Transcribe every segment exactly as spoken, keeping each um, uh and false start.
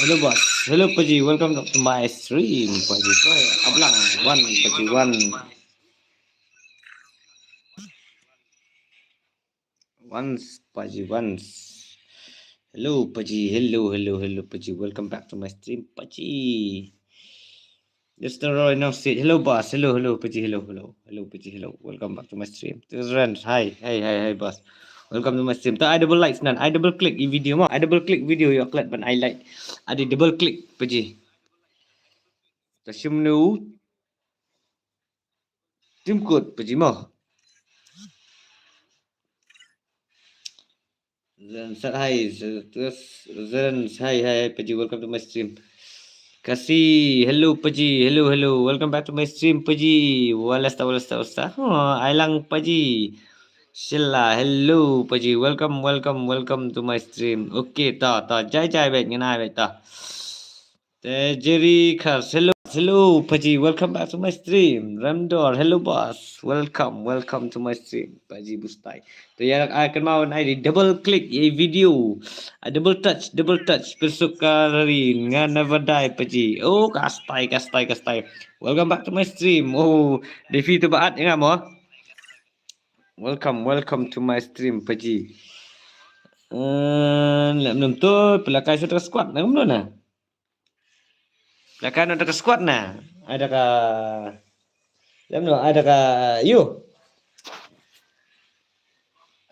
Hello boss. Hello Paji. Welcome to my stream. Paji ko ablang one Paji one. Once Paji once. Hello Paji. Hello hello hello Paji. Welcome back to my stream Paji. Mister Roy now said hello boss. Hello hello Paji. Hello hello hello Paji. Hello. Welcome back to my stream. Terus Ren. Hi hi hi hi boss. Welcome to my stream. Ta ai double like nan. Ai double click i video mo. Ai double click video yo klet ban ai like. Adi double click Paji. Ta shim nu. Tim kut Paji mo. Ren sat hai. Terus Ren hai hai Paji. Welcome to my stream. Kasi, hello Paji, hello hello, welcome back to my stream Paji. Walasta walasta walasta. Huh, ai lang Paji. Shilla, hello Paji, welcome welcome welcome to my stream. Okay, ta ta jai jai bet ngan ai bet ta. Te Jerry Kars, hello hello Paji, welcome back to my stream. Ramdor, hello boss, welcome welcome to my stream Paji Bustai. To ya ai kan mau nai di double click ye video. A double touch, double touch. Persuk ka rari nga never die Paji. Oh kastai kastai kastai. Welcome back to my stream. Oh Devi tu baat ya mo. Welcome welcome to my stream Paji. Eh, lem nem tu pelakai sudah squad na belum na. Lakai na da ka squad na. Ada ka lem no ada ka you.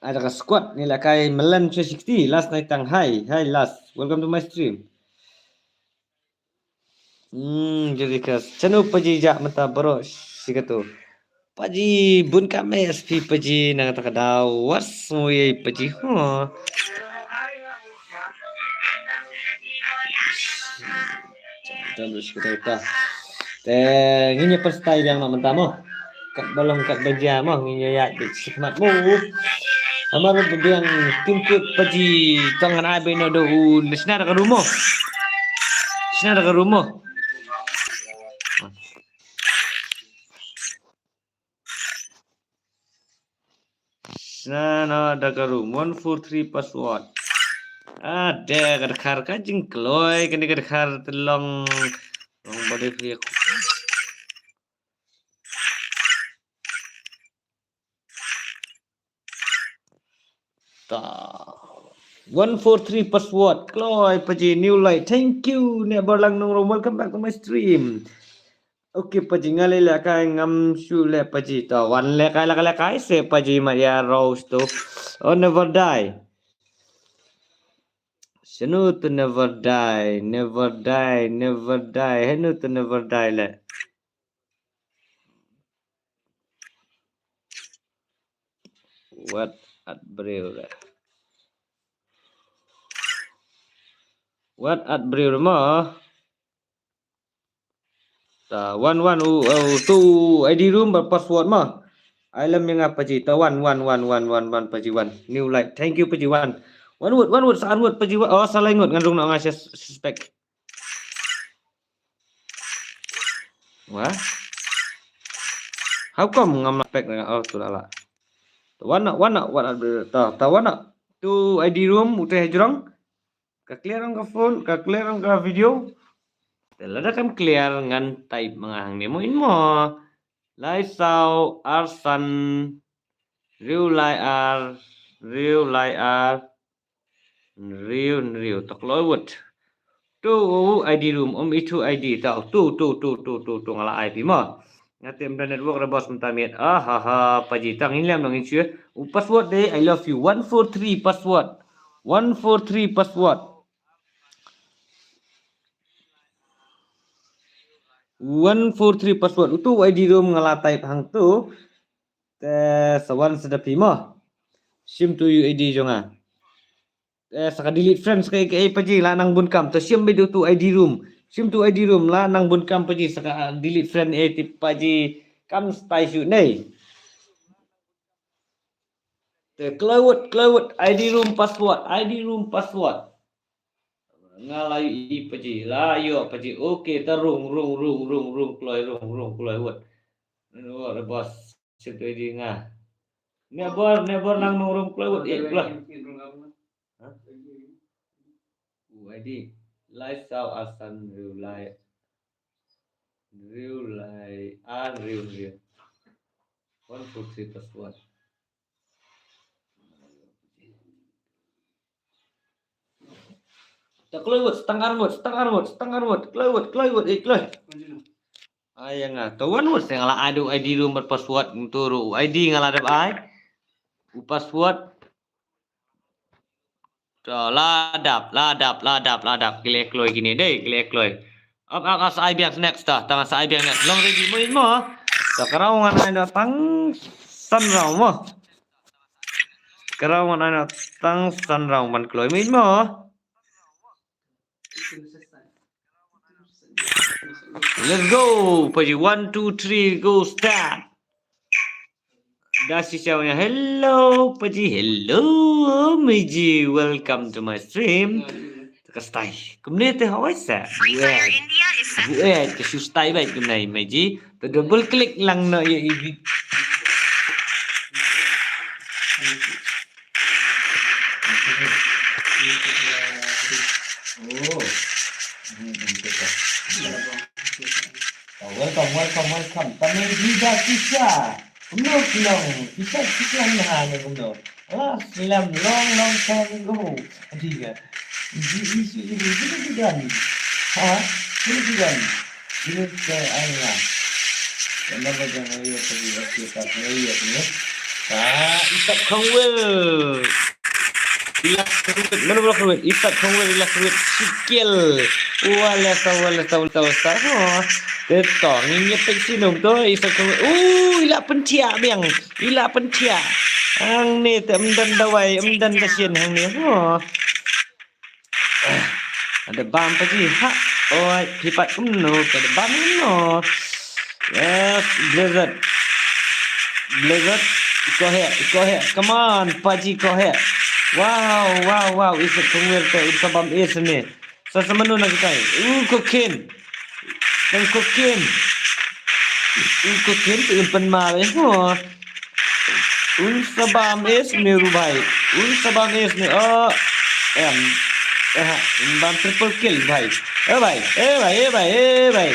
Ada ka squad ni lakai Melan three sixty last night tang hai hai last. Welcome to my stream. Hmm, jadi ka chanu Paji ja mata bro sikatu. Paji bun ka mes pi Paji nang ta ka daw was mo ye Paji ho. Te ngi nya pastai yang nak mentamo. Kat balong kat baja mo ngi nya ya di sikmat mo. Amar biang tingkut Paji tangan ai beno do u nesna da ka rumo. Sna da ka rumo. Sna na da ka rum one four three password. Ah, de ka dkhar ka jingkloi ka ni ka dkhar telong long bade fi. Ta. One four three password. Kloi Paji new light. Thank you. Ne Borlang Nongrum. Welcome back to my stream. Okay Paji ngali lekai ngam shu le Paji. Ta wan lekai lekai lekai se Paji ma ya rose tu. Oh never die. Senu tu never die, never die, never die. Henu tu never die le. What at bril. What at bril mo. Ta one one u u tu I D room ba password mo. Ai lam yang apa ji ta one one one one one one Paji one. New light. Thank you Paji one. One word one word sa an word Paji one. Oh salah ngut ngan rung na nga suspect. Wah. How come ngam la pek na oh tu lala. Wana wana wana ta ta wana tu I D room utai hajrong. Ka clear ang ka phone ka clear ang ka video. Te lada kam clear ngan type manga hang nemo in mo. Lai sau arsan riu lai ar riu lai ar. Nriu nriu ta kloi wut. Tu u I D room um itu I D ta tu tu tu tu tu tu ngala I P mo. Ngati mda network da bos mta miet ah ha ha Paji tang in lem nang in shu. U password de I love you one four three password. One four three password. One four three password. Utu I D room ngala type hang tu. Te sawan sedap hi mo. Sim tu U I D jonga. Eh, saka delete friends ke ke Paji la nang bun kam to sim be do tu I D room. Sim tu I D room la nang bun kam Paji saka delete friend eh ti Paji kam stai shu nei. Te kloi wut kloi wut I D room password I D room password. Nga la yu i Paji la yu Paji okay ta rung rung rung rung rung kloi rung rung kloi wut. Nua the boss. Sip tu I D nga. Never never nang nung rung kloi wut eh kloi. U I D. Lai saw ar san hynriew lai. Hynriew lai ar hynriew hynriew. One four three plus one. Ta kloi wut, stang ar wut, stang ar wut, stang ar wut, kloi wut, kloi wut, eh, kloi. Ai ïa nga, to wan wut, seng la ai da u I D ruh bad password, ntu ruh u I D nga la dep ai. U password. To, la dap, la dap, la dap, la dap. Ki leh kloi kine dei, ki leh kloi. Ap, ap, ap, sa ai biang next ta, tang sa ai biang next. Long ready mo, mo. To, ka round ngan ai noh tang san round mo. Ka round ngan ai noh tang san round ban kloi mo, mo. Let's go. Paji, one, two, three, go, start. Da shisha wan ïa, hello, Paji, hello, Miji, welcome to my stream. Ka style. Kumne te hawai sa. Buet. Buet, ka shu style bait kumne, Miji. To double click lang noh ïa i vid. Oh. Hmm, hmm, betul. Oh, welcome, welcome, welcome. Kami Rida Kisha. Kumno, kumno. Kisha, Kisha ni ha ni kumno. Ah, salam, long, long time ago. Adiga. Ji, ji, ji, ji, ji, ji, ji, ha? Ji, ji, ji. Ini ke anga. Kenapa jangan lihat tadi waktu tak lihat ni? Ah, isap kongwel. Ila kongwel, mana bola kongwel? Isap kongwel ila kongwel sikil. Wala sa, wala sa, wala sa, wala sa. Oh, te tong ini peksinum tu, isap kongwel. Uh, ila pentia biang. Ila pentia. Ang ni te emdan dawai, emdan dasin ang ni. Oh. Ada bam Paji. Ha. Oi, pipat kumno, ada bam kumno. Yes, Blizzard. Blizzard, go ahead, go ahead. Come on, Paji, go ahead. Wow, wow, wow. Isap kongwel te, isap bam is ni. Sa sa manu na kita. Uh, kokin. Kan kokin. Uh, kokin tu un pen mal eh. Oh. Un sa bam is ni rubai. Un sa bam is ni. Oh. Em. Eh, ha. Un bam triple kill bai. Eh bai. Eh bai. Eh bai. Eh bai.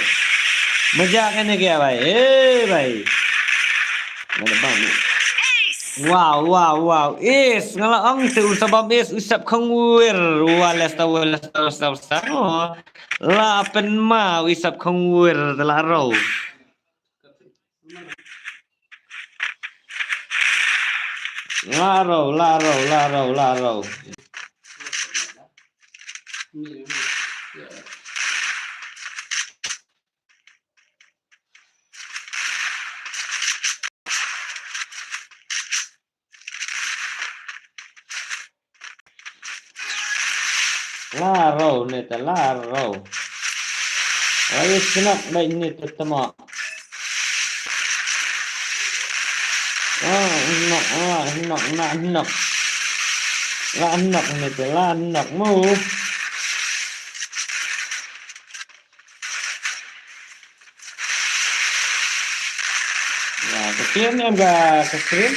Majak ini kya bai? Eh bai. Mana bam ni? Wow, wow, wow. Is, nga la ong te u sabam is, u sap khongwir. Wa lesta, wa lesta, wa lesta, wa lesta. Oh. La pen ma, u sap khongwir, te la ro. La ro, la ro, la ro, la ro. La ro ne ta la ro. Ai snap bai ne ta tama. Ah, nok, ah, nok, na, nok. La nok ne ta la nok mu. Ka clear ne em ka, ka screen?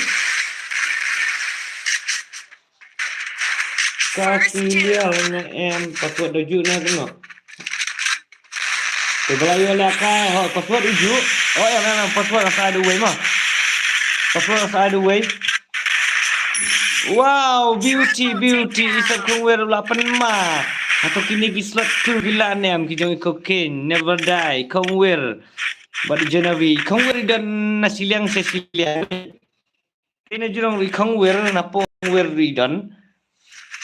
Ka clear ne em, password da ju ne kumno? Te bala yo la ka, ho, password u ju. Oh, em, em, em, password nga sa ai da uwei ma. Password nga sa ai da uwei. Wow, beauty, beauty, isap khongwer la pen ma. Hato kine ki slot tu ki la ne em ki jong i Kokin, Never Die, Khongwer. Bad January, khongwer i don na siliang se siliang. Kine jrong i khongwer na pongwer i don.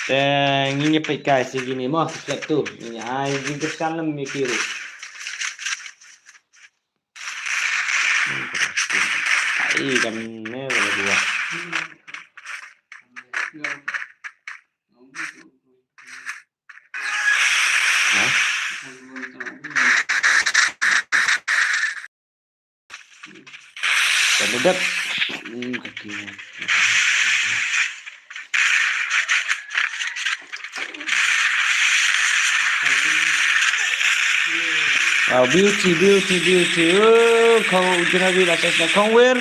Te ngi ngi peit kai si kine mo, slot tu. Ngi ai ngi kesan lem ngi kiru. Ai kan ne dua. Hah? Kan dekat. Hmm, kaki. Wow, beauty, beauty, beauty. Oh, Khong January la sa snoh Khongwer.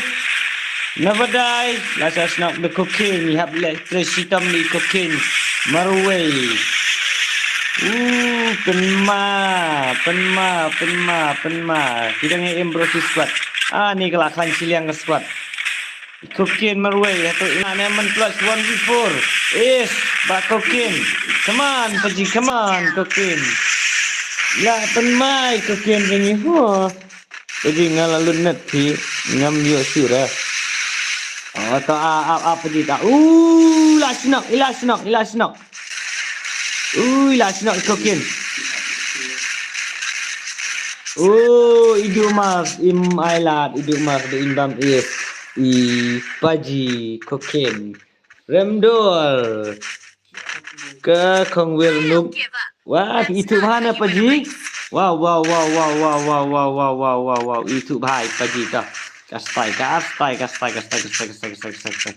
Never Die la sa snoh The Kokin. Hap le tre shitom ni Kokin. Marwei. Uh, pynma, pynma, pynma, pynma. Ki dang ïa im bro shi squad. Ah, ni ka la khlaiñ shiliang ka squad. Kokin marwei, hato ina ne man plus one v four. Is, ba Kokin. Come on, Paji, come on, Kokin. La pynma i Kokin jong ngi. Huh. Paji nga la lut net phi, ngam ïoh shuh re. Oh, to a, a, a, Paji ta. Uh, la shnok, ila shnok, ila shnok. Ui, la shnok i Kokin. Oh, i Dumas, im ailad, i Dumas, du im bam is. I Paji Kokin. Remdor. Ka Khongwir Nuk. Wah, itu mana Paji? Wow, wow, wow, wow, wow, wow, wow, wow, wow, wow, wow. Itu bhai Paji ta. Kastai, kastai, kastai, kastai, kastai, kastai, kastai, kastai.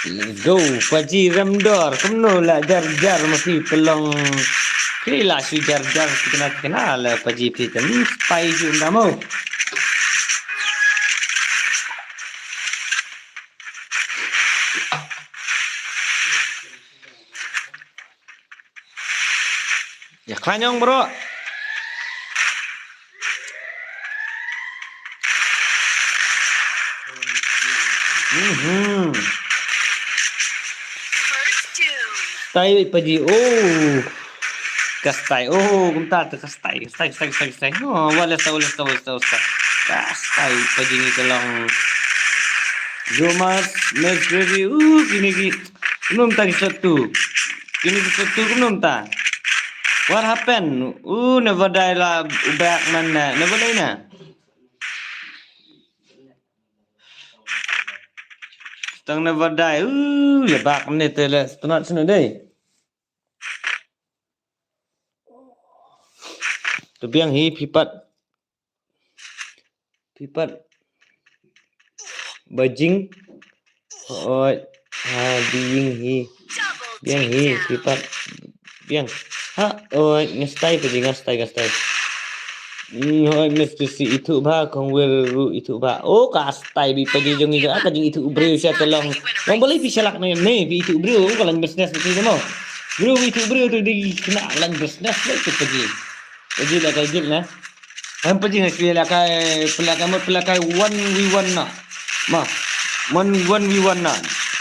Let's go, Paji Remdor. Kumno la jar jar ma phi pelong. Phi la shu jar jar kena kena la Paji phi tem. Stai ju ndamo. Ya khlanyong bro. Mhm. Stai Paji. Oh. Kastai. Oh, kumta tu kastai. Kastai, kastai, kastai, kastai. Oh, wala stai, wala stai, wala stai, wala stai. Kastai Paji ngi ka long. Jomas, Miss Gravy. Uh, kini ki. Kumno mynta ki shot tu. Kini ki shot tu kumno mynta. What happened? Uh, never die la u back man na. Never die na. Tang never die. Uh, ya bak ni te le. Stunat sunu dei. Tu biang hi phi pat. Phi pat. Bajing. Oi. Ha, biang hi. Biang hi phi pat. Biang. Ha, oi, ngastai Paji, ngastai, ngastai. Hmm, hoi, Miss Chrissy, itu ba, Khongwir ruh itu ba. Oh, kastai bi Paji jong i, ah, ka jing itu briew sha telong. Wan balei phi shalak ne, ne, phi itu briew, ka lain business phi mo. Briew itu briew tu di kena lain business le tu Paji. Paji la ka jil na. Em Paji ngai sli la kai, pela kai mo, pela kai one v one na. Ma, one, one v one na.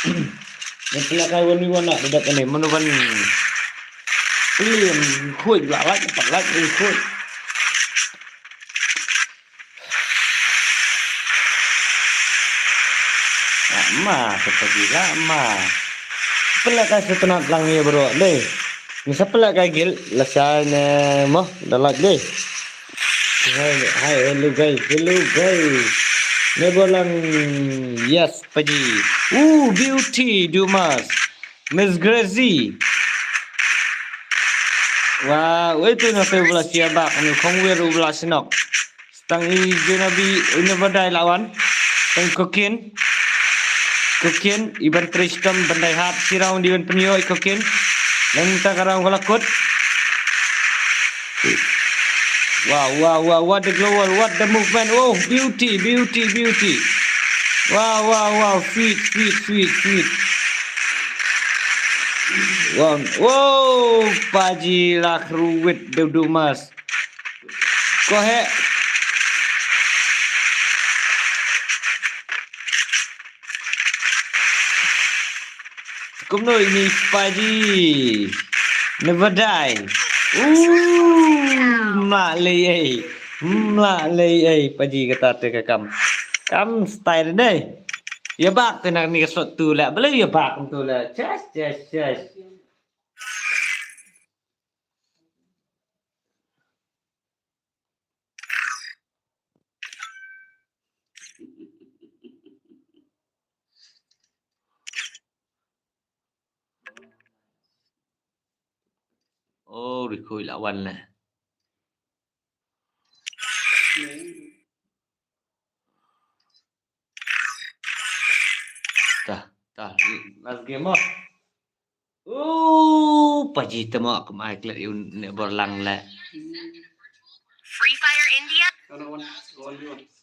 Em pela kai one v one na, dedak ne, mo one. Peliam khuid la lait, pat lait, eh, khuid. Ah, ma, seperti la, ma. Pela kai setenat lang ya bro, deh. Ni sa pela kai gil, la sa ne, mo, da lait deh. Hai, hai, hello guys, hello guys. Ne bolang, yes, Paji. Ooh, beauty, Dumas. Miss Gracie. Wah, wei tu na pe bla sia bak ni Khongwir u bla sinok. Tang i Genabi, i never die lawan. Tang Kokin. Kokin, iban Tristan, bandai hat, sirau di ban penyo i Kokin. Nang ta karang wala kut. Wow, wow, wow, what the global, what the movement. Oh, beauty, beauty, beauty. Wow, wow, wow, sweet, sweet, sweet, sweet. Wow, wow, Paji lak ruwit dudu mas. Go ahead. Kumno ini Paji. Never die. Uh, mla lei ei. Mla lei ei Paji kata te ka kam. Kam style dei. Ya bak te nak ni ka sot tu la. Bela ya bak tu la. Chas, chas, chas. Oh, rikhui la wan le. Ta, ta, last game ah. Uh, Paji temo kum ai klet yu ne bor lang le. Free Fire India.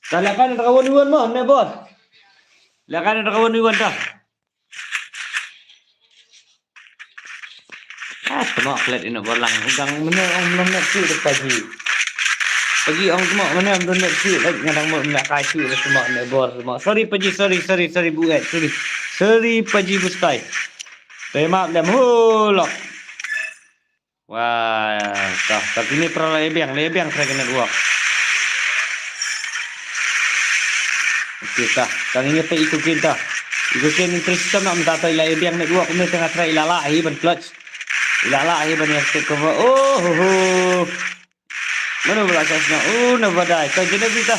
Ta la kan ta kawan wan mo ne bor. La kan ta kawan wan ta. Mo klet ina bolang. Ugang mene ong mene tu de paji. Paji ong mo mene mene tu de ngadang mo mene kai tu de mo ne bor mo. Sorry paji, sorry, sorry, sorry bu eh, sorry. Sorry paji bustai. Te ma dem hulok. Wah, tah, tapi ni pra lebeng, lebeng tra kena dua. Okey tah, kali ni pe ikut kita. Ikut kita ni terus kita nak minta tah ila lebeng ni dua, kemudian tengah try ila lah, hi ban clutch. Ila lah, hi ban yang take over. Oh, ho, ho. Mana pula sasnya? Oh, na badai. Tah, jenis kita.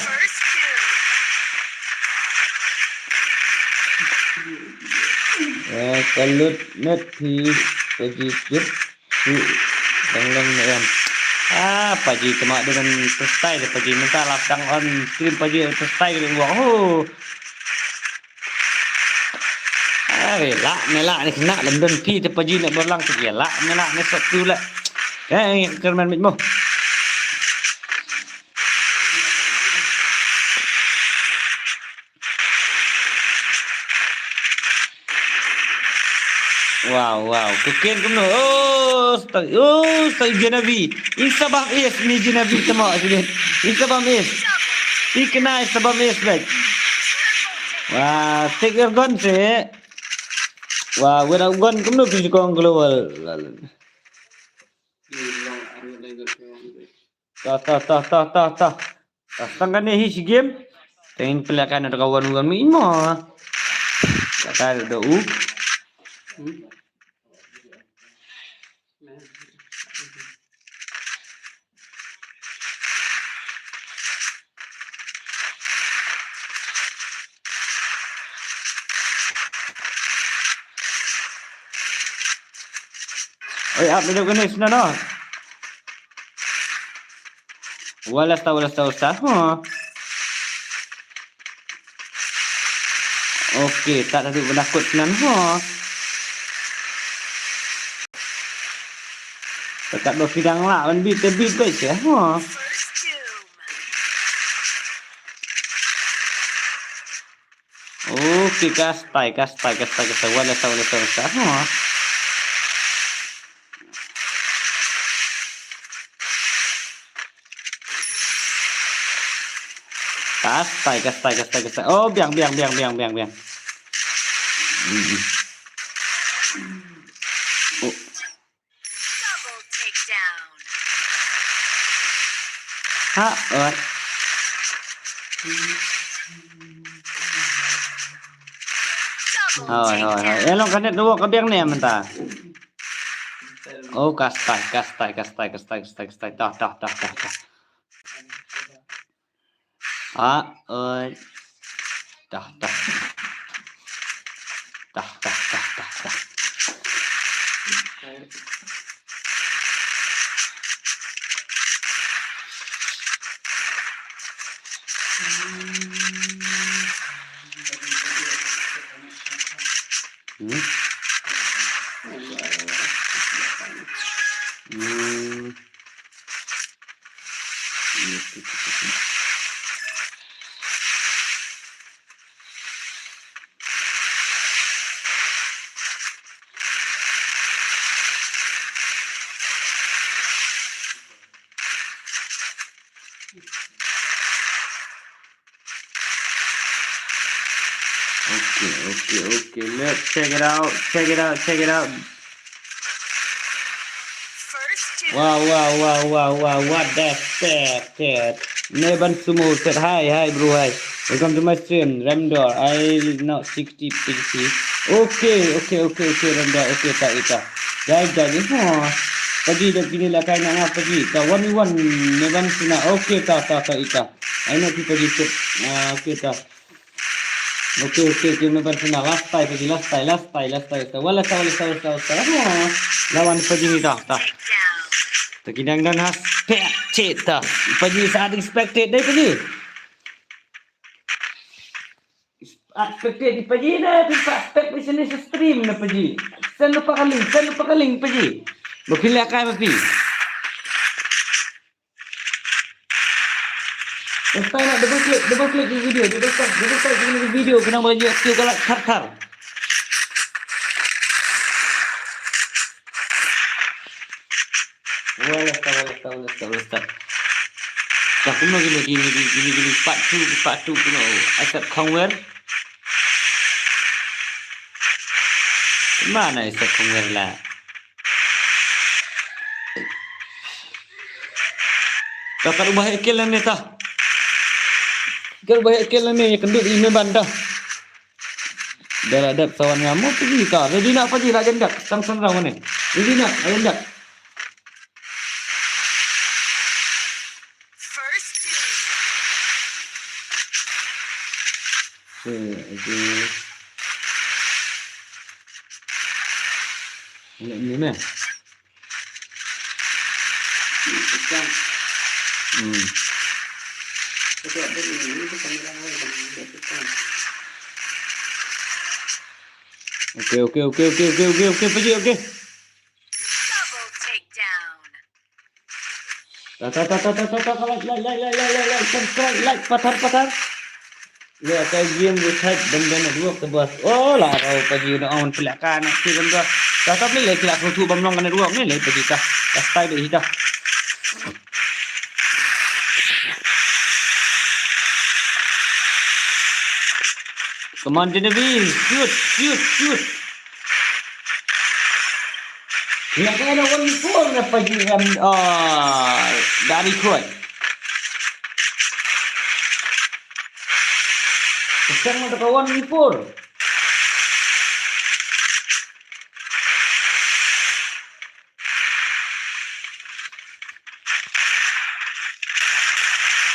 Eh, kalut net hi. Paji jut. Su. Dang dang ne em. Ah, paji tema dengan testai de paji minta lah dang on stream paji testai de wah. Oh. Ah, la ne la ne kena lem don pi te paji ne bolang te la ne la ne satu la. Eh, kerman mit mo. Wow, wow. Kukin kumno. Oh, stai, oh, stai Genevi. Insabam is mi Genevi tamo sini. Insabam is. Ikna insabam is baik. Wah, stick ergon se. Wah, wera gon kumno pi kong global. Tah, tah, tah, tah, tah, tah. Tah, tang kane hi si game. Tengin pele kan ada kawan wan mi mo. Kata ada u. Oi, ap hidup kene sini no. Wala sta, wala sta, wala sta. Huh. Okey, tak ada penakut nan. Huh. Dekat dua sidang lah, ban bit, bit, bit, ya. Huh. Okey, kastai, kastai, kastai, kastai. Wala sa, wala sa, wala sa. Ha. Kastai, kastai, kastai, kastai. Oh, biang, biang, biang, biang, biang, biang. Hmm. Oh. Double takedown. Ha, oi. Double Hoi, hoi, hoi. Takedown. Eh, long kanet dua ka biang ne mynta. Oh, kastai, kastai, kastai, kastai, kastai, kastai. Dah, dah, dah, dah, dah. Ah, oi. Dah, dah. Dah, dah, dah, dah, dah. Hmm? Hmm. Okay, okay, okay. Let's check it out. Check it out. Check it out. First two. Wow, wow, wow, wow, wow. What the fuck, cat? Neban Sumo said, "Hi, hi, bro, hi. Welcome to my stream, Remdor. I not sixty P C." Okay, okay, okay, okay, Remdor. Okay, ta ita. Guys, guys, oh. Paji dah kini lah kai nak apa ji? Ta one v one, Neban Sina. Okay, ta, ta, ta ita. I know people ji. Ah, okay, ta. Okay, okay, okay, Neban Sina. Last time, paji, last time, last time, last time. Wala sa, wala sa, wala sa, wala sa. Oh, lawan paji ni ta, ta. Ta kini dang don ha spectate ta. Paji sa ada spectate dai paji. Spectate di paji dai, phi spectate di sini sa stream na paji. Send lupa ka link, send lupa ka link paji. Ba phi leh kai ba phi. Next time nak double click, double click di video, double click, double click di video, kena bagi okey kalau thar thar. Wala stop, wala stop, wala stop, wala stop. Ka kumno kine, kine, kine, kine, kine, part two, part two, kumno. Asat khongwer. Mana asat khongwer la. Ta ka ubah ekil ne ta. Ka ubah ekil ne, kendut ine banta. Dara dep sawan ngamu pergi ka. Jadi nak pergi lah jendak. Tang senrang ne. Jadi nak, jendak. First blood. Okay, okay. Ini, ini, meh. Hmm. Okay, okay, okay, okay, okay, okay, okay, pergi, okay. Double takedown. Ta, ta, ta, like, like, like, like, like, like, subscribe, like, pathar, pathar. Ya, ka game ru thait ban ban network te bas. Oh, la rau pa ji na on pelak ka na ki ban ba. Ta, ta, play, like, la ko tu ban long ka network ne, like, pa ji ta. Ta, style deh ta. Come on, Genevieve, shoot, shoot, shoot. Ïa ka na one four na pa ji em, ah, dari khoi. Seng na ka one four.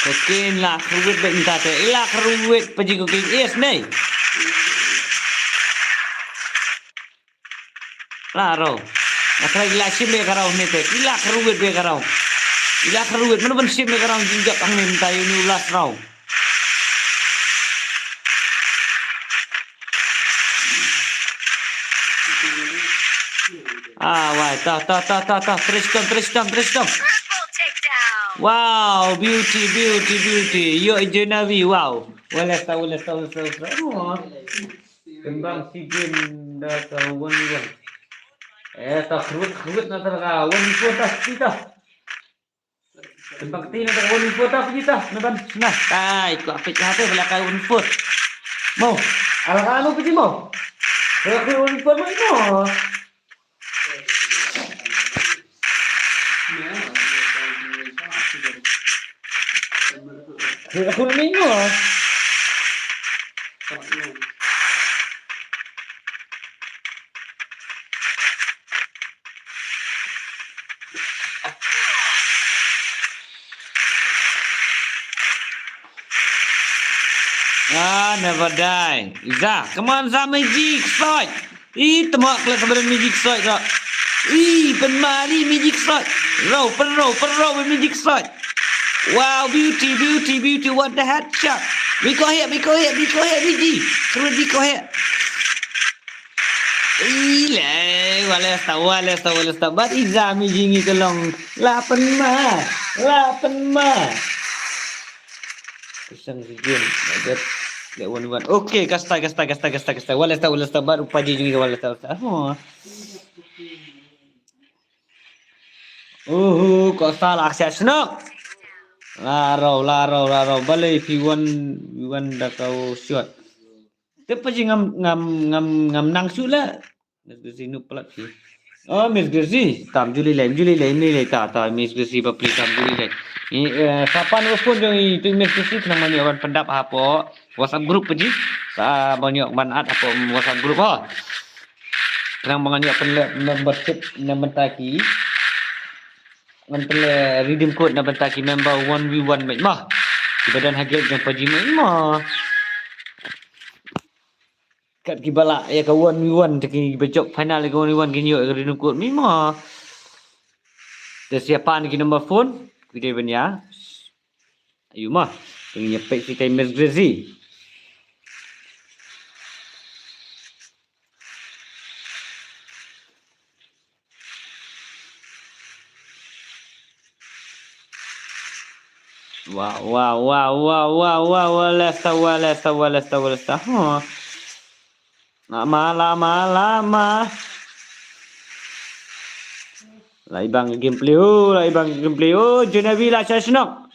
Okay, la khruwit bad mynta te. La khruwit pa ji ko ki. Yes, nei. La rau. Nga trai ki la shim be ka rau ne te. Ki la khruwit be ka rau. Ki la khruwit. Mano ban shim be ka rau. Jingjak ang ne mynta ïa uni u last rau. Ah, wai, ta, ta, ta, ta, ta, Tristan, Tristan, Tristan. Triple takedown. Wow, beauty, beauty, beauty. Yo, Genevieve, wow. Wala sa, wala sa, wala sa, wala sa. Oh. Tembang si game da ka one one. Eh, ta khruwit, khruwit na ta ka one four ta, kita. Tembak ti na ta ka one four ta, piji ta, na ban, na. Tai, ko apik ha te, bala ka one four. Mo, ala ka anu piji mo. Bala ka one four mo, mo. Bala ka one four mo. Ah, never die. Za, come on, Za, Magic Sword. I, tama klet sabar Magic Sword ka. I, pynmari Magic Sword. Row, pynrow, pynrow Magic Sword. Wow, beauty, beauty, beauty, what the headshot. Biko hit, biko hit, biko hit, Miji. Terus biko hit. Ile, wala sta, wala sta, wala sta. Bat i Za Miji ngi ka long. La pynma, la pynma. Pisang si game. That, that one, one. Okay, kasta, kasta, kasta, kasta, kasta. Wala sta, wala sta. Bat u Paji jong ngi wala sta, wala sta. Oh. Uhu, ko sa la aksi shnok. La rau, la rau, la rau. Balei phi wan, phi wan da ka shot. Te Paji ngam, ngam, ngam, ngam nang shuh la. Miss Gracie, nu palat phi. Oh, Miss Gracie, tam ju lei lei, ju lei lei, lei lei ta, ta, Miss Gracie bapli tam ju lei lei. Ni, eh, sa pan u phone jong i, tu Miss Gracie, khnang ban ïoh ban pyndap hapoh WhatsApp group Paji. Sa ban ïoh ban add hapoh WhatsApp group ha. Khnang ban ïoh pynleh membership na bynta ki. Ngan pynleh redeem code na bynta ki member one v one mate ma. Ki ba don ha guild jong Paji mate ma. Kat ki ba lah ïa ka one v one te ki ba jop final ïa ka one v one kin ïoh ïa ka redeem code mate ma. Te siapa ne ki number phone? Ki dei ban ïa. Ayu ma. Te ngin ïa peit shi tai Miss Gracie. Wow, wow, wow, wow, wow, wow, Lesta, wow, Lesta, wow, Lesta, wow, Lesta. Huh. Lama, lama, lama. La i bang gameplay, oh, la i bang gameplay, oh, Junabi la sha shnok.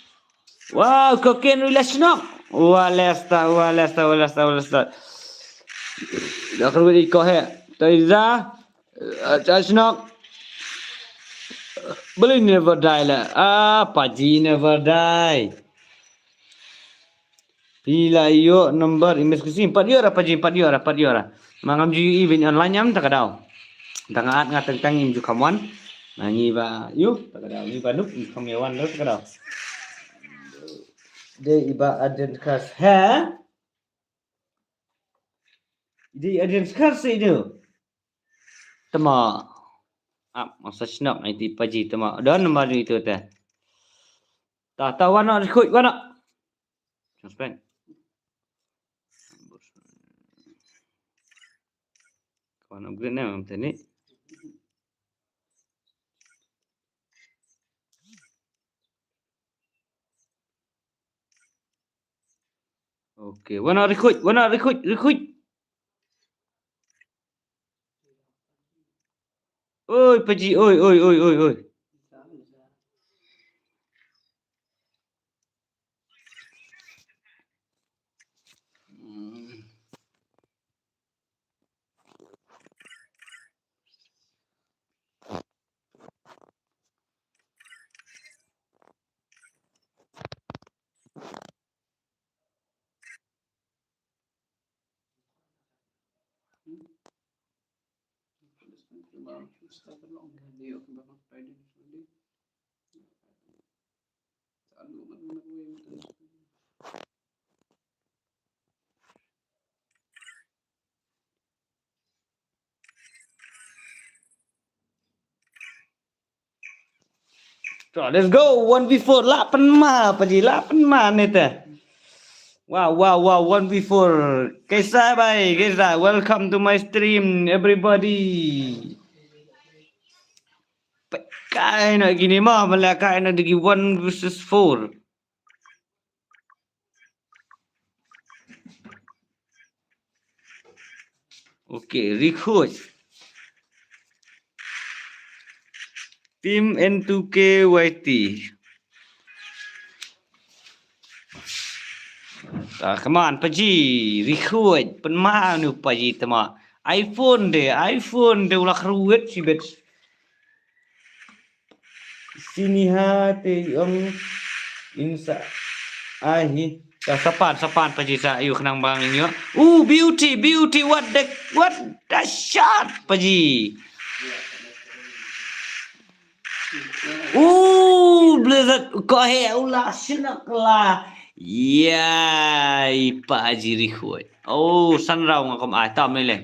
Wow, Koken ruh la shnok. Wa lesta, wa lesta, wa lesta, wa lesta. Dak ruh i ko he. Toiza. Sha shnok. Beli never die la. Ah, Paji never die. Phi la ïoh number i Miss Christine. Pat ïoh ra Paji, pat ïoh ra, pat ïoh ra. Ma ngam ju ïohi ban online ïam ta ka daw. Tang at nga tang tang im ju kham wan. Na ngi ba ïoh ta ka daw. Ngi ba nuk im kham ïa wan ta ka daw. Dei i ba Adrian Kas. Ha? Dei Adrian Kas se dei. Tama. Ap masa shnok ai ti Paji tama. Don number itu te. Ta ta wana recruit wana. Suspend. Kawan upgrade ne mam tani. Okay, wana recruit, wana recruit, recruit. Oi, Paji, oi, oi, oi, oi, oi. So, let's go. One v four. Lah pynma, Paji. Lah pynma ni te. Wow, wow, wow. One v four. Kaisa bhai, kaisa. Welcome to my stream, everybody. Kai na gini mah, mala kai na digi one versus four. Okay, recruit. Team N two K Y T. Ah, come on, Paji, recruit. Pynma nu Paji tama. iPhone de, iPhone de ulah recruit si bet. Sini ha te ong insa ahi. Sa sapan, sapan Paji sa yu khnang bang yu. Uh, beauty, beauty, what the, what the shot, Paji. Uh, blizzard, ko he ula sinak la. Ya, i Paji recruit. Oh, san rau ngakom ai tam ni le.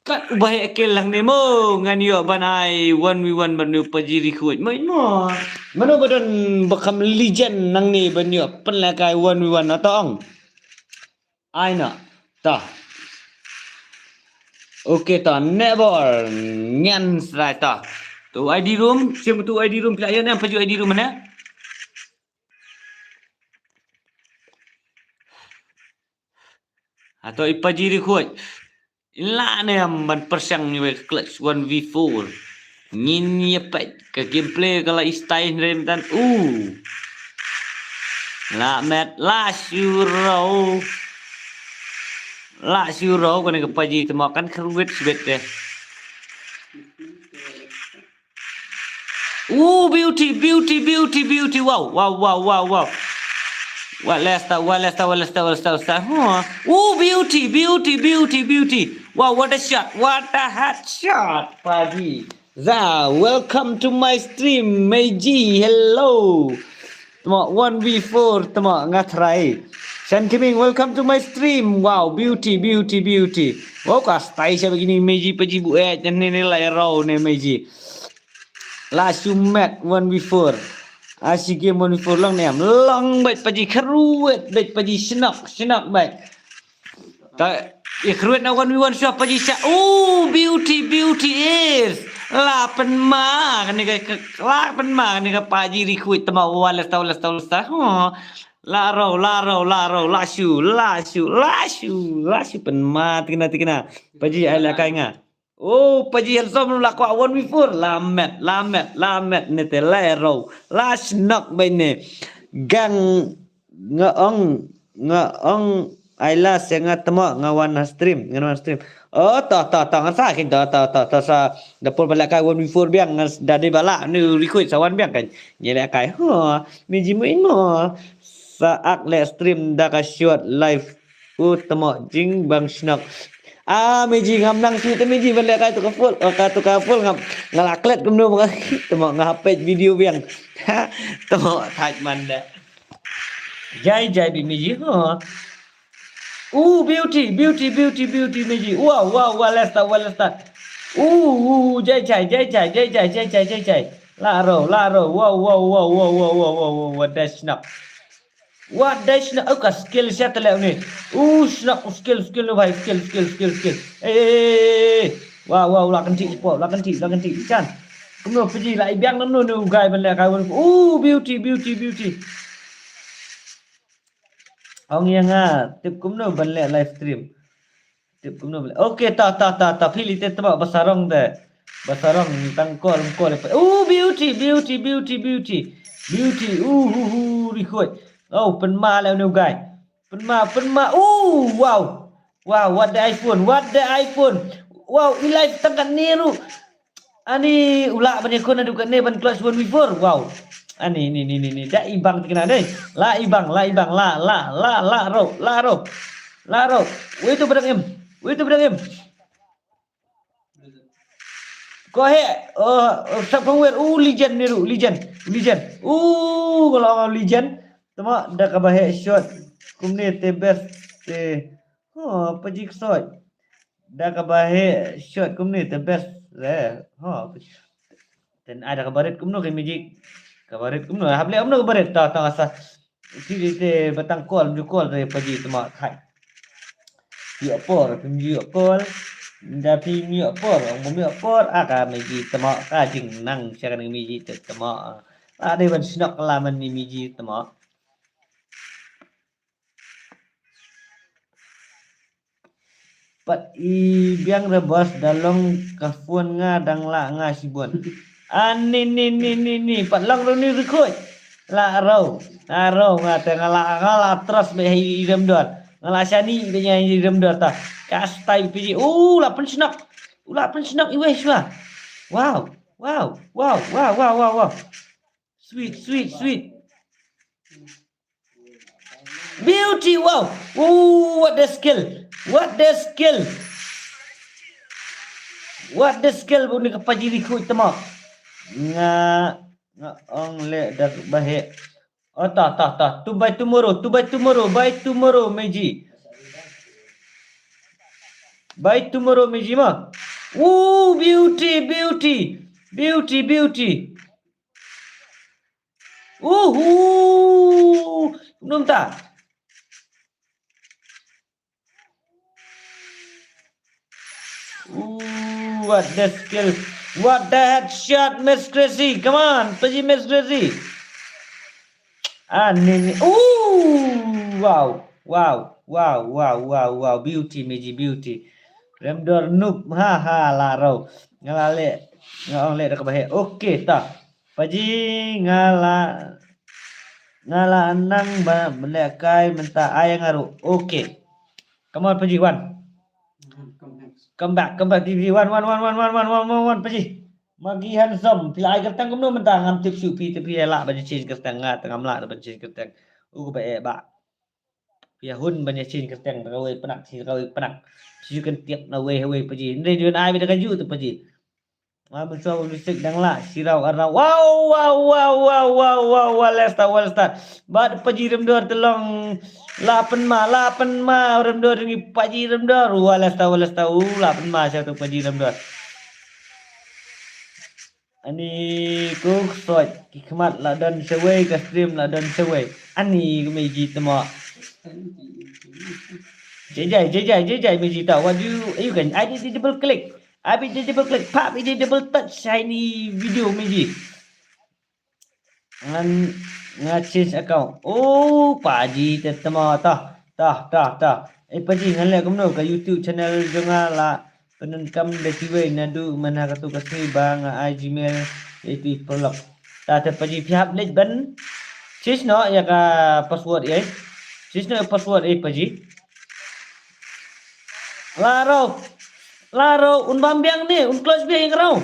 Kat u ba heh kel lang ne mo, ngan ïoh ban ai one v one ban u Paji recruit. Mo mo. Mano ba don ba kham legend nangne ban ïoh pynlehkai one v one na tong. Ai na. Ta. Okay ta, never. Ngan srai ta. Tu I D room, sim tu I D room pila ïa ne Paji I D room ne. Ato i Paji recruit. Ila ne am ban persang ni wek clutch one v four. Ngin ïa peit ka gameplay ka la i style hynrei mynta. Uh. La met la shu rau. La shu rau kane ka Paji tama kan kyrwit sibet de. Ooh, beauty, beauty, beauty, beauty. Wow, wow, wow, wow, wow. What lesta, what lesta, what lesta, what lesta, what lesta. Huh. Ooh, beauty, beauty, beauty, beauty. Wow, what a shot, what a headshot, Paji. Za, welcome to my stream, Meiji. Hello. Tama one v four, tama nga try. Shan Kiming, welcome to my stream. Wow, beauty, beauty, beauty. Wow, ka style siya begini, Meiji Paji bu eh, jan ni ni lai rau ni Meiji. La shu met one v four. A shi game one v four long ne am. Long bait Paji kharuet bait Paji shnok shnok bait. Ta i kharuet na one v one shu Paji sha. Oh, beauty, beauty is. La pynma kane ka, la pynma kane ka Paji recruit tama wa lesta, lesta, lesta. Huh. La rau, la rau, la rau, la shu, la shu, la shu, la shu pynma tikna, tikna. Paji ai la kai nga. Oh, Paji Handsome la kwah one v four. La met, la met, la met ne te la ero. La shnok bai ne. Gang nga ong, nga ong ai la se nga temo nga wan ha stream, nga wan stream. Oh, to, to, to, nga sa kin to, to, to, to, sa da por ba la kai one v four biang, nga s-, da dei ba la ni request sa wan biang kan. Ni la kai. Ho, mi ji mu in mo. Sa ak le stream da ka short live. U temo jing bang shnok. Ah, Meji ngam nang shu te Meji ban leh kai tu ka full. Oh, ka tu ka full ngam. Nga la klet kumno ba nga. Temo nga hapet video biang. Ha, temo thaj man da. Jai, jai bi Meji. Ha. Ooh, beauty, beauty, beauty, beauty, Meji. Wow, wow, wow, let's start, wow, let's start. Ooh, ooh, jai, jai, jai, jai. La ro, la ro. Wow, wow, wow, wow, wow, wow, wow, wow, wow, that's enough. What the shna-, oh, ka skill sha tele ni. Uh, shna-, uh, skill, skill no bhai, skill, skill, skill, skill. Eh, eh, eh, eh, eh. Wow, wow, la kan ti, wow, la kan ti, la kan ti. Chan. Kumno Paji la i biang no, no, no, guy ban le kai wan. Uh, beauty, beauty, beauty. Ong ïa nga, tip kumno ban le live stream. Tip kumno bale. Okay, ta, ta, ta, ta, phi lei te temo ba sarong te. Ba sarong tang call, call. Oh, beauty, beauty, beauty, beauty. Beauty, uh, uh, uh, record. Oh, pynma leh u guy. Pynma, pynma. Oh, wow. Wow, what the iPhone, what the iPhone. Wow, i live tang katne ruh. Ani u lah ban ïakhun haduh katne ban clutch one v four. Wow. Ani ni, ni, ni, ni. Da i bang te kane dei. La i bang, la i bang, la, la, la, la ro, la ro. La ro. Wei tu pedang im. Wei tu pedang im. Ko he. Oh, oh, sap pangwer. Uh, legend ni ruh, legend. Legend. Uh, kalau orang legend. Temo da kaba heh shot. Kumne te best te. Oh, Paji Ksoit. Da kaba heh shot kumne te best. Eh, ha. Ten ai da kaba rit kumno ke Meji. Kaba rit kumno. Hap leh kumno kaba rit. Ta, ta asa. Ti, ti, ti, ba tang call, ju call te Paji temo khai. Ju call, phi ju call. Da phi ju call, ong bym ju call. Ah, ka Meji temo ka jingnang sha ka Meji te temo. Ah, dei ban shnok la man ni Meji temo. Pat i biang re boss, da long ka phone nga dang lah nga shibun. Ani ni, ni, ni, ni, pat long ro ni record. Lah ro, lah ro nga te nga lah, nga lah trust bha ha i Remdor. Nga lah shani bha ha i Remdor ta. Ka style Paji. Oh, lah pynshnok. Oh, lah pynshnok iwei shwa. Wow, wow, wow, wow, wow, wow, wow. Sweet, sweet, sweet. Beauty, wow. Ooh, what the skill. What the skill. What the skill bun ka Paji record temo. Nga, nga ong leh da ba heh. Oh, ta, ta, ta. Tu by tomorrow, tu by tomorrow, by tomorrow, Meji. By tomorrow, Meji ma. Ooh, beauty, beauty. Beauty, beauty. Uhu! Num ta. Ooh, what the skill. What the headshot, Miss Crazy. Come on, Paji Miss Crazy. Ah, ni, ni. Ooh, wow. Wow, wow, wow, wow, wow. Beauty, Meji, beauty. Remdor noob. Ha, ha, la ro. Nga la leh. Nga ong leh da ka ba heh. Okay, ta. Paji nga la, nga la nang ba, ba leh kai mynta ai nga ruh. Okay. Come on, Paji, wan. Come back, come back, Paji, wan, wan, Paji. Magi Handsome, phi la ai kyrteng kumno mynta, ngam tip shuh phi, te phi lah ban change kyrteng, nga te ngam lah ban change kyrteng. U ba eh ba. Phi hun ban ïa change kyrteng, da kawei pynnak, da kawei pynnak. Shu kan tiap na wei, wei Paji. Ndei ju ai beit da ka ju te Paji. Nga mynshwa ba music dang lah, shirau arnau. Wow, wow, wow, wow, wow, wow, let's start, let's start. Bad Paji Remdor te long, la pynma, la pynma, Remdor ngi Paji Remdor. Wow, let's start, let's start. Uh, la pynma sha tu Paji Remdor. Ani ku Ksoit, ki khmat la don shawei, ka stream la don shawei. Ani ku Meji temo. Jai jai, jai jai, jai jai Meji ta. What do you, you can, I did double click. I did double click. Pap, I did double touch. Shiny video Meji. Ngan, nga change account. Oh, Paji te temo ta. Ta, ta, ta. Eh, Paji, ngan leh kumno ka YouTube channel jong nga la pyndonkam da kiwei naduh mynta ha katu ka sngi ba nga ai Gmail ïa itu i paralok. Ta te Paji phi hap leit ban change noh ïa ka password ïa. Change noh ïa password ïa Paji. Laro. Laro un bam biang ne, un close biang ïa ka rau.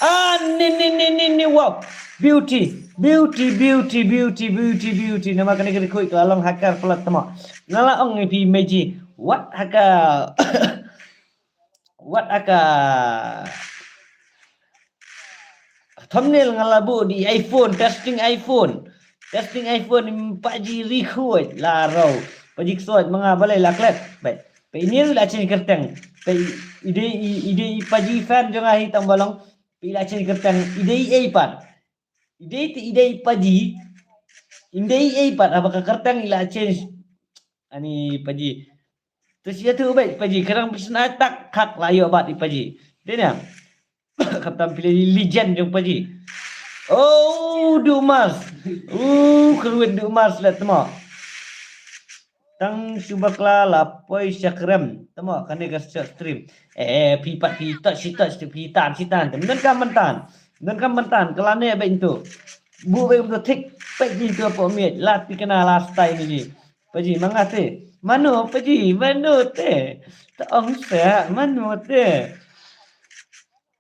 Ah, ni ni ni ni ni, wow. Beauty, beauty, beauty, beauty, beauty, beauty. Namar kane ka dei khuid ka la long hacker palat tama. Nga la ong ïa phi Meji. Wat ha ka wat ha ka thumbnail nga la buh di iPhone, testing iPhone. Testing iPhone, Paji ri khuid la rau. Paji ksuid ma nga balei la klet. Bai. Pei ni la change kyrteng. Pei i dei i, i dei i Paji fan jong nga hi tang ba long. Pei la change kyrteng i dei i pat. I dei te i dei Paji. I dei i pat haba ka kyrteng i la change. Ani Paji. Te sia tu bai Paji, kadang phi sna tak khak la ïoh bat i Paji. Dei ne? Kata phi la legend jong Paji. Oh, Dumas. Uh, kyrwit Dumas la tma. Tang shu bakla la poi sha krem. Tama kane ka short stream. Eh, phi pat phi touch, shi touch, phi tan, shi tan. Mynta ka mynta. Mynta ka mynta. Ka la ne ba into. Bu ba into tik. Pek into po miet. La ti kana la style ni. Paji manga te. Mano Paji, mano te. Ta ong sa, mano te.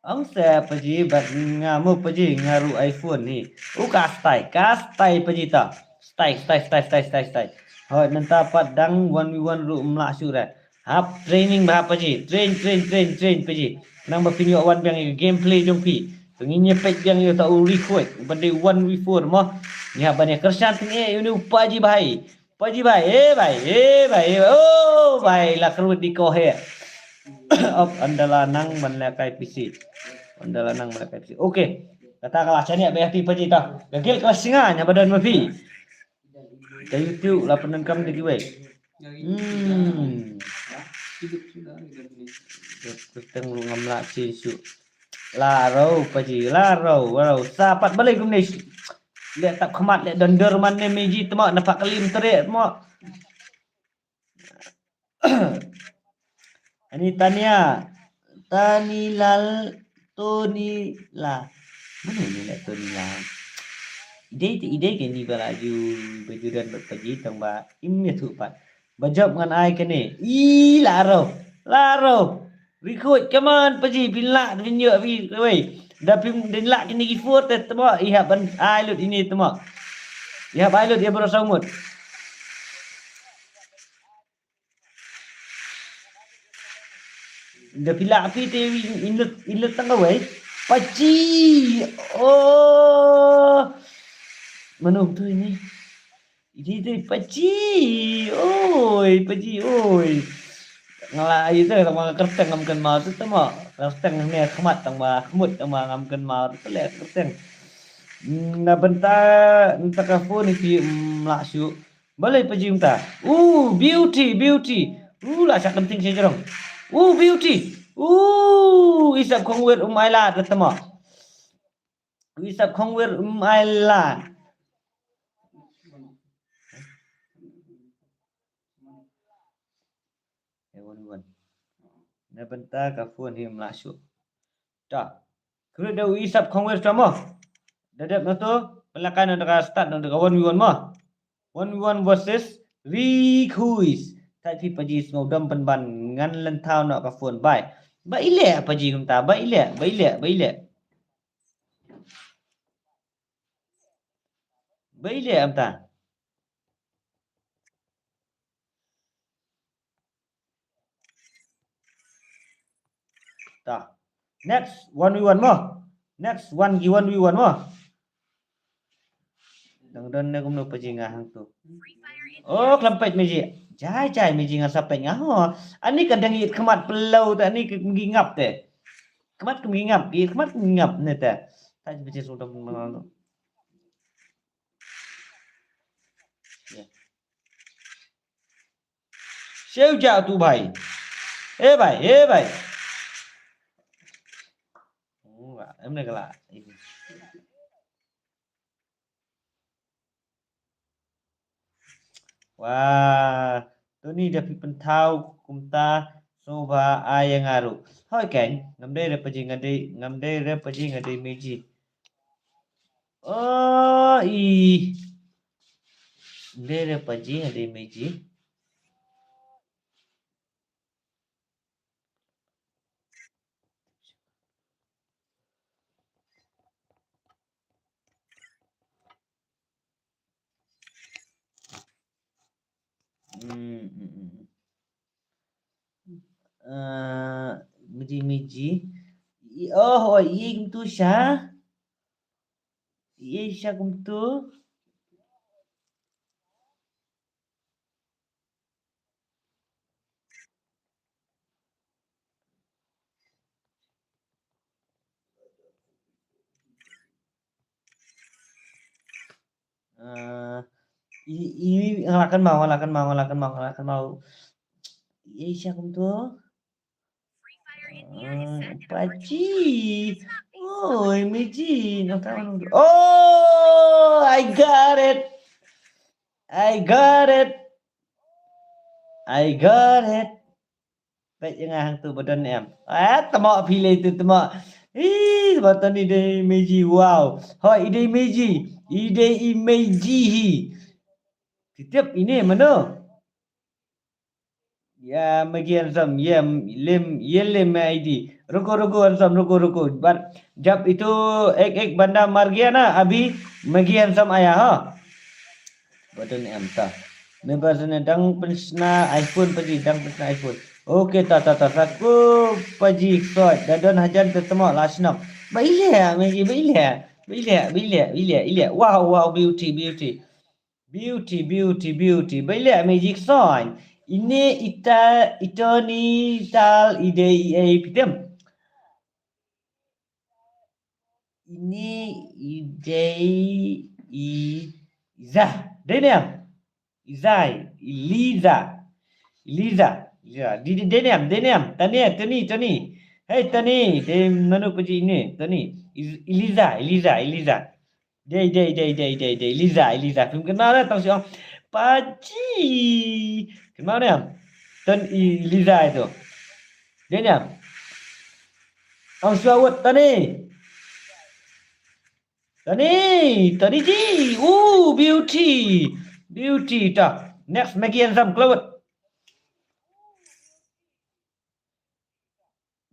Ong sa Paji, bad nga mo Paji, nga ruh iPhone ni. U ka stai, ka stai Paji ta. Stai, stai, stai, stai, stai, stai. Hoi, nanta pat dang one v one ruh mlah shu re. Hap training ba Paji, train, train, train, train Paji. Nang ba phi ïoh wan biang ïa gameplay jong phi. Phi ngin ïa peit biang ïa ta u request. Ban dei one v four mo. Ngi hap ban ïa kyrshan teng eh, ïa u Paji bahai. Paji bai, eh bai, eh bai, eh bai, oh bai, la kyrwit di ko he. Op, ynda la nang ban lehkai P C. Ynda la nang ban lehkai P C. Okay. Kata ka la shaniah ba ïa phi Paji ta. Ka gil ka la shinga nya ba don ma phi. Ka YouTube la pyndonkam da kiwei. Hmm. Kyrteng ruh ngam lah change shuh. La rau Paji, la rau, rau. Sa pat balei kumne. Leh tap khmat, leh donder man ne Meji tma, na pat ka lim treh tma. Ani Tania, Tani Lal, Toni La. Mano ni leh Toni La? I dei te i dei kane ba la ju, ba ju don bad Paji tang ba im ïathuh pat. Ba jop ngan ai kane. I la rau. La rau. Ri khuid, come on, Paji, phin lah, phin ïoh, phi, wei. Da phin, da lah kine ki four te, tama, i hap ban ai lut ine, tama. I hap ai lut ïa bro Saumut. Da phi lah phi te, i lut, i lut tang kawei. Paji. Oh. Mano tu ine? Iti tu Paji, oi, Paji, oi. Nga la ïa tu tang ba kyrteng ngam kynmaw tu tama. Kyrteng ne khmat tang ba khmut tang ba ngam kynmaw tu leh kyrteng. Hmm, na bynta nta ka phone iti, mm, lah shu. Balei Paji mynta? Uh, beauty, beauty. Uh, la shah kynting sha jrong. Uh, beauty. Uh, isap khongwir um ai lad la tama. Wi sap khongwir um ai lad. Eh, wan, wan. Na bynta ka phone hi um lah shuh. Ta. Khuid da wi sap khongwir tama. Da dep na to, pynlehkai na da ka start na da ka one v one ma. One v one versus Ri Khuid. Thait phi Paji, sngewdom pynban, ngan lynthaw noh ka phone. Bai. Ba i leh Paji kumta, ba i leh, ba i leh, ba i leh. Ba i leh kumta. Ta. Next one v one mo. Next one ki one v one mo. Dang don ne kumno Paji nga hangto. Oh, khlem peit Meji. Jai jai Meji nga sa peit nga ho. Ani ka dang ïit khmat pynlong ta ani ka ngi ngap te. Khmat ka ngi ngap, ïit khmat ka ngi ngap ne te. Ta Paji sum tam. Shu ja tu bhai. Eh bhai, eh bhai. Hmm, em ne kala. Wah, tu ni da phi pynthaw kumta Sngewbha ai ïa nga ruh. Hooid keiñ, ngam dei re Paji, nga dei, ngam dei re Paji, nga dei Meiji. Oh, i. Ngam dei re Paji, nga dei Meiji. Hmm, hmm, hmm. Eh, Meiji, Meiji. I, oh, oh, i kumtu sha. I sha kumtu. Eh, i, i, nga la kynmaw, nga la kynmaw, nga la kynmaw, nga la kynmaw. I sha kumtu. Eh, Paji. Oh, Meiji. Nang tahu. Oh, I got it. I got it. I got it. Peit ïa nga hangtu ba don em. Ah, tamo phi lei tu tamo. Ih, ba Tony dei Meiji, wow. Hooid, i dei Meiji. I dei i Meiji hi. Phi tip ine mano? Ïa Maggie Handsome, ïa Lim, ïa Lim I D. Ruko, ruko, Handsome, ruko, ruko. Bad jap itu ek ek banda mar gaya na, abhi Maggie Handsome aaya ho. Ba don em ta. Member sana dang pynshna iPhone Paji, dang pynshna iPhone. Okay, ta, ta, ta, sa ko Paji soi. Da don hajan te temo la shnong. Ba ileh, Maggie, ba ileh. Ba ileh, ba ileh, ba ileh, ileh. Wow, wow, beauty, beauty. Beauty, beauty, beauty. Ba ileh Meiji soi. Ine ita, ito ni tal i dei i ei phi tip. Ine i dei i za. Dei ne em? I za, i Liza. I Liza. Liza. Di, di, dei ne em, dei ne em. Tane, Tony, Tony. Hei, Tony. Dei mano Paji ine, Tony. I, i Liza, i Liza, i Liza. Dei, dei, dei, dei, dei, dei. Liza, Liza. Phim kynmaw re, tang shu ong. Paji. Kynmaw re. Tony, Liza itu. Dei ne em. Ong shu awut, Tony. Tony, Tony ji. Ooh, beauty. Beauty ta. Next, Maggie Handsome, klawut.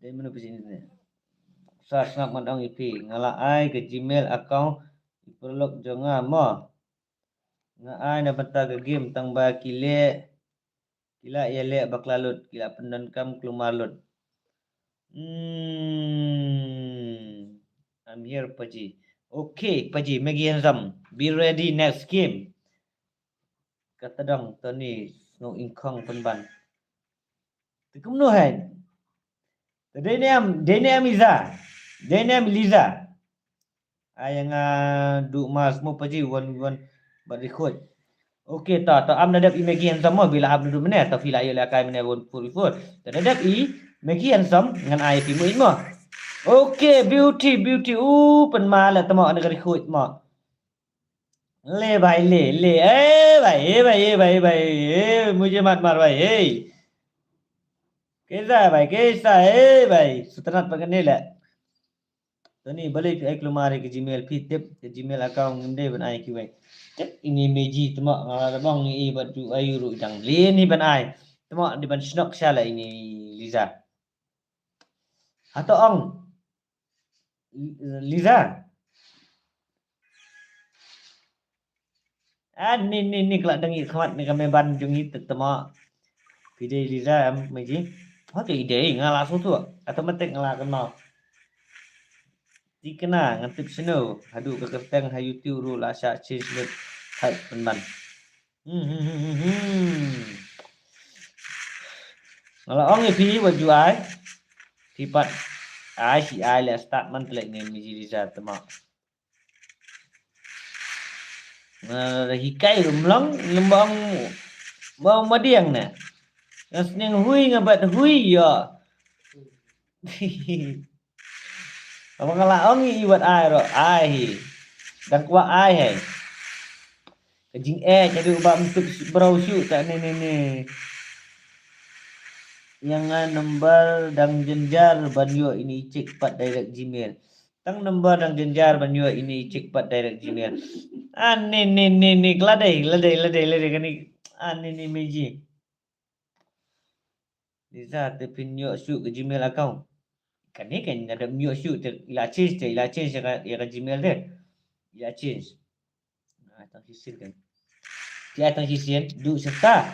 Dei mano phi sini ne. Sa sngap ngan ong ïa phi, nga la ai ka Gmail account i paralok jong nga mo. Nga ai na bynta ka game tang ba ki leh, ki la ïaleh bakla lut, ki la pyndonkam kulmar lut. Hmm. I'm here, Paji. Okay, Paji, Maggie Handsome. Be ready next game. Kata dang Tony snow ingkong pynban. Te kumno hein? Te dei ne em, dei ne em Iza. Dei ne em Liza. Ai nga du mas mo Paji wan wan bad record. Okay, ta ta am da dep i Maggie Handsome mo, bila hap du mene, ta phi la ïa la kai mene one forty-four. Ta da dep i Maggie Handsome ngan ai phi mo in mo. Okay, beauty, beauty. U pynma la tamo na ka record mo. Le bhai, le, le. Eh bhai, eh bhai, eh bhai, eh bhai. Eh, mujhe mat mar bhai, eh. Kaisa hai bhai, kaisa hai, eh bhai. Sutanat pakan ni le. Tony, balei phi ai kulmar ïa ka Gmail, phi tip ka Gmail account ngim dei ban ai kiwei. Tip ini Meiji tmo nga la da bang i bad ju ayu ruh dang lin hi ban ai. Tmo dei ban shnok sha la ini Liza. Hato ong. Liza. Ah, ni, ni, ni, ka la dang ïa khmat ni ka me ban jong i te tmo. Phi dei Liza em Meiji. Hooid i dei nga la shu tu. Automatic nga la kynmaw. Ti kena ngan tip snow. Haduh ka kyrteng ha YouTube ruh la sha change lut. Hai pynban. Hmm, hmm, hmm, hmm, hmm. Nga la ong ïa phi wat ju ai. Phi pat ai shi ai le start man tlek ngi Meiji Liza tmo. Nga la hikai rumlong lembang bang madiang ne. Nga sniang hui nga bat hui ïa. Abang nga la ong i wat ai ro ai hi. Dang kwah ai hai. Ka jingeh ka dei ba mtuk brau shu ta ne ne ne. Ïa nga number dang jynjar ban ïoh ine i chick pat direct Gmail. Tang number dang jynjar ban ïoh ine i chick pat direct Gmail. Ah, ni, ni, ni, ni, lade, lade, lade, lade, kane. Ah, ni, ni, Meji. Liza, te phin ïoh shuh ka Gmail account. Kane kan nga dang ïoh shuh te, ila change te, ila change ïa ka, ïa ka Gmail te. Ila change. Ah, tang shisien kan. Te ah, tang shisien, du serta.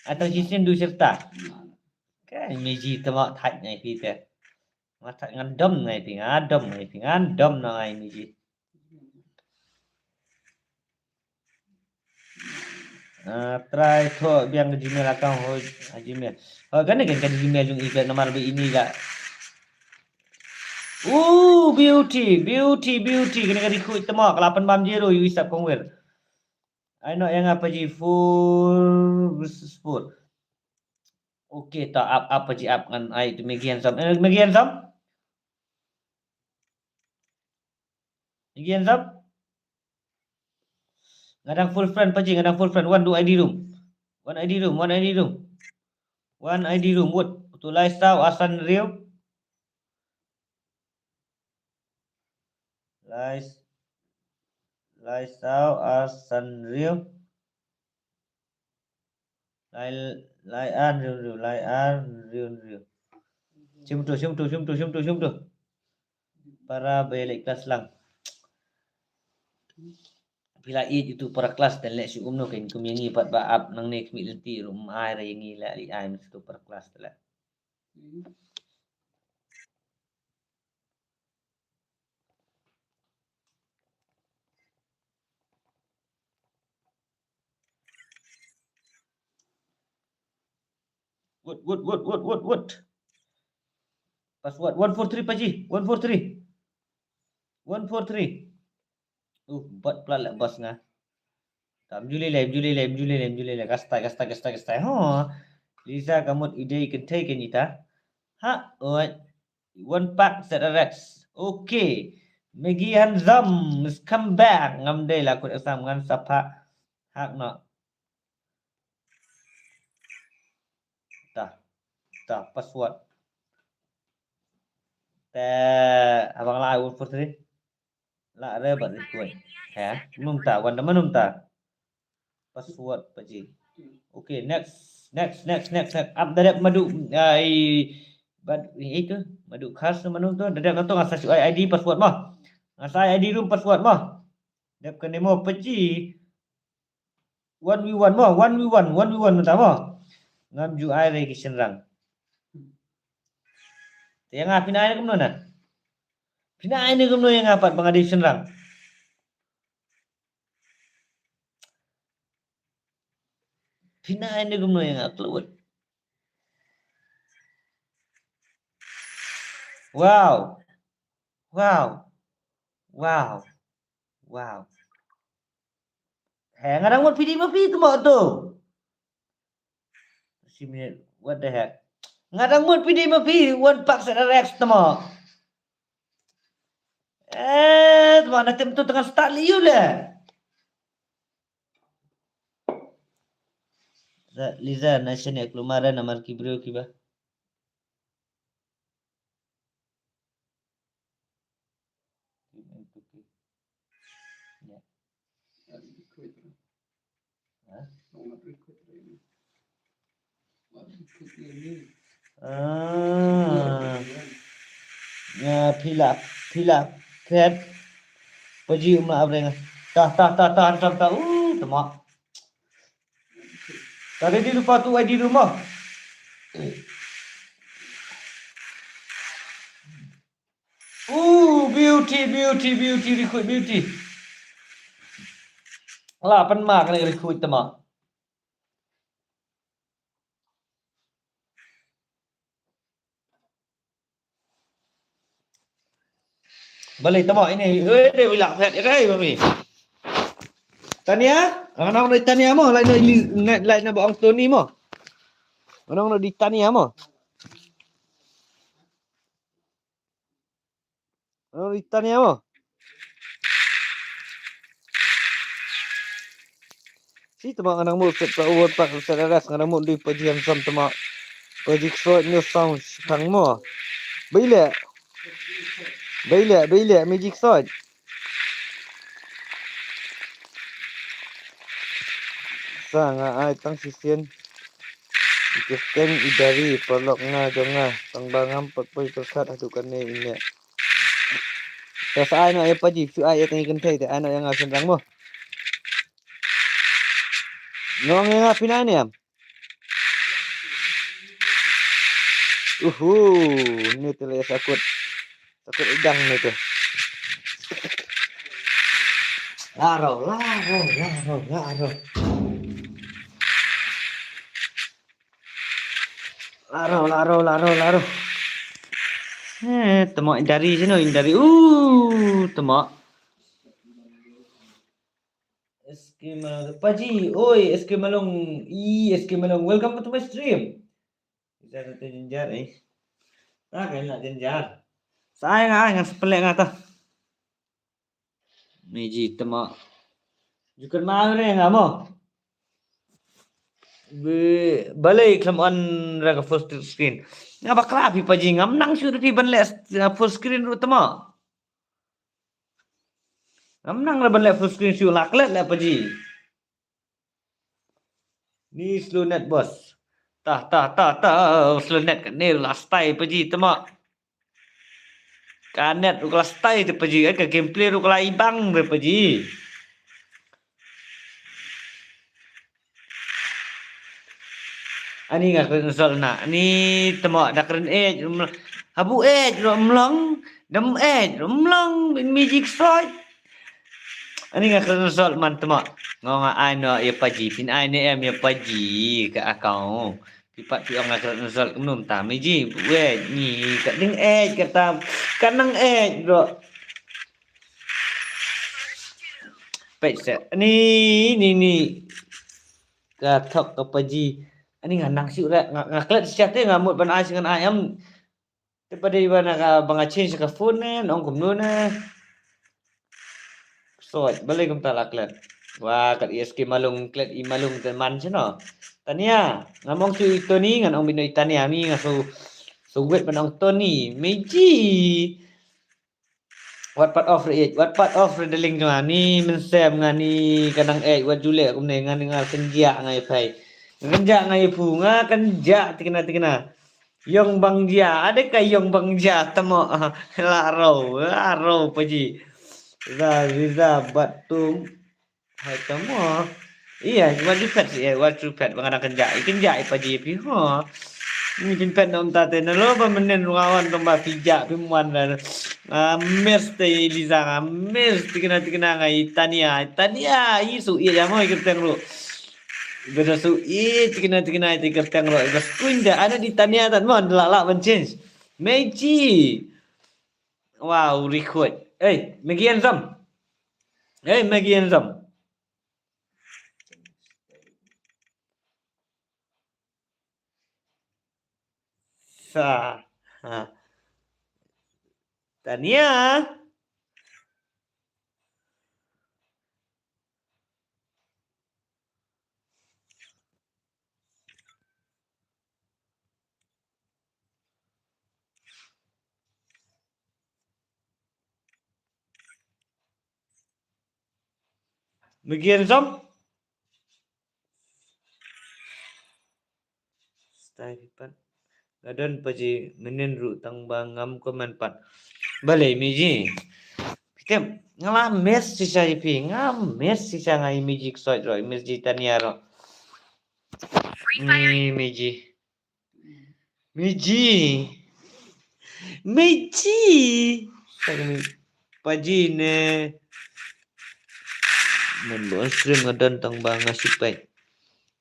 Ah, tang shisien, du serta. Kan Meji te ma thait ngai phi te. Ma thait ngan dom ngai phi, ngan dom ngai phi, ngan dom na ngai Meji. Ah, try thoh biang ka Gmail account ho, ah, Gmail. Ho, kane kan ka Gmail jong i phi namar ba ine ka. Uh, beauty, beauty, beauty. Kane ka recruit te mo, ka la pynbam zero, ïa u Isap Kongwer. Ai noh ïa nga Paji, four versus four. Okay, ta up, up Paji, up ngan ai tu Megan Sam. Eh, Megan Sam? Again, Sam? Nga dang full friend Paji, nga dang full friend. Wan, du I D room. Wan I D room, wan I D room. Wan I D room, wut. Tu Lai Saw, Asan Riew. Lai, Lai Saw, Asan Riew. Lai, Lai An Riew Riew, Lai An Riew Riew. Shim tu, shim tu, shim tu, shim tu, shim tu. Para ba ïaleh klas lang. Phi la ïeit ïa utu para klas te leh shu kumno kein kum ïa ngi pat ba ap nangne khmih lynti ruh ym ai re ïa ngi leh leh ai mynta utu para klas te leh. Wut, wut, wut, wut, wut, wut. Password one four three Paji, one four three. One four three. Uh, bot plat leh bos nga. Tam juli leh, juli leh, juli leh, juli leh. Kastai, kastai, kastai, kastai. Ho. Lisa ka mut i dei kynthei kein ita. Ha, oi. One pack set a rex. Okay. Maggie Handsome is come back. Ngam dei la kut exam ngan sa phah. Hak noh. Ta. Ta, password. Te, abang la one four three. La re bad request. He, mynta, wan da mynta. Password Paji. Okay, next, next, next, next, next. Ap da dep Madu, ai, bad, itu, Madu Khas mano tu, da dep na tu nga sa shu ai I D password mo. Nga sa ai I D room password mo. Dep kane mo Paji. One v one mo, one v one, one v one mynta mo. Ngam ju ai re ki shynrang. Te ïa nga phin ai ne kumno na? Phin ai ne kumno ïa nga pat ba nga dei shynrang? Phin ai ne kumno ïa nga, kloi. Wow. Wow. Wow. Wow. He, nga dang mut P D ma phi tu mo tu. Shi minit, what the heck? Nga dang mut P D ma phi, one pack set a rex tu mo. Eh, tu mo, na tem tu tengah start liu le. Liza, na shane klumara namar ki briew kiba. Ah. Ya, phi la, phi la khet. Paji um la abreng. Tah, tah, tah, tah, tah, tah. Uh, tama. Tadi di lupa tu, ai di rumah. Uh, beauty, beauty, beauty, recruit, beauty. Lah, pen ma kena recruit tema. Balei tamo ini? Eh, dei wilak phet ya kai mami. Tania, ngan ong di Tania mo, lai no, lai no ba ong Tony mo. Ngan ong di Tania mo. Ngan ong di Tania mo. Si tamo ngan ong mo set pa uwon pa set aras ngan ong mo di pa jian sam tamo. Pajik sot nyo sang sang mo. Baile. Baile, baile, Magic sot. Sa nga ai tang shisien. Ikirteng idari paralok nga jong nga. Tang ba ngam pat poi pyrkhat haduh kane ine. Te sa ai no ïa Paji, phi ai ïa tang i kynthei te ai no ïa nga shynrang mo. Ngong ïa nga phi nai ne em. Uhu, ni te le sakut. Sakut idang ni te. Laro, laro, laro, laro. Laro, laro, laro, laro. Eh, temo indari sino indari. Uh, temo. S K Malong. Paji, oi, S K Malong. I, S K Malong. Welcome to my stream. Bisa satu jenjar, eh. Tak, enak jenjar. Saya nggak, nggak sepelek nggak tuh. Meji tema. Jukut mau re nggak mau. Be, balei khlem on ra ka full screen. Nga bakla phi Paji ngam nang shu da phi ban leh full screen ruh tema. Ngam nang ra ban leh full screen shu la klet leh Paji. Ni slow net boss. Tah tah tah tah slow net ka ne la stai Paji tema. Ka net ruh ka la stai te Paji, eh, ka gameplay ruh ka la ibang te Paji. Ani nga kren sol na. Ani temo da kren eh. Habu eh ro mlong. Dam eh ro mlong. Bin Magic soi. Ani nga kren sol man temo. Ngo nga ai no ïa Paji. Phin ai ne em ïa Paji ka account. Phi pat phi ong nga kren sol kumno mynta Meji. Weh ni ka ding eh kata ka nang eh bro. Peit se. Ni ni ni. Ka thok ka Paji. Ani nga nang shu re nga, nga klet sha te nga mut ban ai sha ngan ai am. Te pa dei ba na ka ba nga change ka phone ne nong kumno ne. Soi balei kumta la klet. Wa kat S K Malung klet i Malung te man sino. Tania, ngam ong shu i Tony ngan ong bino i Tania mi nga su su wet ban ong Tony. Meji. Wat pat off re ej, wat pat off re deling jong nga ni mynsiem nga ni ka nang ej wat ju leh kumne nga ni nga kynjah nga ïa phai. Nga kynjah nga ïa phu, nga kynjah tikna tikna. Yong bang jia, ade ka yong bang jia temo la ro, la ro Paji. Za, za, bat tum. Hai tamo. Iya, wat ju phet, iya, wat ju phet, ba nga dang kynjah, i kynjah i Paji phi ho. Ni phin phet nom ta te na lo ba menen ruh nga wan tong ba phi jah phi mon da. Nga miss te i Liza, nga miss tikna tikna nga i Tania, i Tania i su i jamo i kyrteng ruh. Ba da su i tikna tikna i kyrteng ruh. Ba skun da ana di Tania tan mon la la ban change. Meji. Wow, record. Hey, Megian Zam. Hey, Megian Zam. Sa. Ha. Tania. Megian Zom. Style pat. Nga don Paji menen ruh tang ba ngam comment pat. Balei Meji. Kitem nga la miss shisha ïa phi, nga miss shisha nga ïa Meji Ksoit ruh, Meji Tania ruh. Ni Meji. Meji. Meji. Paji ne. Mon ba on stream nga don tang ba nga shu peit.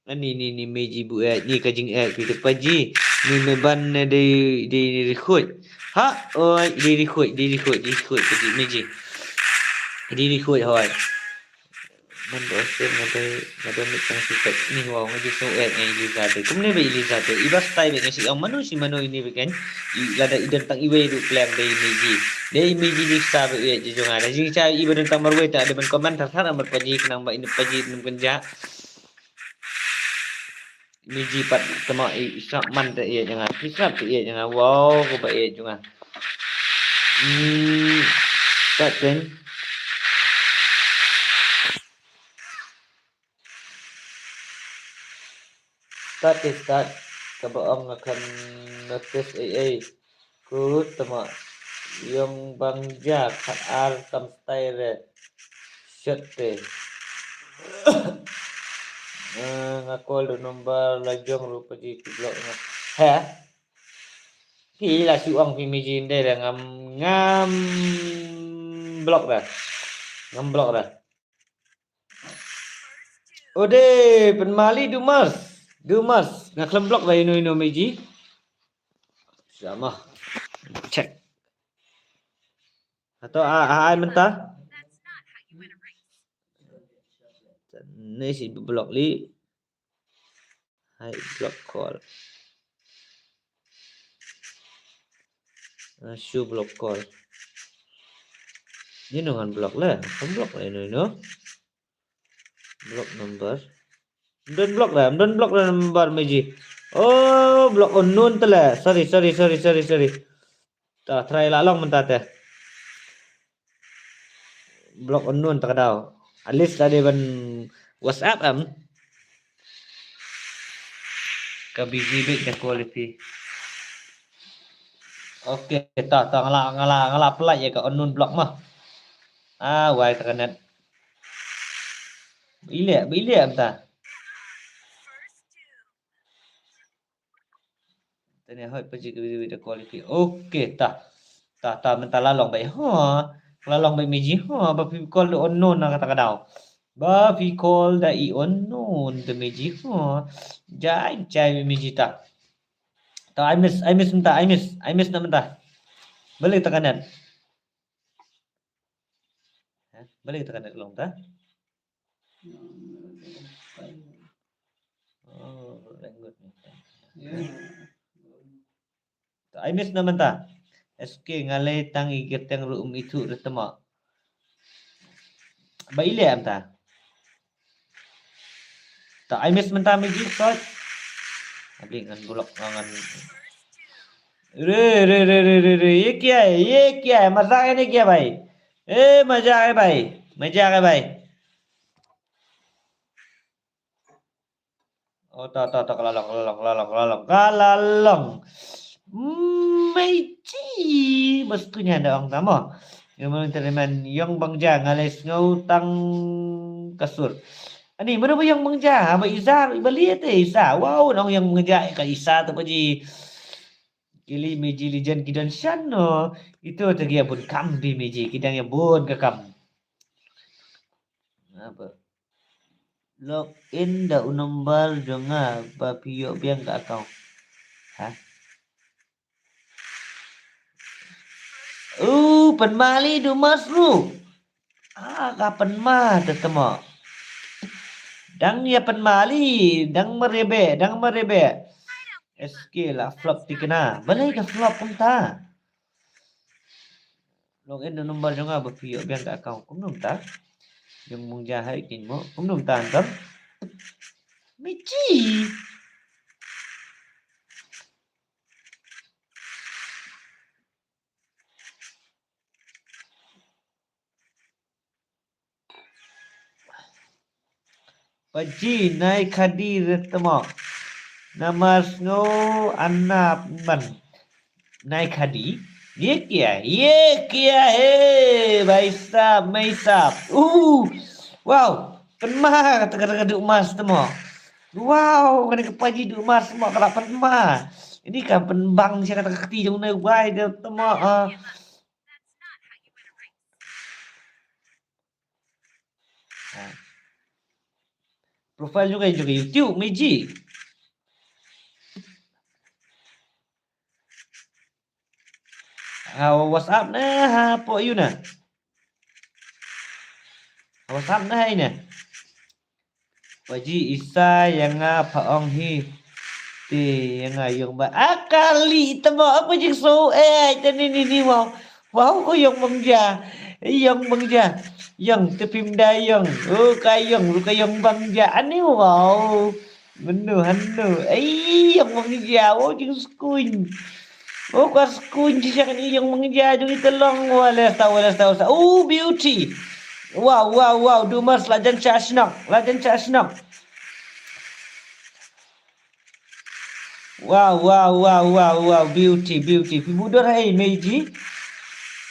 Ani ni ni Meji bu eh ni ka jing eh phi te Paji. Ni me ban ne dei dei dei record. Ha oi dei record dei record dei record Paji Meji. Dei record hoi. Man ba on stream nga dei nga don mittang shu peit ni wow nga ju shu eh ngai Eliza te. Kumne ba Eliza te iba style ba nga shu ong mano shi mano ini ba kan. I lada i don tang iwei ruh pleng dei Meji. Dei Meji ni sa ba eh jong nga. Da jing cha iba don tang marwei ta ada ban comment thar thar amar Paji khnang ba ini Paji num kynja. Miji pat tama i sap man te ïeit nga. Phi sap te ïeit nga. Wow, ko ba ïeit jong nga. Hmm, ta ten. Start, eh, start. Kaba ong nga khlem notice ei ei. Ku tama ïong bang ja khat ar tam style re. Shot te. Eh, nga call da number la jong ruh pa ji ki block nga. He? Phi la shu ong phi Miji ndai da ngam, ngam block da. Ngam block da. Ode, pynmali dumas. Dumas. Nga khlem block da ino ino Miji. Sama. Check. Atau a, a, ai mynta. Ni si block li. Hai block call. Ah, show block call. Ni ngan block le. Kan block le no no. Block number. Don block le, don block le number Miji. Oh, block unknown te le. Sorry, sorry, sorry, sorry, sorry. Ta try la long mynta te. Block unknown ta ka daw. At least ta dei ban WhatsApp em. Ka busy bit ka quality. Okay, ta ta nga la nga la nga la apply ïa ka unknown block mah. Ah, wai ta ka net. Ile, ile em ta. Tene hoi pa ji ka video quality. Okay, ta. Ta ta mynta la long bai ha. La long bai Miji ha. Ba phi call da unknown na kata ka daw. Ba phi call da i unknown da Miji ha. Jai jai Miji ta. Ta I miss, I miss mynta, I miss, I miss na mynta. Balik ta ka net. Ha? Balik ta ka net long ta. Oh, language ni. Ta I miss na mynta. S K nga lei tang i kyrteng ruh um ithuh re tama. Ba ile em ta. Ta I miss mynta Miji sot. Abi ngan block ngan. Re re re re re re. Ye kya hai? Ye kya hai? Mazak hai ne kya bhai? Eh, mazak hai bhai. Mazak hai bhai. Oh, ta ta ta ka la long, ka la long, ka la long, ka la long, ka la long. Miji, bas kunya da ong tama. Ïong bang ja, ïong bang ja nga lei sngew tang ka sur. Ani, mano ba ïong bang ja, ha, ba Isa, ba liat te Isa. Wow, nong ïong bang ja ka Isa te pa ji. Kili Miji Legend ki don shan no. Ito te ki ïa bun kam bi Miji, ki dang ïa bun ka kam. Apa? Log in da u number jong nga ba phi ïoh biang ka account. Ha? Uh, pynmali du mas ruh. Ah, ka pynma te temo. Dang ïa pynmali, dang marebe, dang marebe. S K la flop tikna. Balei ka flop kumta? Log in da number jong nga ba phi ïoh biang ka account. Kumno mynta? Jong mung ja hai kin mo. Kumno mynta antam? Michi. Paji nai khadi retmo. Namar sngew anap man. Nai khadi. Ye kya? Ye kya hai? Bhai sahab, mei sahab. Uh. Wow. Pynma kata kata kata du mas temo. Wow, kane ka paji du mas temo kata pynma. Ini kan pynbang sia kata kati jong ne wai de temo. Ah. Ha. Profile jong ka, jong ka YouTube, Meji. Ha, WhatsApp na, ha, po yu na. WhatsApp na, hai na. Paji isa ïa nga pha ong hi. Te ïa nga ïong ba. Ah, kali temo apa jingso. Eh, te ni ni ni wow. Wow, ko ïong bang ja. Ïong bang ja. Ïong te phim da ïong. Oh, ka ïong, lu ka ïong bang ja. Ani wow. Mano, hano. Ei, ïong Mangja, oh, jingskun. Oh, ka skun, jingskun, ïong Mangja, jong ita long, wala sta, wala sta, wala sta. Oh, beauty. Wow, wow, wow, Dumas, la jan cha shnok, la jan cha shnok. Wow, wow, wow, wow, wow, beauty, beauty. Phi budor hai, Meiji.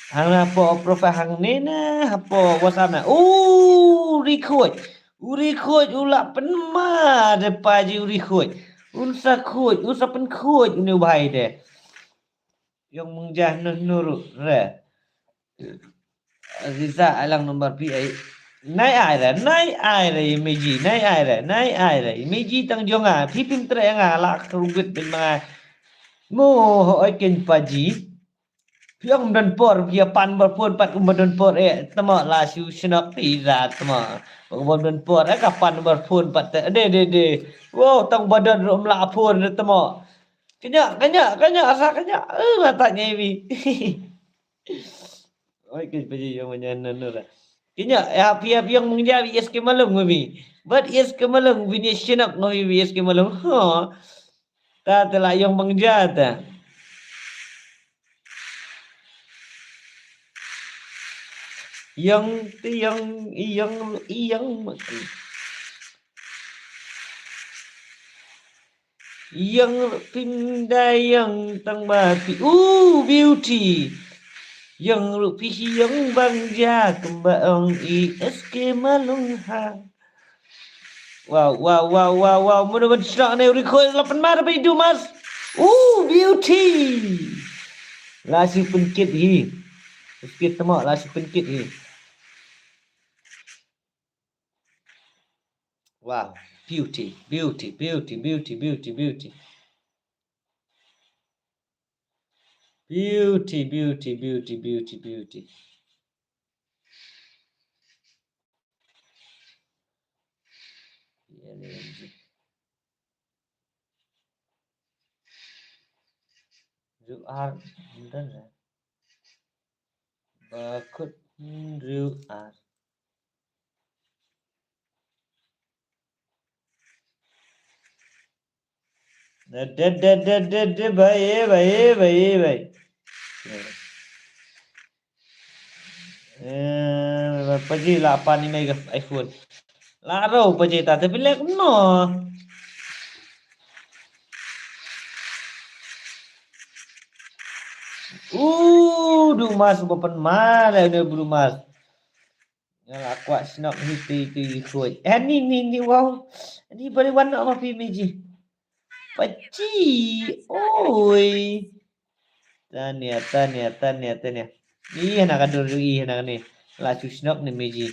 Hang na po profile hang ne na, hapo WhatsApp na. Oh, record. U ri khuid u la pynmar de pa ji u ri khuid. Un sa khuid, un sa pynkhuid une u bhai de. Ïong Mangja nuru re. Aziza alang number pi ai. Nai ai re, nai ai re Meiji, nai ai re, nai ai re. Meiji tang jong nga, phi pyntrei nga la khrubit bin ma nga. Mo ho oi ken pa ji. Phi ong don por, phi pan number phone pat kum ba don por eh, tamo la shu shnok ti za tamo. Ba kum ba don por eh, ka pan number phone pat te. De, de, de. Wow, tang ba don rum la phone de tamo. Kenya, kenya, kenya, asa kenya. Eh, mata ngai bi. Oi, ke pa ji ïong Mangja nanu ra. Kenya, ya phi, ya phi ïong Mangja bi S K Malung bi. But S K Malung bi ni shnok ngo bi S K Malung. Ha. Ta te la ïong Mangja ta. Ïong ti ïong, ïong, ïong. Ïong pynda ïong tang ba pi. Ooh, beauty. Ïong ruh phi ïong Mangja kumba ong i S K Malung ha. Wow, wow, wow, wow, wow. Mano ban shnok ne u ri khuid la pynmar ba i Dumas. Ooh, beauty. La shu pynkit hi. Pynkit tamo, la shu pynkit hi. Wow, beauty, beauty, beauty, beauty, beauty, beauty. Beauty, beauty, beauty, beauty, beauty. Ju ar, ynda re. Ba kut ju ar. Na de, de, de, de, de, bai, bai, bai, bai. Eh, pa ji la pan i mei ka iPhone. La ro pa ji ta te pilek no. Uh, Dumas ba pynmar ne Dumas. Nga la kwah shnok hi ti ti khuid. Eh, ni, ni, ni, wow. Ni bari wan noh ma phi Meiji. Pa ji, oi. Tania, tania, tania, tania. Ni hana ka dur, i hana ka ni. La shu shnok ni Meiji.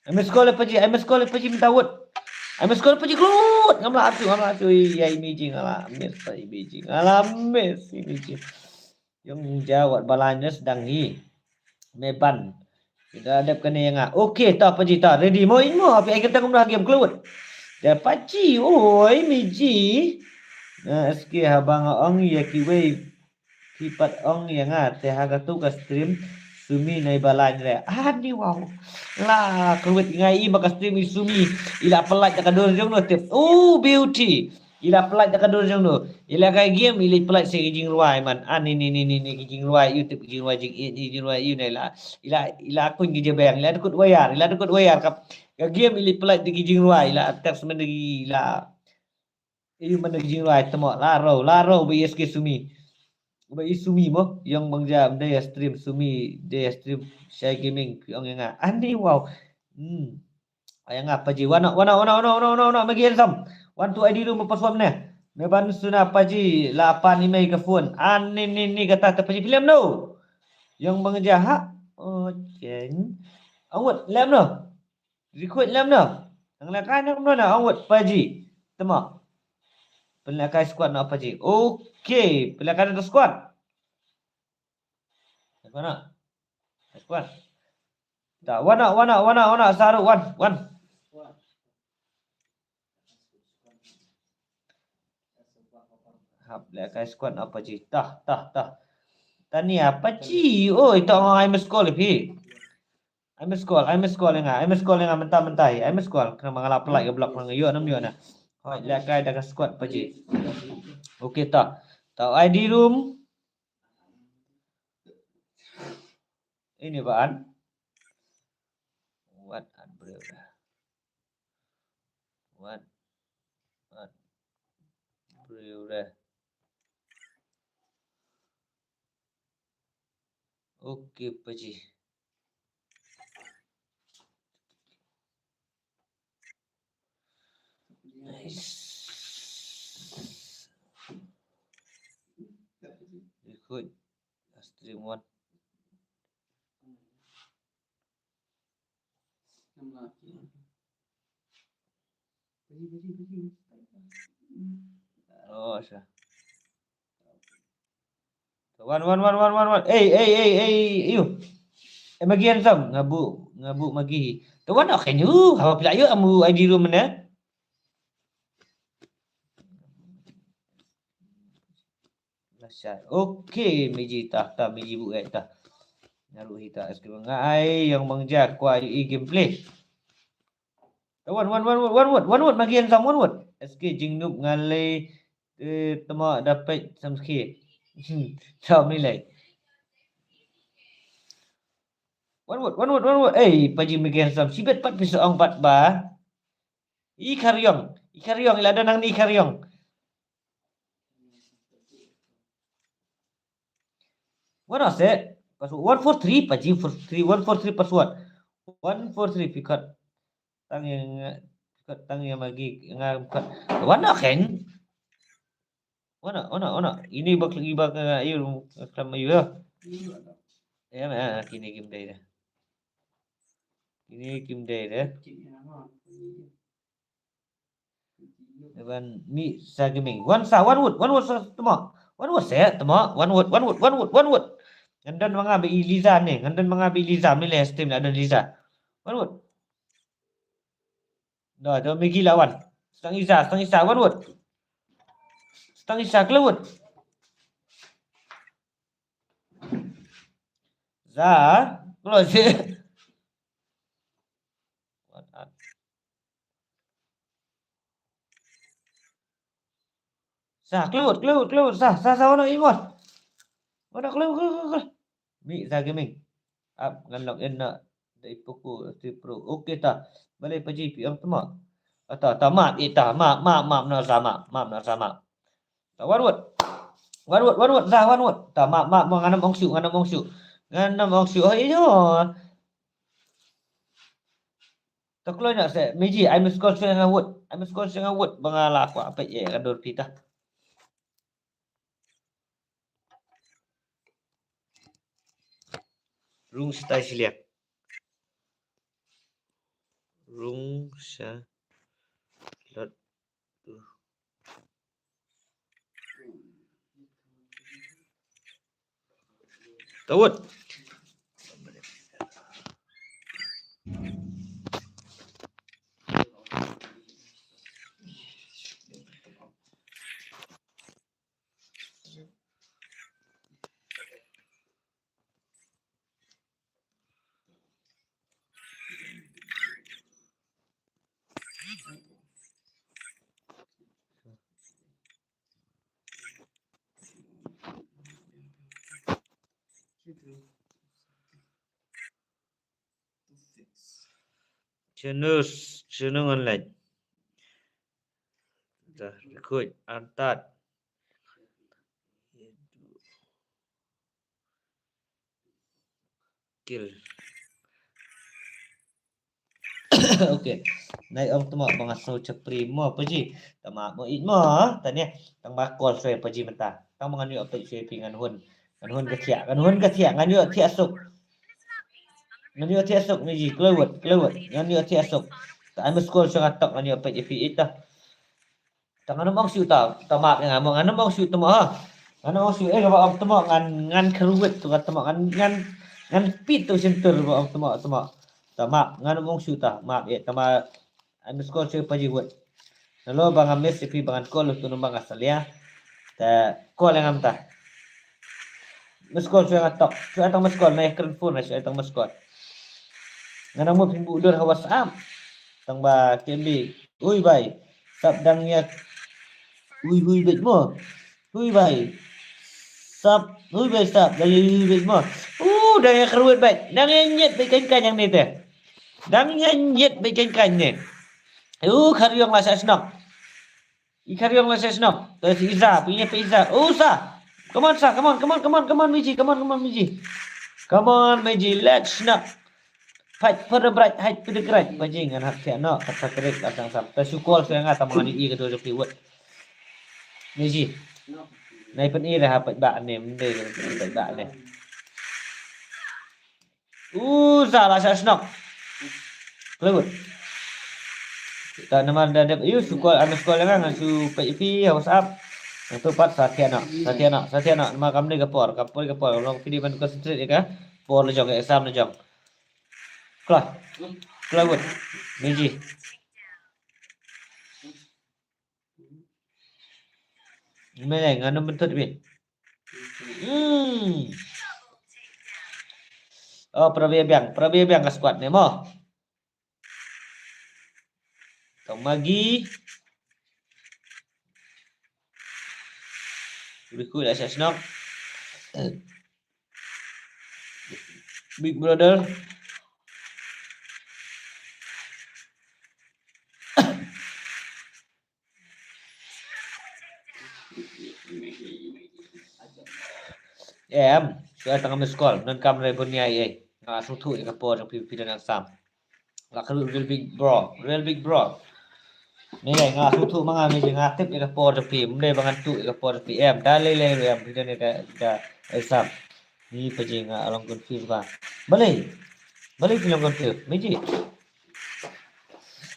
I miss call pa ji, I miss call pa ji mynta wut. I miss call pa ji klut. Ngam la atu, ngam la atu. Ïa i Meiji nga la miss pa i Meiji. Nga la miss i Meiji. Ïong ja wat balance dang hi. Me ban. Kita dep kane ïa nga. Okay, ta pa ji ta. Ready mo ing mo. Api ai kita kumno game klut. Da pa ji. Oi, Meiji. Na S K haba nga ong ïa kiwei. Ki pat ong ïa nga. Te ha katu ka stream. Sumi nai balance re. Ani wow. La klut nga i ba ka stream i Sumi. I la pynlait da ka dur jong no tip. Oh, beauty. I la pynlait da ka dur jong no. I la kai game, i la pynlait sa ki jingrwai man. Ah, ni, ni, ni, ni, ni, ki jingrwai, ïa u tip ki jingrwai jing, i, i jingrwai, ïa u ne la. I la, i la kuñ ki jabeng, i la dukut wayar, i la dukut wayar kap. Ka game, i la pynlait da ki jingrwai, i la text man da ki, i la. Ïa u man da ki jingrwai, tamo, la ro, la ro, ba S K Sumi. Ba i Sumi mo, ïong bang jam, da ïa stream, Sumi, da ïa stream, Shy Gaming, ki ong ïa nga. Ani, wow. Hmm. Ïa nga pa ji. Wan, wan, wan, wan, wan, wan, wan, magi handsome. Wan tu I D lu ma password ne. Me ban suna pa ji la pan i mei ka phone. An ni, ni, ni kata ta pa ji film no. Ïong bang ja ha. Okay. Awat lem no. Request lem no. Ang la kai no no na awat pa ji. Tama. Pynlehkai squad na pa ji. Okay. Pynlehkai na squad. Squad na. Squad. Ta, wana, wana, wana, wana, saru, wan, wan. Hap, lehkai squad apa ji? Tah, tah, tah. Tania, apa ji? Oi, ta ngai miss call phi. Ai miss call, ai miss call ïa nga, ai miss call ïa nga mynta mynta, ai miss call. Khnang ba nga la pynlait ka block, nga ïoh nam ïoh na. Hooid, lehkai da ka squad Paji. Okay, ta. Ta I D room. Ini ba an. Wat an briew dah. Wat an briew dah. Okay, Paji. Nice. Record. Stream one. Oh, sa. Wan, wan, wan, wan, wan, wan. Ei, ei, ei, ei, ayu. Eh, Magi handsome. Nga buh, nga buh Magi. Te wan, okay, nyu. Haba phi la ïoh, amu I D room ne. Lashai. Okay, Magi ta, ta Magi buh eh ta. Naru hi ta, S K Bang. Ai, ïong Bang Ja, kwah ïohi gameplay. Wan, wan, wan, wan, wan, wan, wan, wan, Magi handsome, wan, wan. S K Jingnub ngalai, eh, tama dapat samski. Hmm, tama ni lai. Wan, wan, wan, wan, wan, wan. Eh, Paji Magi handsome. Sibet pat pisa ong pat ba. I Kharyong. I Kharyong, ila da nang ni Kharyong. Wan ase. Password one four three, Paji four three, one four three password. One four three, phi khot. Tang ïa nga, phi khot tang ïa Magi, nga khot. Wan na khen. Wan na, wan na, wan na. Ini bak, ini bak, eh, ayu, klam ayu ya. Ya, ma, kini kim dai dah. Kini kim dai dah. Ban mi sa gaming. Wan sa, wan wut, wan wut sa tama. Wan wut sa tama. Wan wut, wan wut, wan wut, wan wut. Ngan don ma nga ba i Liza ne. Ngan don ma nga ba i Liza. Mi le stream la don Liza. Wan wut. Da, da Magi la wan. Stang isa, stang isa, wan wut. Stang isa, khlem wut. Za, khlem wut. Wan at. Sa, khlem wut, khlem wut, khlem wut, sa, sa, sa, wan, imot. Wan, khlem, khlem, khlem, khlem. Mi sa gaming. Ap ngan log in na. Dei Poco three Pro. Okay ta. Balei Paji phi ong tama. Ata, ta map, ita, map, map, map, na sa map, map, na sa map. Ta wan wut. Wan wut, wan wut, sa wan wut. Ta map, map, map, ngan ym ong shu, ngan ym ong shu. Ngan ym ong shu. Oh, iyo. Ta kloi na se, Magi, ai miss call shuwa nga wut. Ai miss call shuwa nga wut. Ba nga la kwah peit ïa ka dur phi ta. Rung stai siliak. Rung sa lot. Tawut. Channel, channel online. Dah, record, antat. Kill. Okay. Nai ong tama ba nga sngew chapri mo Paji. Tama mo it mo. Tanya. Tang ba call shuwa Paji mynta. Tang ba ngan ïoh update shuwa phi ngan hun. Ngan hun ka thiah. Ngan hun ka thiah. Ngan ïoh thiah suk. Ngan ïoh thiah suk ni ji. Kloi wut. Kloi wut. Ngan ïoh thiah suk. Ta ai miss call shuwa nga tok ngan ïoh update phi ita. Ta ngan ym ong shu ta, ta map ïa nga mo, ngan ym ong shu ta mo ha. Ngan ym ong shu, eh, kaba ong ta mo, ngan, ngan kyrwit tu ka ta mo, ngan, ngan, ngan pit tu shin tur ba ong ta mo, ta mo. Ta map, ngan ym ong shu ta, map, eh, ta ma, ai miss call shu Paji wut. Hello, ba nga miss ïa phi ba ngan call tu number nga salia. Ta call ïa nga mynta. Miss call shu ïa nga tok, shu ïa tang miss call, na ïa kren phone, shu ïa tang miss call. Nga nang mo phin buh dur ha WhatsApp. Tang ba K M B. Ui bai. Sap dang ïa. Ui hui bit mo. Ui bai. Sap. Ui bai sap. Dang ïa ui bit mo. Uh, dang ïa kyrwit bit. Dang ïa nyit bit kan kan ïa ni te. Dang ïa nyit bit kan kan ni. Uh, Khariong la sa shnok. I Khariong la sa shnok. Te si Iza, punya pe Iza. Oh, Sa. Come on, Sa. Come on, come on, come on, come on, Miji. Come on, come on, Miji. Come on, Miji. Let's shnok. Fight for the bright, hide for the great. Paji ngan hap thiah noh. Kata krik la sang sam. Te su kol su nga ta mangani i ka dua jong phi wot. Miji. Nai pen i dah hap ba ne, mendai ka ba ne. Uh, Sa la sa shnok. Klewut. Ta namar da dep, yu, su kol, anu su kol ngan, ngan su peit ïa phi ha WhatsApp. Ngan tu pat sa thiah noh, sa thiah noh, sa thiah noh. Namar kam dei ka por, ka por, ka por. Long phi dei ban concentrate ïa ka por la jong, ka exam la jong. Kla. Klewut. Miji. Mei, ngan ym bentut phi. Hmm. Oh, para biang, para biang ka squad ne mo. Tong Magi. Uri ku la sa shnok. Big Brother. Em, shu ai tang miss call, donkam re bun ïa i. Nga sngewthuh ïa ka por jong phi, phi don exam. Nga kyrpad real big bro, real big bro. Ni lai nga sngewthuh ma nga, ni nga tip ïa ka por jong phi, ym dei ba ngan tuh ïa ka por jong phi em. Da lei lei em, phi don ïa ka, ka exam. Ni pa ji nga long confuse ba. Balei? Balei phi long confuse? Miji.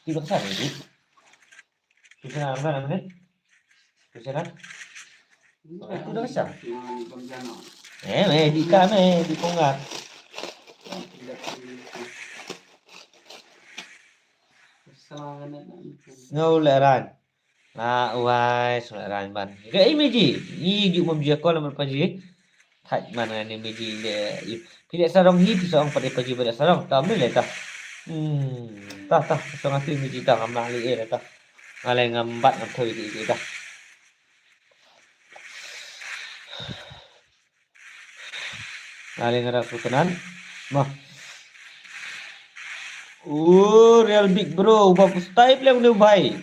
Phi long sa Miji. Phi sa na mana ni? Phi sa na? Aku dah sa. Eh, me di ka me di kongat. Ngau leran. Na wai sula ran ban. Ga i Miji. I ju mom ji ko lamar pa ji. Thait man ngan i Miji le. Phi le sarong hi, phi sarong pa de pa ji ba le sarong. Tam ni le ta. Hmm. Ta ta sarong ati Miji ta ngam na li e ta. Ngale ngam bat ngam thoi di di ta. Ngale ngara sukanan. Mah. Oh, real big bro. Ba pustai pleng ni bai.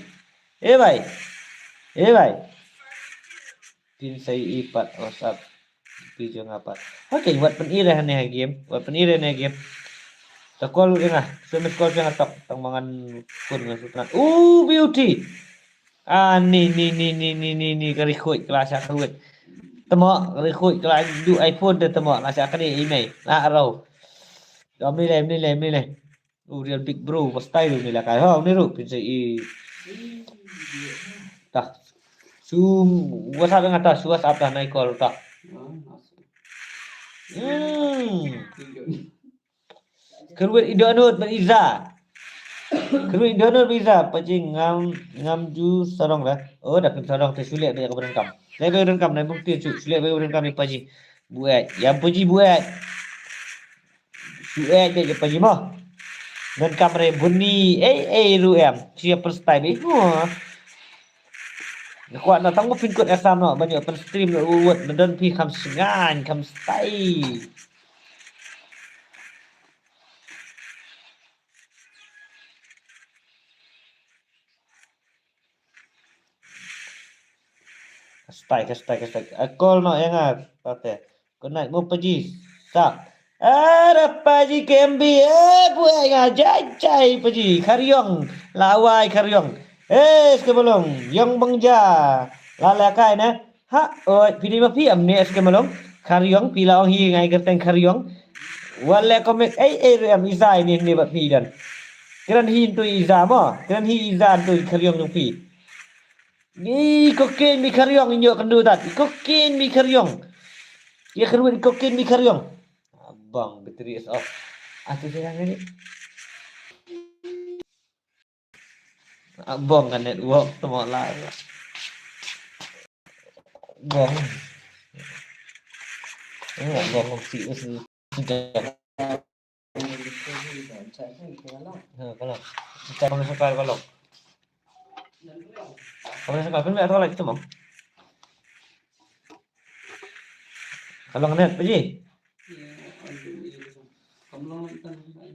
Eh bai. Eh bai. Pin sai i pat WhatsApp. Pi jong apat. Okay, wat pen ire ne game. Wat pen ire ne game. Ta call ri nga. Sms call jong atok. Tang mangan pun ngan sukanan. Oh, beauty. Ah, ni, ni, ni, ka ri khuid, ka la shah khuid. Tamo, ka ri khuid, ka la du iPhone te tamo, la shah kane i mei, la rau. Dom ni le, ni le, ni le. U real big bro, ba style ni la kai. Ho, ni ru, pin sa i. Ta. Su WhatsApp nga ta, su WhatsApp ta, nai call ta. Hmm. Kyrwit i Donut ban Iza. Kyrwit i Donut ban Iza. Paji ngam, ngam ju sarong la. Oh, da pyn sarong te shu leh ba ka bren kam. Leh ba ka bren kam, nai bung ti shu, shu leh ba ka bren kam i paji. Buat, ya paji buat. Shu eh, ya paji mo. Ngan kam re buni, eh, eh, ru em. Sia first time, eh, mo. Nga kwah na tang mo pin kut asam no, ban ïoh pyn stream no, uwat, na don phi kham sngan, kham style. Kastai, kastai, kastai. A call no ïa nga, pate. Good night, mo paji. Sa. Ara paji K M B, eh, buai nga jai jai paji. Khariong, lawai khariong. Eh, Skemalong, yong bangja. Lala kai na. Ha, oi, phi dei ma phi am ne Skemalong. Khariong, phi la ong hi ngai kyrteng Khariong. Wale comic, eh, eh, ru em Iza ini ne ba phi dan. Kren hi tu Iza mo, kren hi Iza tu Khariong tu phi. Ni kokin mi Khariong inyo kendu tat. Kokin mi Khariong. Ya kerwin kokin mi Khariong. Abang battery is off. Aku jangan ni. Abang kan network tu malah. Abang. Ini abang si usul. Ha, ka long. Ka long sa ka long. Ka long sa ka pynbeit to la ki tymong. Ka long net pa ji. Ka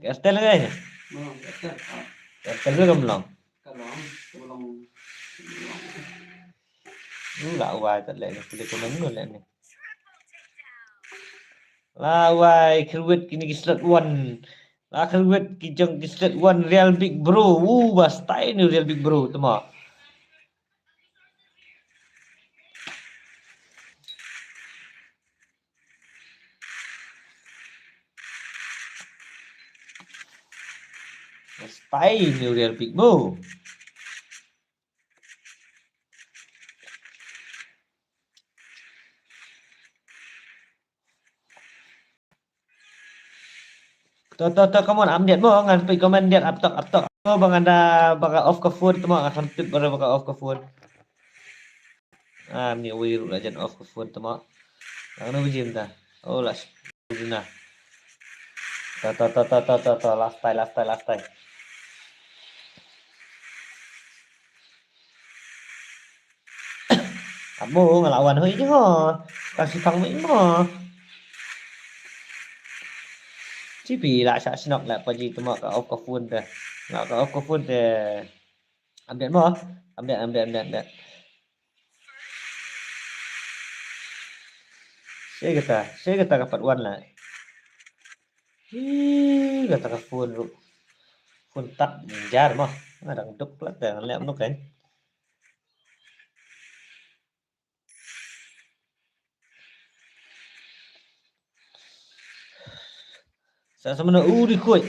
Airtel ngai. Ka Airtel ka long. Ka long. Ka long. Ula wai tat le ni, pili ko nang le ni. La wai, khyrwit kine ki slot one. La khyrwit ki jong ki slot one Real Big Bro. U ba style ni Real Big Bro tama. Style ni Real Big Bro. To, to, to, come on, update mo, ngan peit comment update, update, update. Oh, ba ngan da, ba ka off ka phone, tama, ngan peit ba ka off ka phone. Ah, ni wi ru la jan off ka phone, tama. Ngan nu jim da. Oh, la, jim na. To, to, to, last time, last time, last time. Amo nga la wan hoi jong ho. Ka sipang mo imo. Chipi la sa sinok la pa ji tama ka off ka phone te. La ka off ka phone te. Update mo. Update, update, update, update. Sai kata, sai kata ka part one la. Hi, kata ka phone ru. Phone tat jar mo. Nga dang duk la te nga lem nuk kan. Sa sama na u recruit.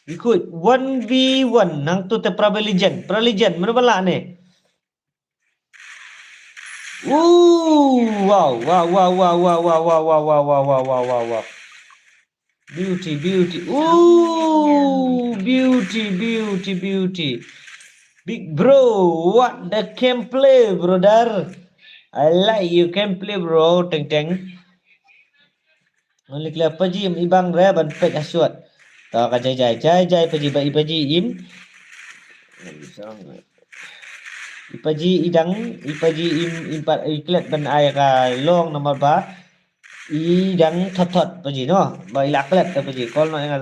Recruit one v one nang tu te Prabal Legend. Prabal Legend mana bala ne? Ooh, wow, wow, wow. Beauty, beauty. Ooh, beauty, beauty, beauty. Big bro, what the gameplay, brother? I like you gameplay, bro. Teng teng. Only clear pa ji im ibang re ban pek aswat. Ta ka jai jai jai jai pa ji ba i pa ji im. I pa ji idang, i pa ji im, im pa i klet ban ai ka long number ba. I dang thot thot pa ji no. Ba i la klet ta pa ji. Call no nga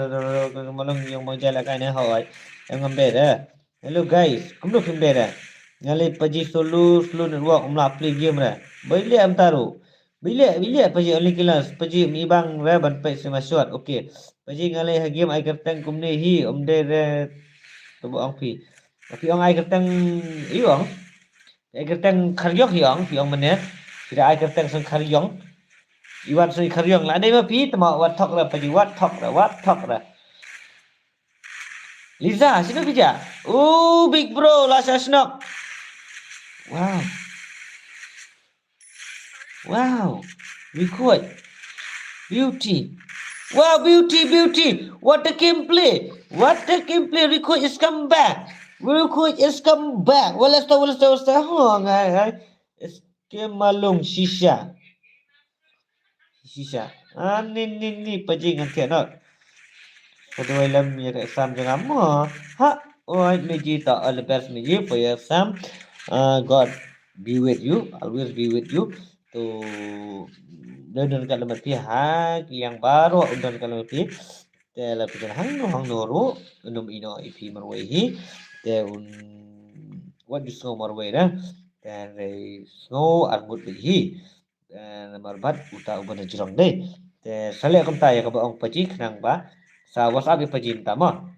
malong yong bang jai la kai ne hoi. Yang ngambe da. Hello guys, kumno kumbe da. Ngali pa ji solo slow network um la play game da. Ba i le am taru. Ba i le, ba i le pa ji only killers. Pa ji mi bang re ban pek sima shot. Okay. Pa ji ngali ha game ai kerteng kumne hi um de re. Tubu ong pi. Pi ong ai kerteng i ong. Ai kerteng kharyong hi ong, hi ong mane. Sida ai kerteng sang kharyong. Iwan sang kharyong la dei ma pi tama wat thok ra pa ji wat thok ra wat thok ra. Liza, sino pija? Oh, big bro, la sa snok. Wow. Wow. Recruit. Beauty. Wow, beauty, beauty. What a gameplay. What a gameplay. Recruit is come back. Recruit is come back. Well, let's go, well, let's go, let's go. Oh, ngai, ngai. Ke malung shisha. Shisha. Ah, ni, ni, ni, pa ji ngan thiah not. Sa duwai lem ïa ka exam jong nga mo. Ha, oi, Miji ta all the best, Miji, for your exam. Uh, God be with you, always be with you. To, don don ka lem phi ha, ki yang baroh don ka lem phi. Te la phi don hangno hangno ruh, un ym ïehnoh ïa phi marwei hi. Te un wat ju sngew marwei da. Te re sngew arngut bad hi. Te namar bad uta uba na jrong dei. Te sa leh kumta ïa kaba ong pa ji khnang ba sa WhatsApp ïa pa ji mynta mo.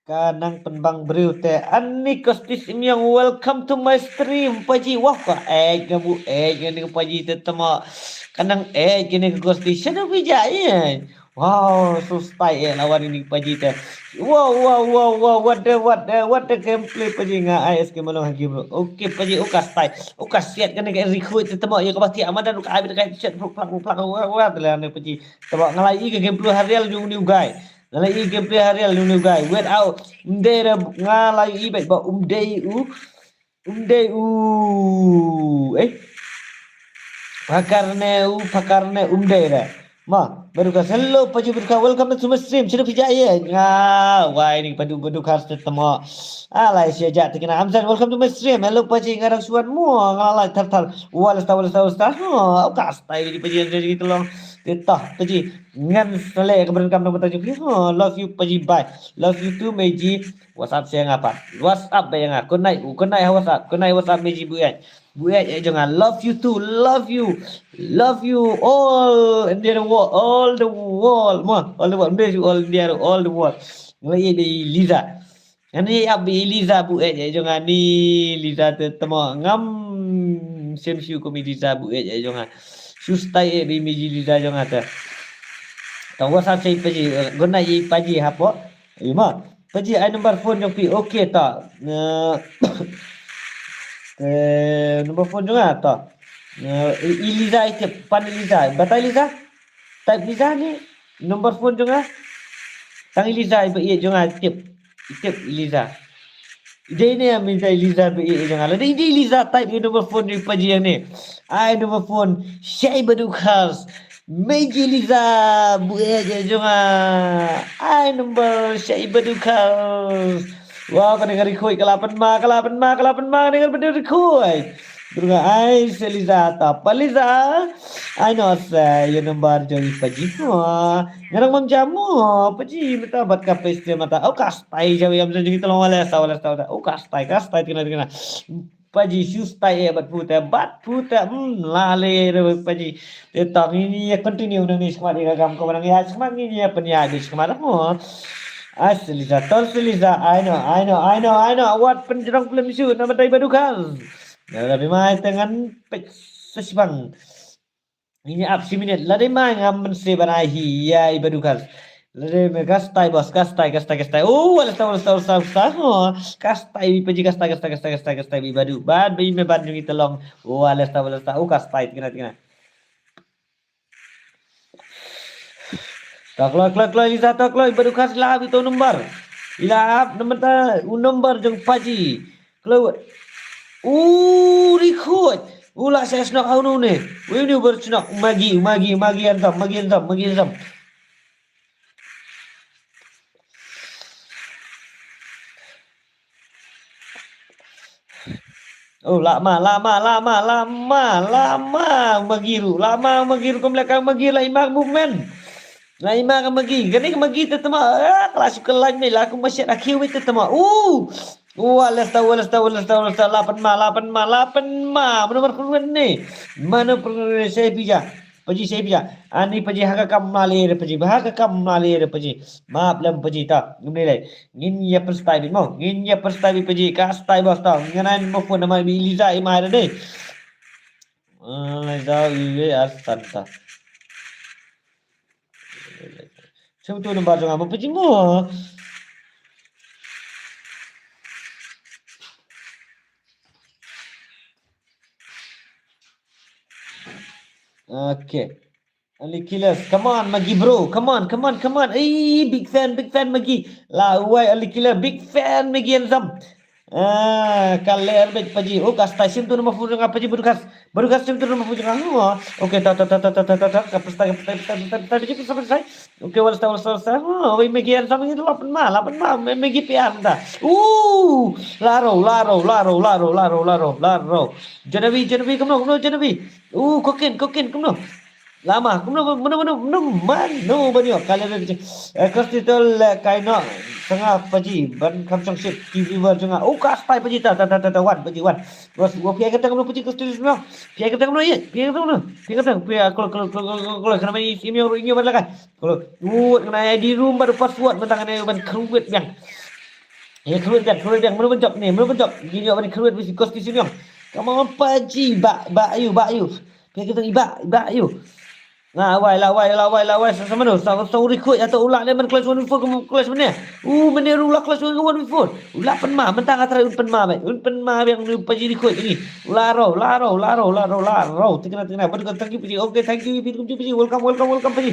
Ka nang pynbang briew te ani kostis im ïong welcome to my stream pa ji. Wah ka eh ka bu eh ka ni pa ji te tama. Ka nang eh ka ni ka kostis shano bi ja eh. Wow, so style eh lawan ini pa ji te. Wow, wow, wow, wow, what the, what the, what the gameplay pa ji nga ai S K malong hagi bro. Okay pa ji, uka style, uka siat kane ka recruit te tama ïa ka ba thiah madan uka ai bit ka siat bro plak bro plak wa wa te la ne pa ji. Tama nga la i ka gameplay ha real jong ni u guy. Nga la i gameplay ha real jong ni u guy. Wait out. Umdei re nga la i bit ba umdei u. Umdei u, eh. Pakar ne u, pakar ne umdei re. Ma, Badukas, hello Paji Badukas, welcome to my stream. Sino phi ja ye? Nga, wai ni Badu Badukas te temo. Alai sia ja te kena Amsan, welcome to my stream. Hello Paji, nga dang suan mo, nga lai thar thar. Wala sta, wala sta, wala sta. Ha, ukas tai di Paji, yang jadi tolong. Te toh Paji, ngan sele ke berenkam nama Paji. Ha, love you Paji, bye. Love you too Meji. WhatsApp saya ngapa? WhatsApp ba yang aku naik, aku naik WhatsApp, aku naik WhatsApp Meji buat. Buat ya jong nga, love you too, love you, love you all India the world, all the world, mo, all the world, India all India, all the world. Ngelai di Liza. Ani abi Liza buat ya jong nga ni Liza te temo ngam sem siu ko mi Liza buat ya jong nga. Sustai e bi mi ji Liza jong nga te. Tang WhatsApp sai Paji, guna i Paji hapo. Ima. Paji ai number phone jong phi. Okay ta. Eh, eh, number phone jong nga ta. Eh, i, i Liza i tip pan Liza. Batai Liza. Type Liza ni. Number phone jong nga. Tang i Liza i ba i jong nga tip. I tip i Liza. Dei ne am i Liza ba i jong nga. Dei dei Liza type i number phone ni Paji yang ni. Ai number phone. Shai Badukas. Meji Liza buat ya jong nga. Ai number Shai Badukas. Wah, kau dengar request kala pen ma, kala pen ma, kala pen ma, dengar betul request. Terus ai Shai Liza ta pa Liza. Ai no sa ya number jong i Paji. Wah, ngarang mam jamu Paji mata bat ka pes mata. Oh, kastai jawi am jong i tolong wala sa wala sa. Oh, kastai, kastai tina tina. Paji sius tai e bat puta, bat puta, hmm, lale re Paji. Te tang ini ya continue nang ni sekhmat ika kam ko nang ya sekhmat ini ya penya di sekhmat mo. Asli zator sili za, I know, I know, I know, I know. Awat penjerang film isu nama tai Badukas. Ya, tapi mai tengan pek sesibang. Ini ap si minit. Lade mai ngam mense ban ai hi ya i Badukas. Lade me kastai bos, kastai, kastai, kastai. Oh, wala sta, wala sta, wala sta, wala sta. Oh, kastai bi Paji, kastai, kastai, kastai, kastai, kastai bi Badu. Bad bi me bad jong i tolong. Oh, wala sta, wala sta. Oh, kastai tikna, tikna. Takloi, kloi, kloi, Liza takloi, Badukas la bi to number. Ila ap number ta, u number jong Paji. Kloi. U request. U la sa snok hau nu ne. Wi ni ber snok Magi, Magi, Magi antam, Magi antam, Magi antam. Oh, lama, lama, lama, lama, lama, Magi ru, lama, Magi ru, kum lekang Magi la imak movement. La imak Magi, kani Magi te tema, ah, kelas ke lain ni, laku masih nak kiwi te tema. Uh, wala sta, wala sta, wala sta, wala sta, lapan ma, lapan ma, lapan ma, mana berkurun ni, mana berkurun saya bija. Paji sai bija. Ani Paji ha ka kam mali re Paji. Ha ka kam mali re Paji. Map lem Paji ta. Ngim ni lai. Ngin ya perstai bit mo. Ngin ya perstai bit Paji. Ka stai bos ta. Ngan ai mo phone nama bi Liza i mai re dei. Liza i we ar santa. Chem tu number jong mo Paji mo. Okay. Only Killers. Come on, Magi bro. Come on, come on, come on. Hey, big fan, big fan, Magi. La wai Only Killer, big fan, Magi and Zam. Ah, kaler bit Paji. Oh, kastai sim tu nama phone nga Paji Badukas. Badukas sim tu nama phone nga. Oh, okay, ta ta ta ta ta ta ta ta. Kapstai, kapstai, kapstai, kapstai, kapstai, kapstai. Okay, wala sta, wala sta, wala sta. Oh, wai Magi and Zam ini lapan ma, lapan ma. Magi pian ta. Uh, laro, laro, laro, laro, laro, laro, laro. Genevieve, Genevieve, come on, come on, Genevieve. Uh, kokin, kokin, kumno. Lama, kumno, kumno, kumno, kumno, mano, mano, mano, kalian ada je. Eh, kos titol, eh, kaino, sanga Paji, ban kam chong ship, T V bar jong nga. Oh, kastai Paji, ta, ta, ta, ta, ta, wan, Paji, wan. Bos, gua pia kata kumno Paji, kos titol kumno. Pia kata kumno, ye, pia kata kumno. Pia kata, pia, kalau, kalau, kalau, kalau, kalau, kalau, kena main isi miong, inyo ban lakai. Kalau, wut, kena I D room, baru password, mentang kena ban kruwet biang. Ya, kruwet biang, kruwet biang, mano ban jop ni, mano ban jop. Gini, ban kruwet, bisi kos titol miong. Come on, Paji, ba, ba, ayu, ba, ayu. Pia kita iba, iba, ayu. La wai, la wai, la wai, la wai, sa, sa mano, sa, sa u request, atau u la ne man clash one v four, kum clash mane. U mane ru la clash one v four. U la pen ma, mentang atra un pen ma, bai. Un pen ma biang nu Paji request ini. U la ro, la ro, la ro, la ro, la ro. Tikna, tikna. Badu ka thank you, Paji. Okay, thank you, Paji. Welcome, welcome, welcome, Paji.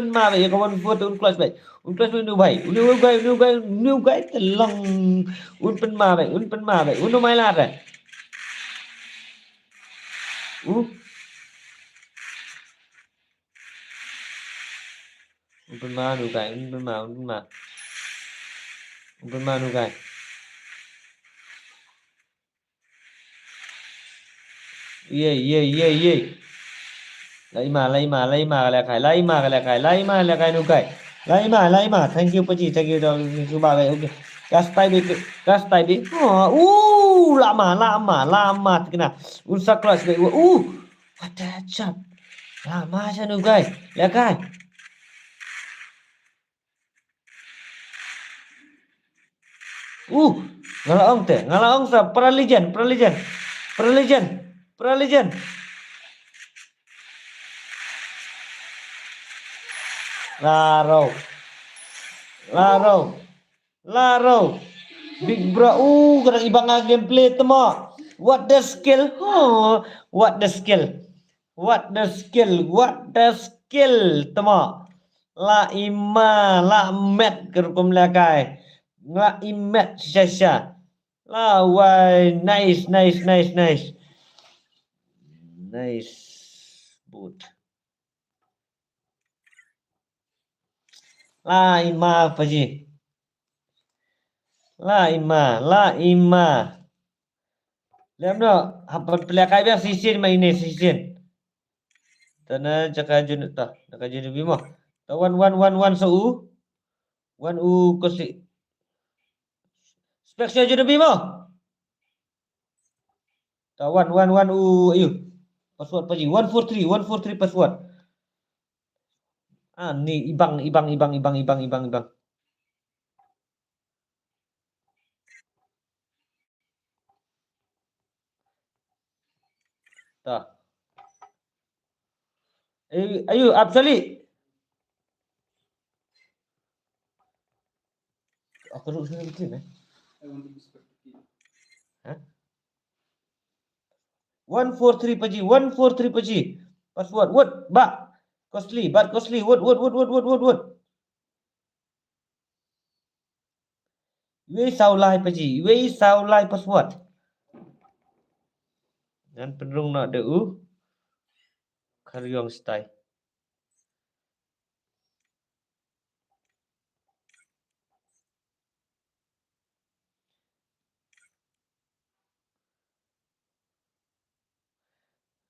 pynma beit ïa ka one four, un clutch beit. Un clutch beit, u Nukai, u Nukai, u Nukai, u Nukai te long. Un pynma beit, un pynma beit, un ym ailad re. U. Un pynma Nukai, un pynma, un pynma. Un pynma Nukai. Ïei, ïei, ïei, ïei. La i ma, la i ma, la i ma ka lehkai, la i ma ka lehkai, la i ma ka lehkai Nukai. La i ma, la i ma. Thank you Paji, thank you, thank you, bye bye, okay. Ka stai beit, ka stai beit. Oh, uh, la ma, la ma, la ma, thikna. Un sa clutch beit, uh. What a shot. La ma sha Nukai. Lehkai. Uh, nga la ong te, nga la ong sa, para legend, para legend, para legend, para legend. Laro. Laro. Laro. Big bro, uh, ka dang ibang ha gameplay te mo. What the skill? Huh. What the skill? What the skill? What the skill? Te mo. La i ma, la met ka rukom lehkai. La i met shisha shisha. La wai, nice, nice, nice, nice. Nice boot. La i ma Paji. La i ma, la i ma. Lem noh, hap ban pynlehkai biang shisien ma ine shisien. Ta na jaka jun ta, na ka jun bi mo. Ta wan, wan, wan, wan sa u. Wan u kosi. Spek sha jun bi mo. Ta wan, wan, wan u ayu. Password Paji. One four three, one four three password. Ah, ni ibang, ibang, ibang, ibang, ibang, ibang, ibang. Ta. Eh, ayu, Absali. Aku duduk sini bikin, eh. Hah? One four three Paji, one four three Paji. Password, word, ba. Costly, but costly, word, word, word, word, word, word. Wei saw lai Paji, wei saw lai password. Ngan pynrung noh da u. Kharyong stai.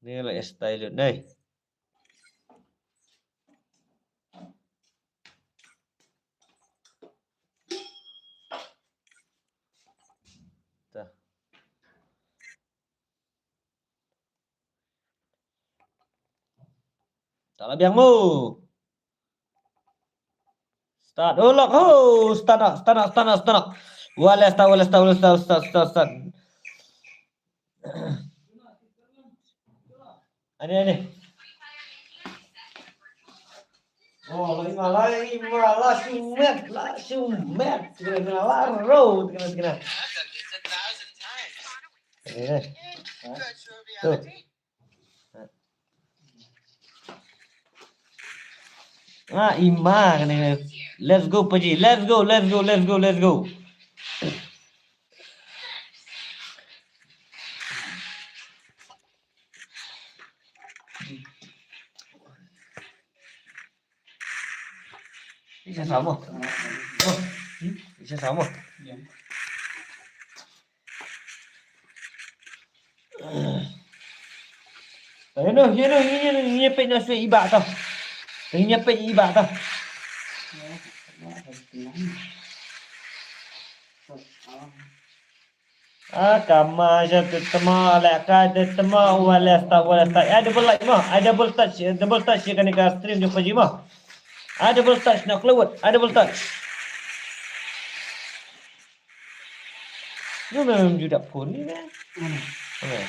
Ni la style lut nai. Ta. Ta la biang mo. Start. Oh, lock. Oh, start up, start up, start up, start up. Wala start, wala start, wala start, start, start, start. Ani, ani. Oh, la i ma, la i ma, la shumet, la shumet. Kena, kena, la ro, kena, kena. Eh. Tuh. Ah, i ma kane. Let's go, Paji. Let's go, let's go, let's go, let's go. Isa sama. Oh. Hmm? Isa sama. Ino, ino, ino, ino peit na sui ibak to. Ino peit ibak to. Ah, kama ja tetema, leka tetema, wala sta, wala sta. Eh, double like mo. Eh, double touch, eh, double touch ïa kane ka stream jong Paji mo. Eh, double touch na klewet. Eh, double touch. Nyo mem juda phone ni na. Hmm. Mana?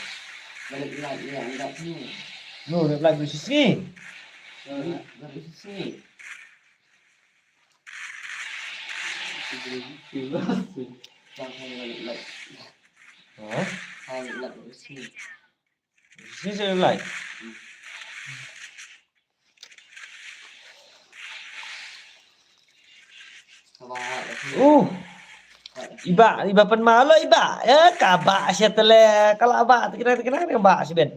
Balik like ïa anda ni. No, reply beri sisi. No, beri sisi. Terima kasih. Jang hai lak lak. Ha? Hai lak lak sini. Sini sini lai. Kaba lak sini. Uh. Iba, iba pynmalu iba. Ya, kaba shatale. Kala ba, tikna tikna kaba siben.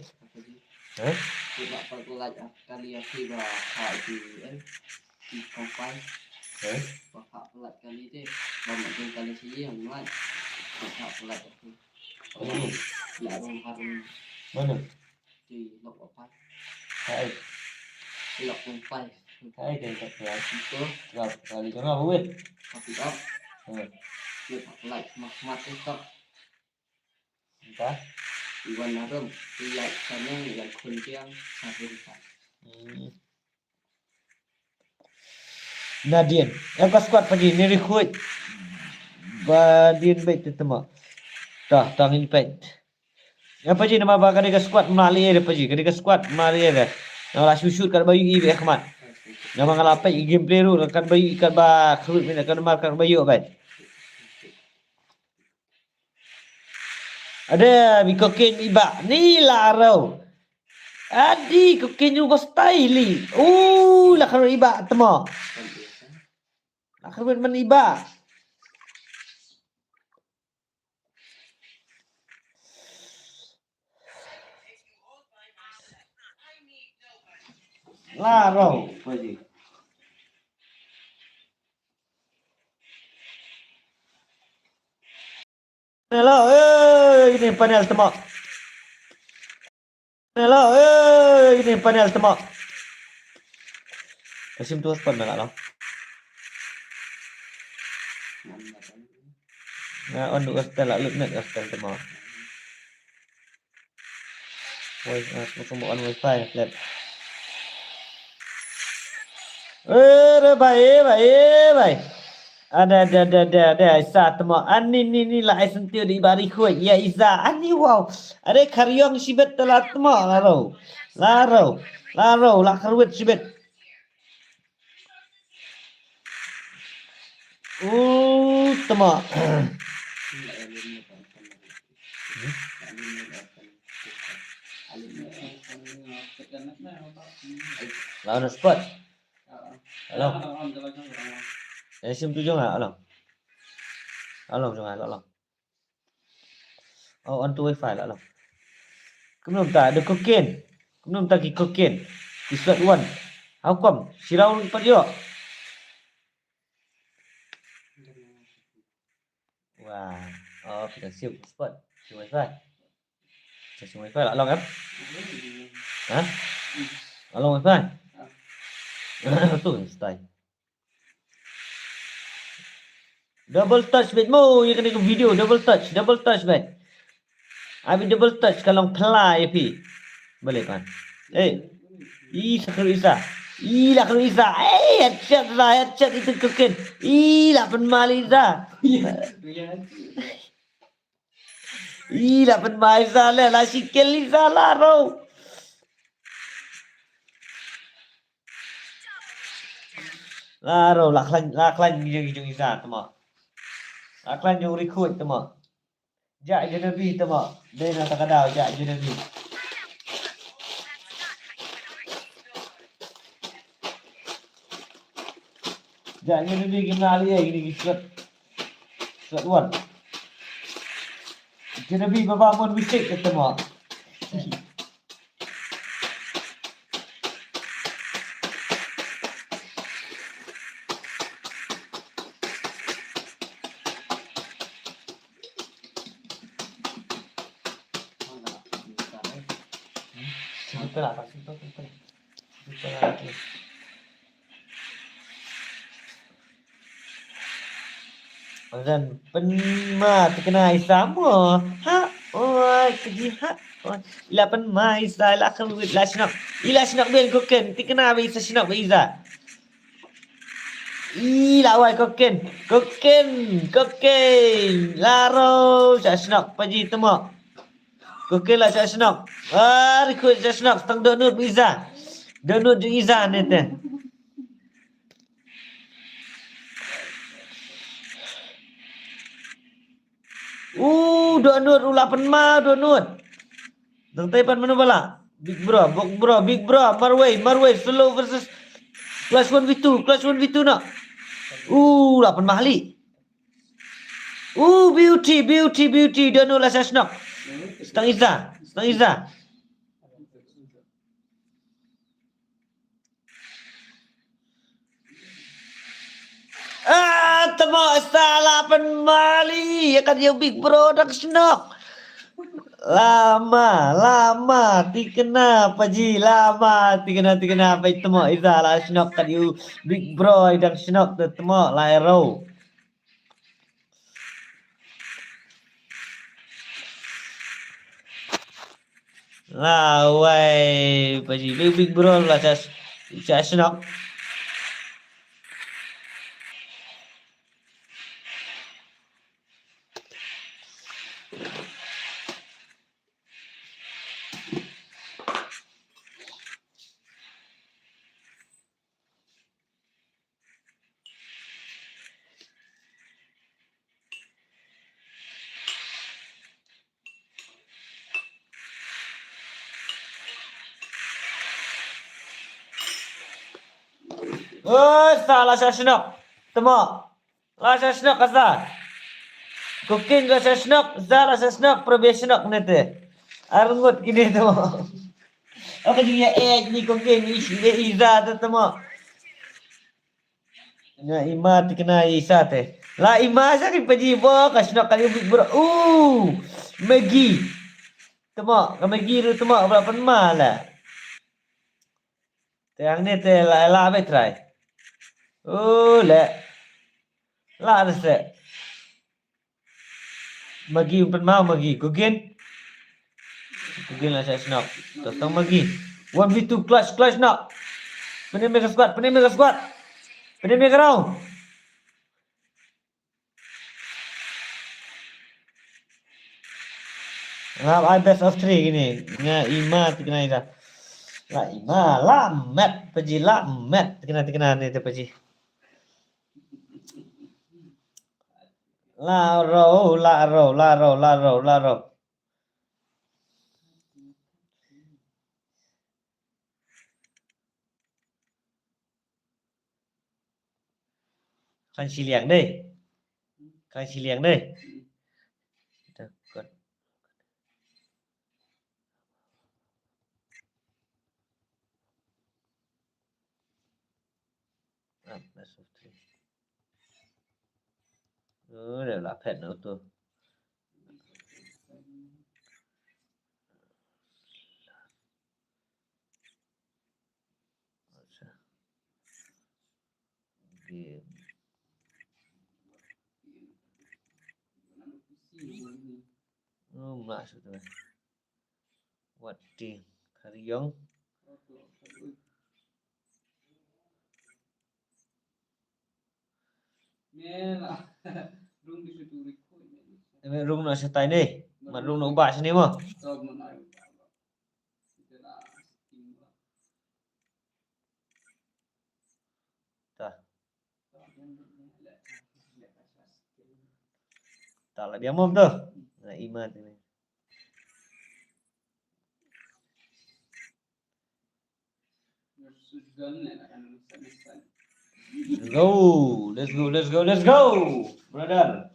Ha? Iba pynlak kali ya si ba ha di, eh. Di kompai. Eh? Ba ha pynlak kali de. Ba ma jong kali si yang mat. Ba ha pynlak aku. Hmm. Ya rong harum. Mana? Di lok apa? Hai. Lok kompai. Hai, kan tak ya. Itu. Lok kali jong apa weh? Tapi tak. Hmm. Dia pynlak mat mat itu. Ba? Iwan Narum, Iyai Saneng, Iwan Khunjiang, Sabun Tan. Hmm. Nadien, em ka squad pagi ni recruit. Ba dien beit te tama. Tah, tang in peit. Em pagi nama ba ka dei ka squad mali ere pagi, ka dei ka squad mali ere. Nama la shoot shoot kat ba yu i be khmat. Nama nga la peit i gameplay ru kat ba yu i kat ba khlut min kat mar kat ba yu beit. Ade, bi kokin iba ni la rau. Adi kokin yu ko style li. Uh, la kharu iba temo. La kharu man iba. La rau, paji. Hello, eh, ini panel temo. Hello, eh, ini panel temo. Kasim tu spot na long. Na on du hostel la lut net hostel temo. Wai, ah, aku sembuh on wifi net. Eh, re bai, eh, bai, eh, bai. Ada, ada, ada, ada, ada, Isa temo. Ani ni ni la ai sentiu di bari khuai. Ya Isa, ani wow. Ada karyong sibet telat temo laro. Laro. Laro la kharwet sibet. Uh, temo. Lawan spot. Hello. Eh, sim tu jong ah, along. Along jong ah, along. Oh, on tu wifi la long. Kumno ta de koken. Kumno ta ki koken. Ki slot one. How come? Sirau pat yo. Wah. Oh, kita siap spot. Siap wifi. Siap wifi la long em. Ha? La long wifi. Tu style. Double touch bad mo, ïa kane ka video double touch, double touch bad. Abi double touch ka long pla ïa phi. Balei pan. Eh. I sakru isa. I lakru isa. Eh, headshot la, headshot itu koken. I la pynmal isa. I la pynmal isa le, la sikel isa la ro. La ro, la khlaiñ, la khlaiñ jong, jong isa tama. La khlaiñ jong recruit tama. Ja janabi tama. Dei na ta ka daw ja janabi. Ja janabi kim na ali ai ni ki slot. Slot one. Janabi baba mon mistake tama. Ran pynma tikna isa mo. Ha, oi, kaji ha. Oi. Ila pynma isa, ila khawit, ila shnok. Ila shnok ben koken, tikna ba isa shnok ba isa. Ila wai koken, koken, koken. Laro, sa shnok, paji temo. Koken la sa shnok. Ah, recruit sa shnok, tang donut ba isa. Donut ju isa ne te. U Dohnud, u la pynma Dohnud. Dang tai pat mano ba la. Big Bro, Big Bro, Big Bro, marwei, marwei, solo versus Clash one v two, Clash one v two na. U la pynma hali. U Beauty, Beauty, Beauty, Dohnud la sha shnok. Stang Iza, Stang Iza. Ah, tamo sa la pynma hali. Ïa kat ïa u Big Bro dang shnok. Lama, lama, thikna paji, lama, thikna, thikna, paji tamo Iza la shnok kat ïa u Big Bro dang shnok te tamo la ero. Lawei, paji, Big, Big Bro la sha, sha shnok. Oi, sa la sha shnok. Tamo. La sha shnok ka sa. Kokin la sha shnok, sa la sha shnok, probia shnok ne te. Arngut kine tamo. Aka jingïa eh ni Kokin, i, i, i sa te tamo. Nga ima thikna i sa te. La ima sa ki paji bo ka shnok ka ïa u Big Bro. U Maggie. Tamo, ka Maggie ruh tamo, ba la pynma la. Te hangne te la, la ba trai. U le. La ne se. Maggie, um pynma Maggie. Kokin. Kokin la sha shnok. To tang Maggie. One v two, Clash, Clash na. Pynim ïa ka squad, pynim ïa ka squad. Pynim ïa ka round. Nga ai best of three kine. Nga ima thikna ita. La ima, la met paji, la met thikna, thikna ne te paji. La ro, la ro, la ro, la ro, la ro. Kan shiliang dei. Kan shiliang dei. Ah, best of three. Oh, dah lah pet nak tu. Game. Oh, masuk tu. What the? Kariong. Eme rung na setai ni. Mat rung na ubah sini mo. Ta. Ta la dia mom tu. Na ima tu ni. Go, let's go, let's go, let's go, brother.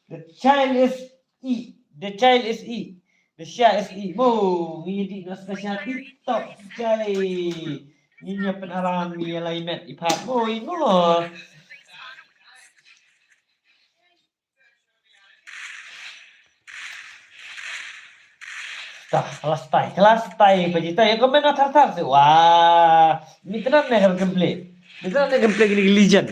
The child is e, the child is e, the sha is e. Mo, ngi di na special TikTok, jai. Ngi nya pen aram ngi lai met ipat mo, i mo. Ta, kelas tai, kelas tai, paji tai, ya komen atar tar se. Wah, ni kena ne kan gameplay. Ni kena ne gameplay kini legend.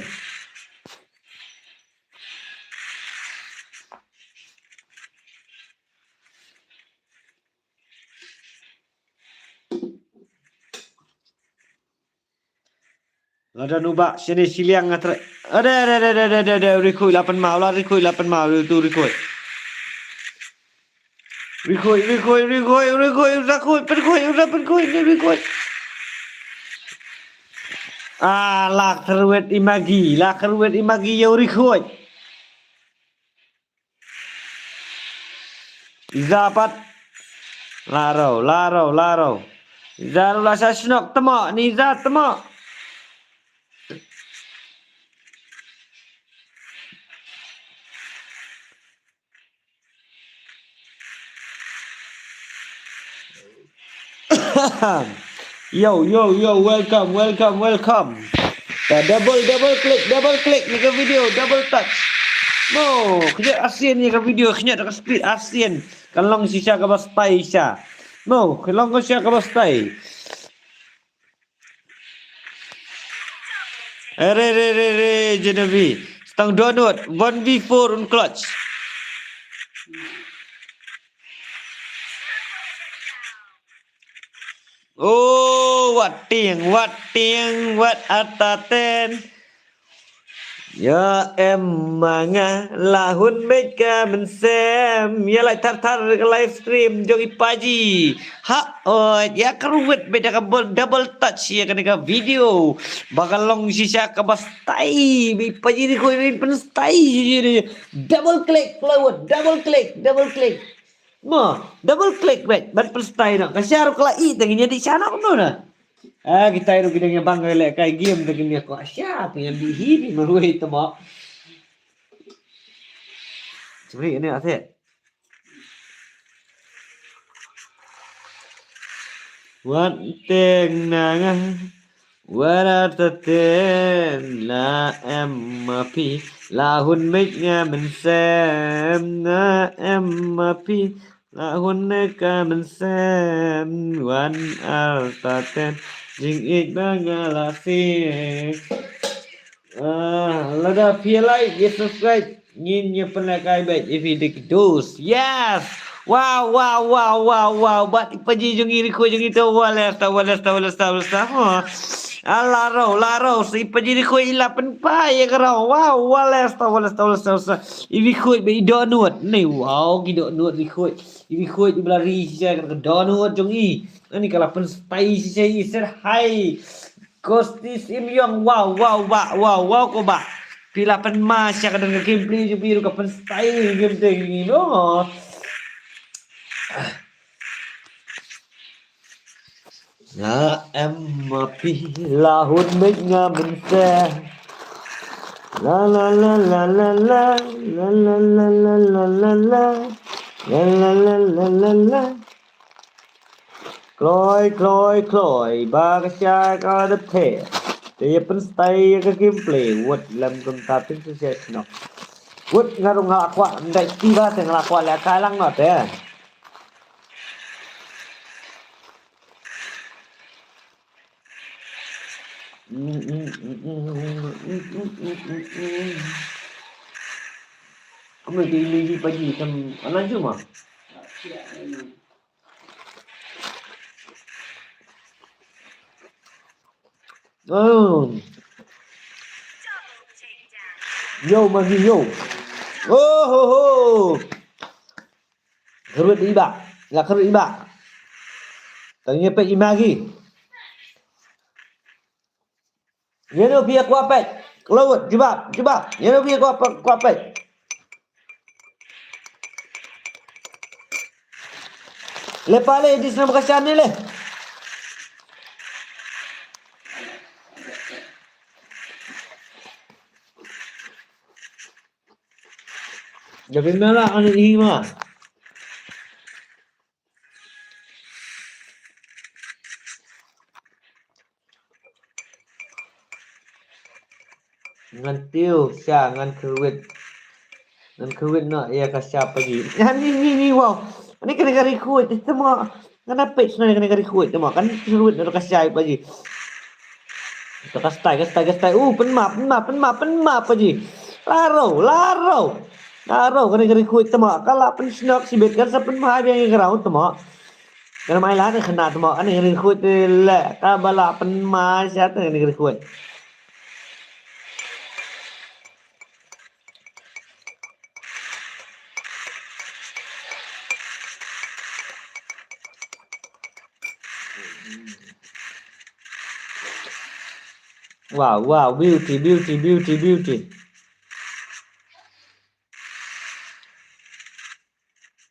Lada nuba sini siliang ngatre. Ada, ada, ada, ada, ada, ada, rikui lapan mau lah, rikui lapan mau tu rikui. Rikui, rikui, rikui, rikui, rikui, rikui, rikui, rikui. Ah, la kruet imagi, la kruet imagi yo rikui. Iza pat. Laro, laro, laro. Iza ruh la sha shnok tamo, ni iza tamo. Yo, yo, yo, welcome, welcome, welcome. Ta double, double click, double click ïa ka video, double touch. Mo, khyndiat arsien ïa ka video, khyndiat ka speed arsien. Kan long shisha kaba style shisha. Mo, kan long shisha kaba style. Re, re, re, re, Genevieve. Stang donut. One v four un clutch. Oh, wat tieng, wat tieng, wat ataten. Ïa em ma nga la hun meit ka mynsiem. Ïa like thar thar ka live stream jong i Paji. Ha oi, ïa ka ruwet beit da ka bol-, double touch ïa kane ka video. Ba ka long shisha kaba style, i Paji Rikhuid i pynstyle shisha. Double click, plywood, double click, double click. Mo, double click beit, ban pynstyle noh. Ka sha ruh ka la ïeh, tang ngin ïa dih sha noh kumno na. Ah, kita ruh ki dang ïa bang ka leh kai game, tang ngin ïa ko sha, tang ïa dih hi, ni marwei tamo. Cemri ini asyik. Wan teng nanga. Wara taten la em ma phi, la hun meit nga mynsiem, la em ma phi, la hun ne ka mynsiem, wan ar taten, jingïeit ba nga la siew. Ah, lada phi like, ïa subscribe. Ngin ïa pynlehkai beit ïa phi dik dos. Yes. Wow, wow, wow, wow, wow. Bad i Paji jong ngi Rikhuid jong ngi to. Wales ta, wales ta, wales ta, wales ta. Huh. Ah, la ro, la ro. Si Paji Rikhuid i la pynpai ïa ka ro. Wow, wales ta, wales ta, wales ta, wales ta. I Rikhuid ba i donut. Ni wow, ki donut Rikhuid. I Rikhuid i ba la ri shisha ka donut jong i. Ani ka la pynpai shisha i ser hai. Kostis Im Yong, wow, wow, wow, wow, wow, ko bah. Phi la pynma sha ka don ka gameplay jong phi ruh ka pynstyle game te ngi no. La em ma phi la hun meit nga mynsiem. La la la la la la la la la la la la la la la la la la. Kloi, kloi, kloi, ba ka sha ka dep the. Te ïa pynstyle ïa ka gameplay, wut lem kumta pyn shisha shnok. Wut nga rung nga la kwah, ndai ti ba te nga la kwah leh kai lang noh te. Kumno te ine i Paji kam anan juma. Oh. Yo, Maggie, yo. Oh, ho, ho. Kyrwit i bah. La kyrwit i bah. Tang ïa peit i Maggie. Ïa no phi ïa kwah peit. Klawut, jubab, jubab. Ïa no phi ïa kwah pe-, kwah peit. Le pale, dis na bakashan ni le. Jadi mela ani i ma. Ngan tiew sha ngan kyrwit. Ngan kyrwit noh ïa ka sha Paji. Ani ni ni wow. Ani kane ka Rikhuid te mo. Ngan ap peit sha kane ka Rikhuid te mo. Kan kyrwit noh ka sha Paji. To ka stai, ka stai, ka stai. Uh, pynmap, pynmap, pynmap, pynmap Paji. Laro, laro. Laro kane ka Rikhuid te mo. Ka la pynshnok shibit kan sa pynmap biang ïa ka round te mo. Kan mai la ne khana te mo, kane ka Rikhuid te le ka ba la pynmap sha te kane ka Rikhuid. Wow, wow, beauty, beauty, beauty, beauty.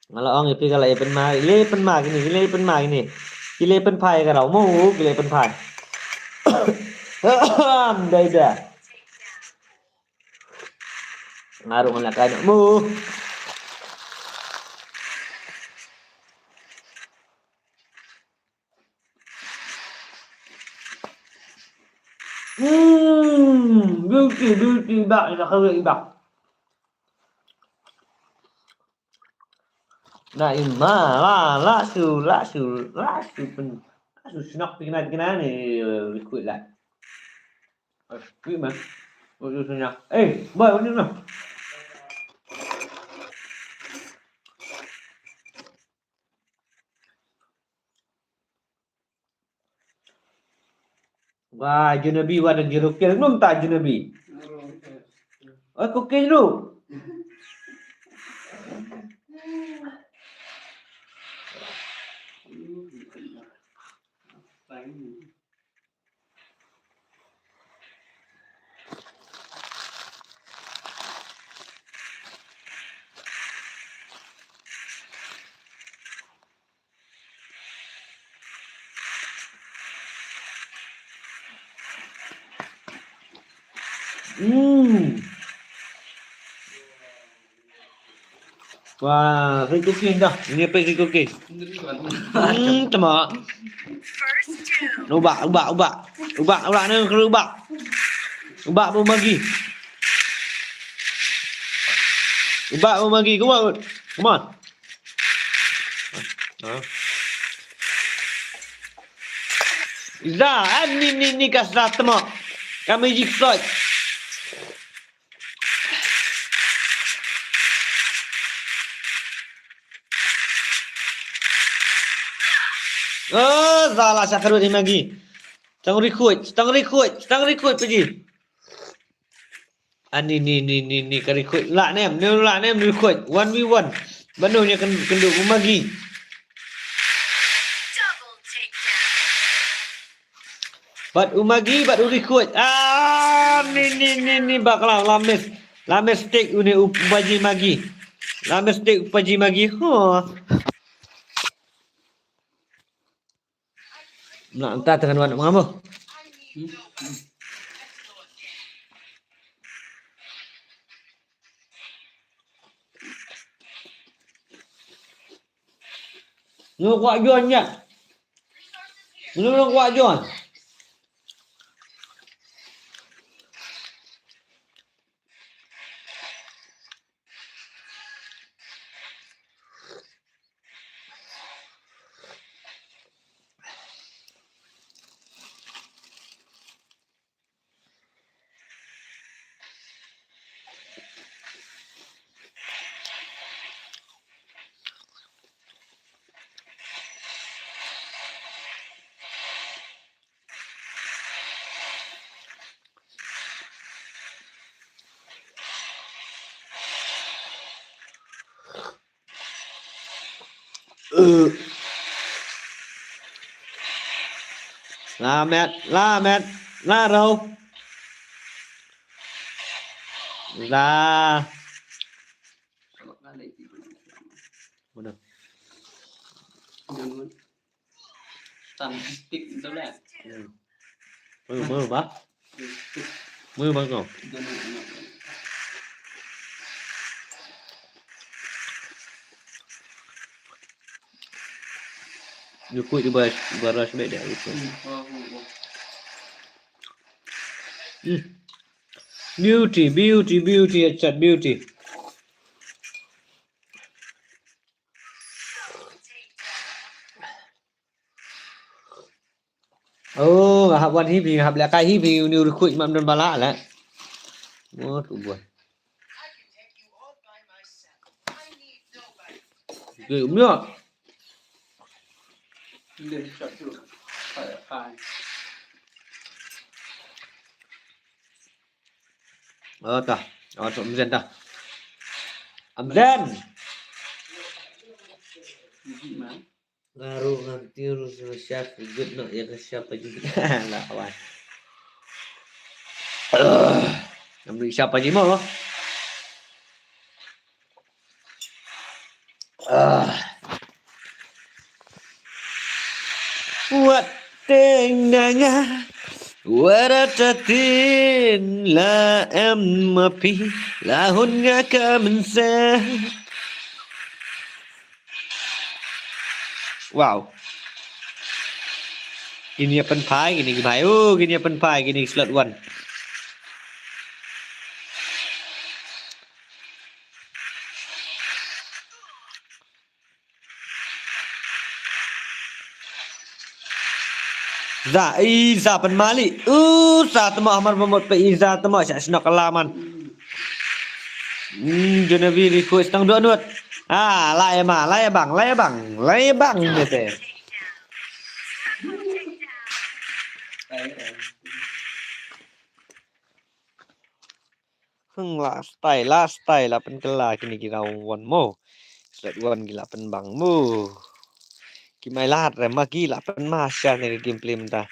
Nga la ong ïa phi ka la ïa pynma, ki la ïa pynma kine, ki la ïa pynma kine. Ki la ïa pynphai ka rau mo, ki la ïa pynphai. Dai da. Nga ruh nga la kai noh mo. Hmm, beauty, beauty, ibak, ina kawin ibak. Na ima, la, la su, la su, la su pen, la su snack pina pina ni, eh, liquid la. Liquid man. Oh, su snack. Eh, boy, what do you know? Wah, Junabi, wah, dan jeruk kil, belum tak Junabi. Oh, cooking dulu. Hmm. Wah, free cooking dah. Ini apa free cooking? Hmm, tama. Ubak, ubak, ubak. Ubak, ubak, ni kena ubak. Ubak bu Maggi. Ubak bu Maggi, come on. Come on. Ha. Za, ah, ni, ni, ni ka za tama. Kami jik soi. Oh, za la sa karut ni Maggi. Tang rikut, tang rikut, tang rikut pergi. Ani ni, ni, ni, ni ka rikut. La nem, ni la nem rikut. One v one. Banu nya kan kendu Maggi. Bat u Maggi, bat u rikut. Ah, ni, ni, ni, ni bakla la miss. La miss stick u ni u paji Maggi. La miss stick u paji Maggi. Huh. Mla anta tengah wan mengamu. Nyo kuat juan nya. Nyo kuat juan. Lamet, lamet, la rau. La. Mana? Tang stick tu lah. Hmm. Mui, mui ba? Mui ba kau? Ni kuit di ba, ba ras baik dia. Hmm. Beauty, beauty, beauty, headshot, beauty. Oh, nga hap wan hi phi, nga hap lehkai hi phi, uni u rikhuid mam don ba lah leh. Mut u boi. Dei um ïoh. Oh, ta. Oh, tu Amzen ta. Amzen. Nga ruh ngan tiar ruh sa shap, good noh ïa ka shap paji. Lah, wan. Ngam dei shap paji mo. Ah. Wat teng na nga, wat a ta tin la em ma phi, la hun nga ka mynse. Wow. Kine ïa pynphai, kine ki bhai. Oh, kine ïa pynphai, kine ki slot one. Za, i za pynmali. U za tamo hamar mamot pa i za tamo sha shnok ala man. Hmm, Jonavi request tang dua nut. Ah, lai ma, lai bang, lai bang, lai bang ni te. Heng la style, la style, la pynkylla kine ki round one mo. Slot one ki la pynbang mo. Ki mai lad re ma ki la pynma sha ne ka gameplay mynta.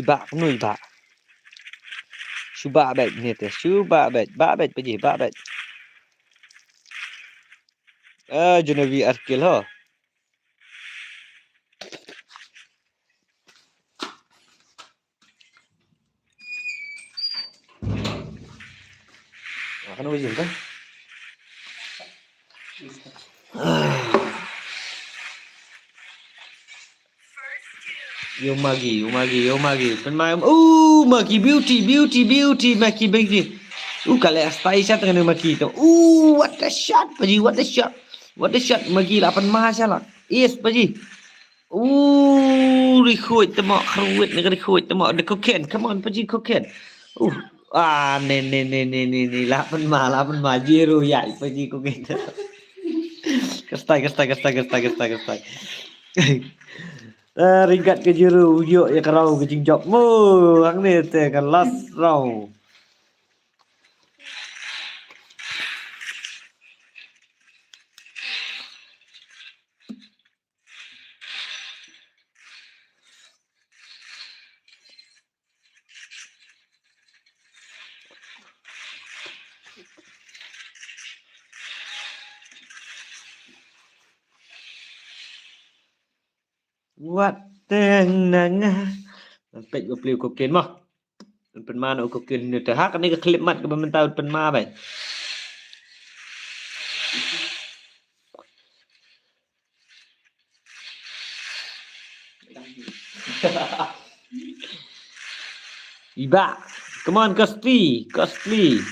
Iba kunu iba. Shu ba bet ni te, shu ba bet, ba bet paji, ba bet. Eh, Jonavi ar kill ho. Ah, kan ujung kan? Ah. Yo Magi, yo Magi, yo Magi. Pynmai, oh, Magi beauty, beauty, beauty, Magi beauty. Uh, kale astai shat dengan Magi tu. Uh, what a shot, paji, what a shot. What a shot, Magi la pynma sha la. Yes, paji. Uh, recruit tamo, recruit, ni recruit tamo. The cocaine, come on, paji cocaine. Uh, ah, ne, ne, ne, la pynma, la pynma. Zero ya, paji cocaine. Kastai, kastai, kastai, kastai, kastai, kastai. Eh, ringkat ka jiru, ïoh ïa ka round ka jingjop. Mo, hangne te ka last round. Wat teng na nga. Peit ba pliu cocaine mo. Pynma na u cocaine ni te ha kane ka clip mat kaba mynta pynma bai. Iba. Come on, Costly. Costly.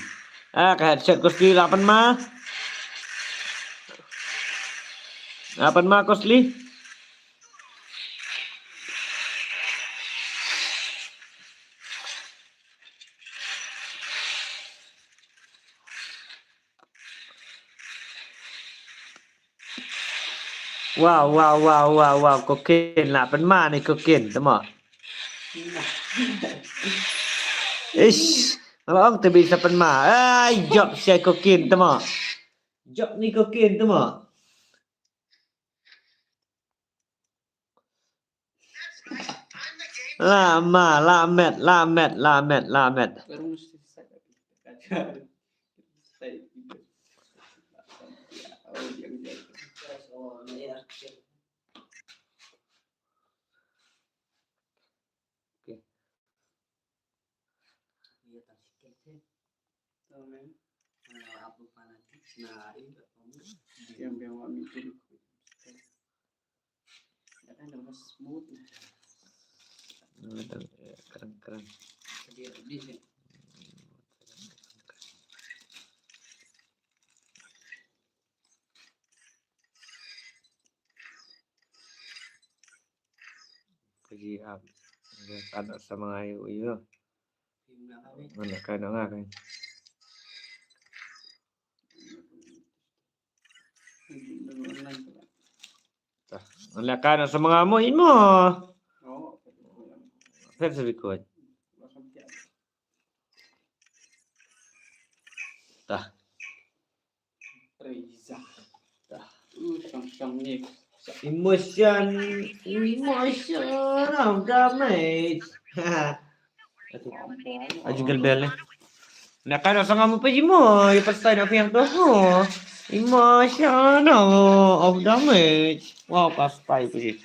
Ah, ka headshot Costly la pynma. La pynma Costly. Wow, wow, wow, wow, wow, cocaine la pynma ni cocaine, tamo. Ish, nga la ong te bi sa pynma. Ai, jop sia cocaine, tamo. Jop ni cocaine, tamo. La ma, la met, la met, la met, la met. Keren, keren. Paji ap. Ka da sa mangai u yu. Mana kai na nga kai. Tah, ngan leh kai na sa mangai mo in mo. Phet sa bikoi. Tah. Emotion, emotion of damage. A jingle bell ne. Na ka da sanga mo pa jimo, ya pastai na piang to ho. Ima shana of damage. Wow, pastai pa ji.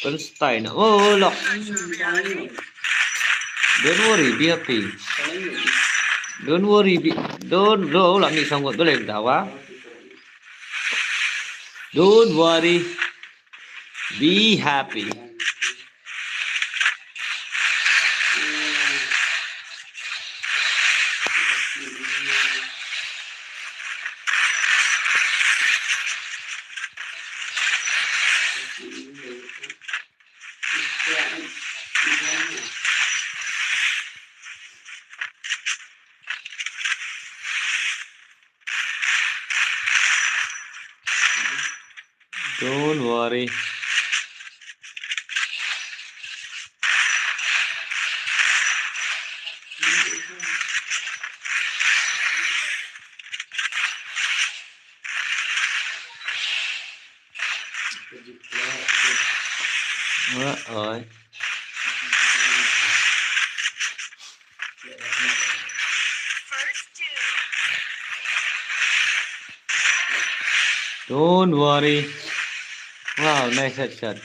Pastai na. Oh, lock. Don't worry, be happy. Don't worry, be, don't, don't, la mi sangkut boleh dawa. Don't worry. Be happy. Don't worry. Oi. Don't worry. Wow, nice headshot.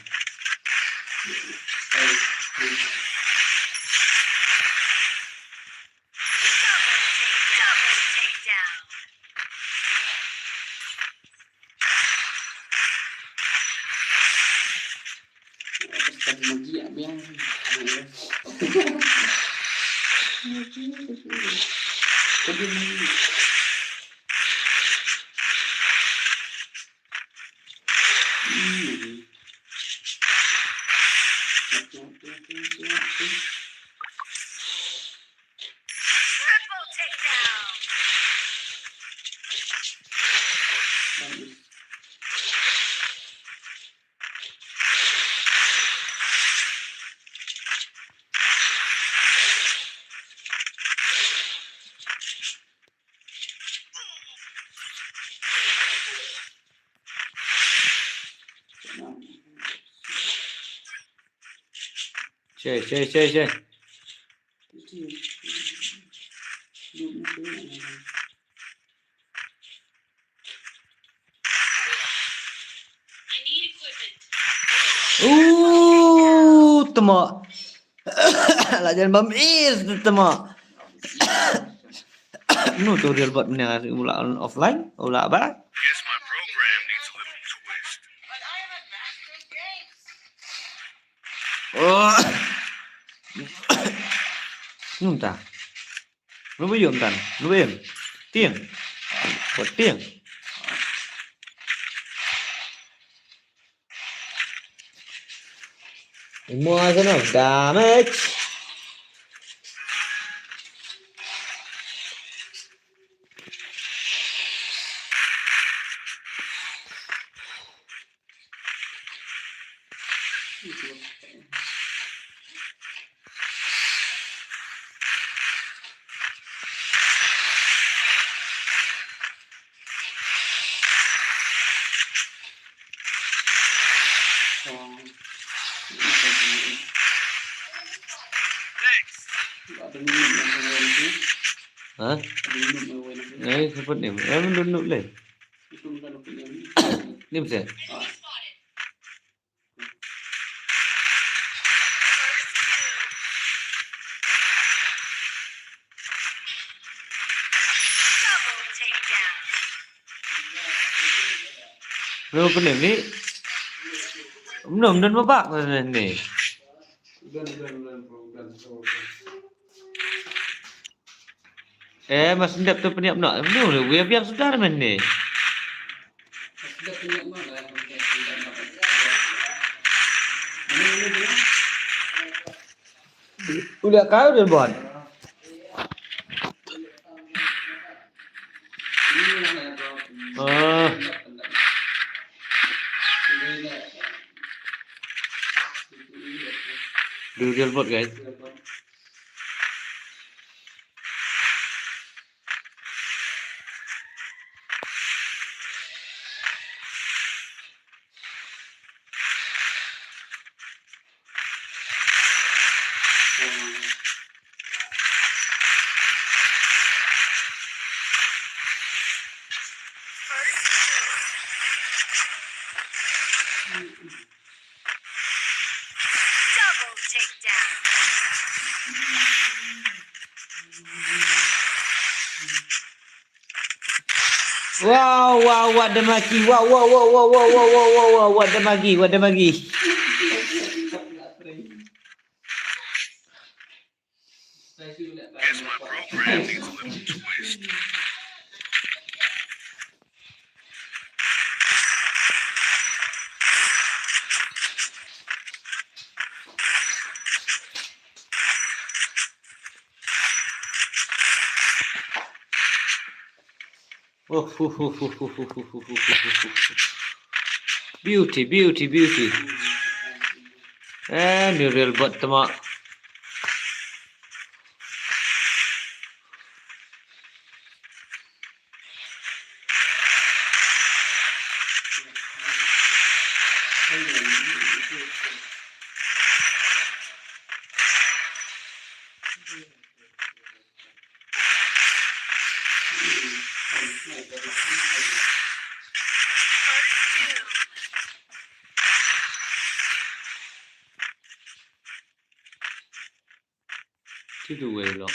Che, che, che, che. Uh, tama. La jan bam is tama. Nu tu real bot mene u la offline, u la ba. Oh. Num ta. Num yum tan. Num yum. Tiang. Buat tiang. More than enough damage. Ha? Eh, support nim. Eh, mun dun nuk le. Nim se. Lo pynlem ni. Mno mdon mabak ni. Eh, mas ndep tu pynïap noh. Mno le, wi biang sudah men ni. Ula kau dia buat. Ah. Dua dia buat, guys. Wow, wow, what the monkey? Wow, wow, wow, wow, what the monkey? What the monkey? Guess my program needs a little twist. Beauty, beauty, beauty. Eh, Muriel bot tama. Ti du wei long.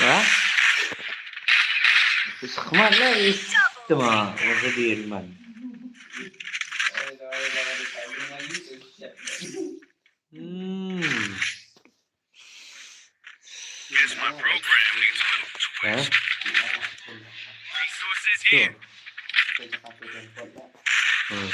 Ha? Sakmat la is tama wahidin man. Hmm. Guess my program needs a little twist. Huh? Resources here. Hmm.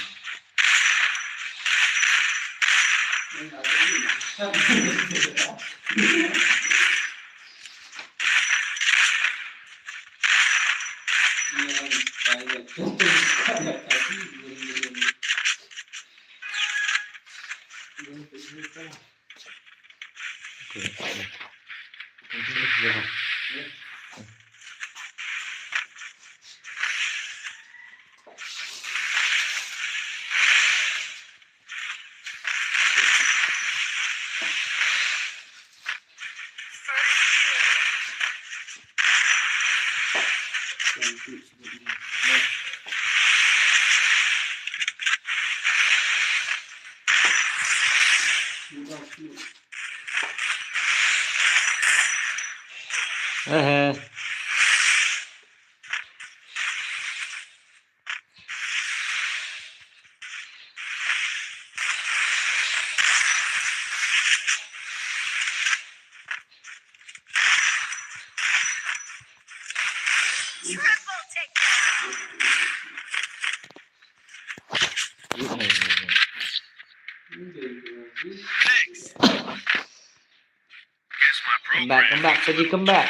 Come back, come back, Saji, come back.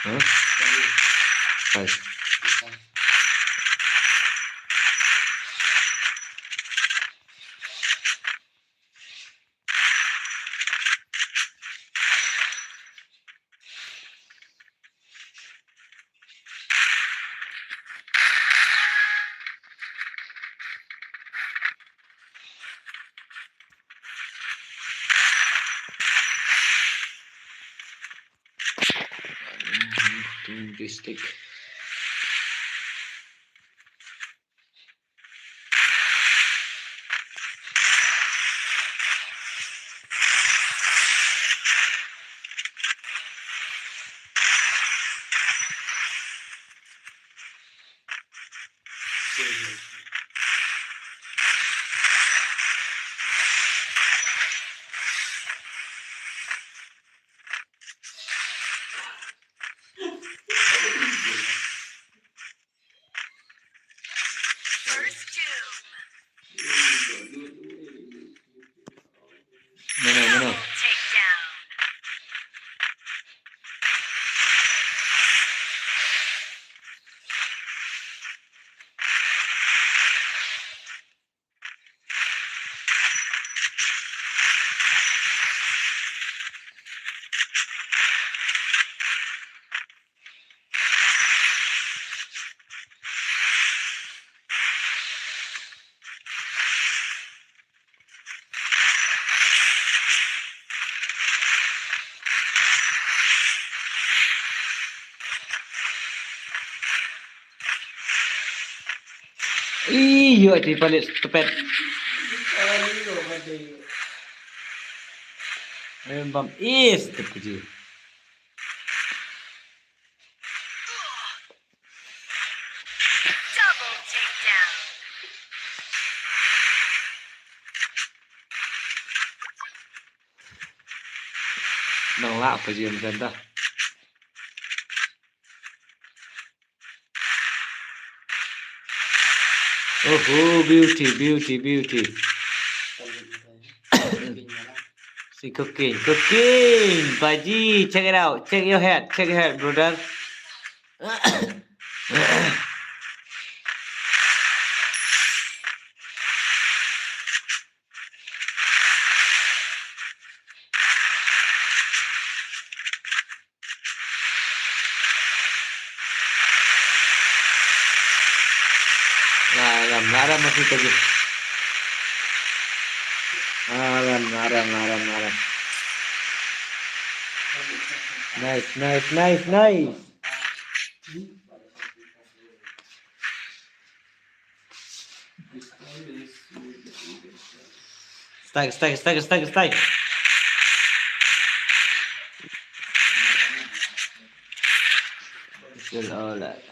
Huh? Five. District. Iyo, ati palit stupid. Em, bam is tu puji. Double takedown. Nang lah apa je macam dah. Oh, beauty, beauty, beauty. See cooking, cooking. Paji, check it out. Check your head, check your head, brother. Aram, aram masih tadi. Aram, aram, aram, aram. Nice, nice, nice, nice. Stay, stay, stay, stay, stay. Still all that.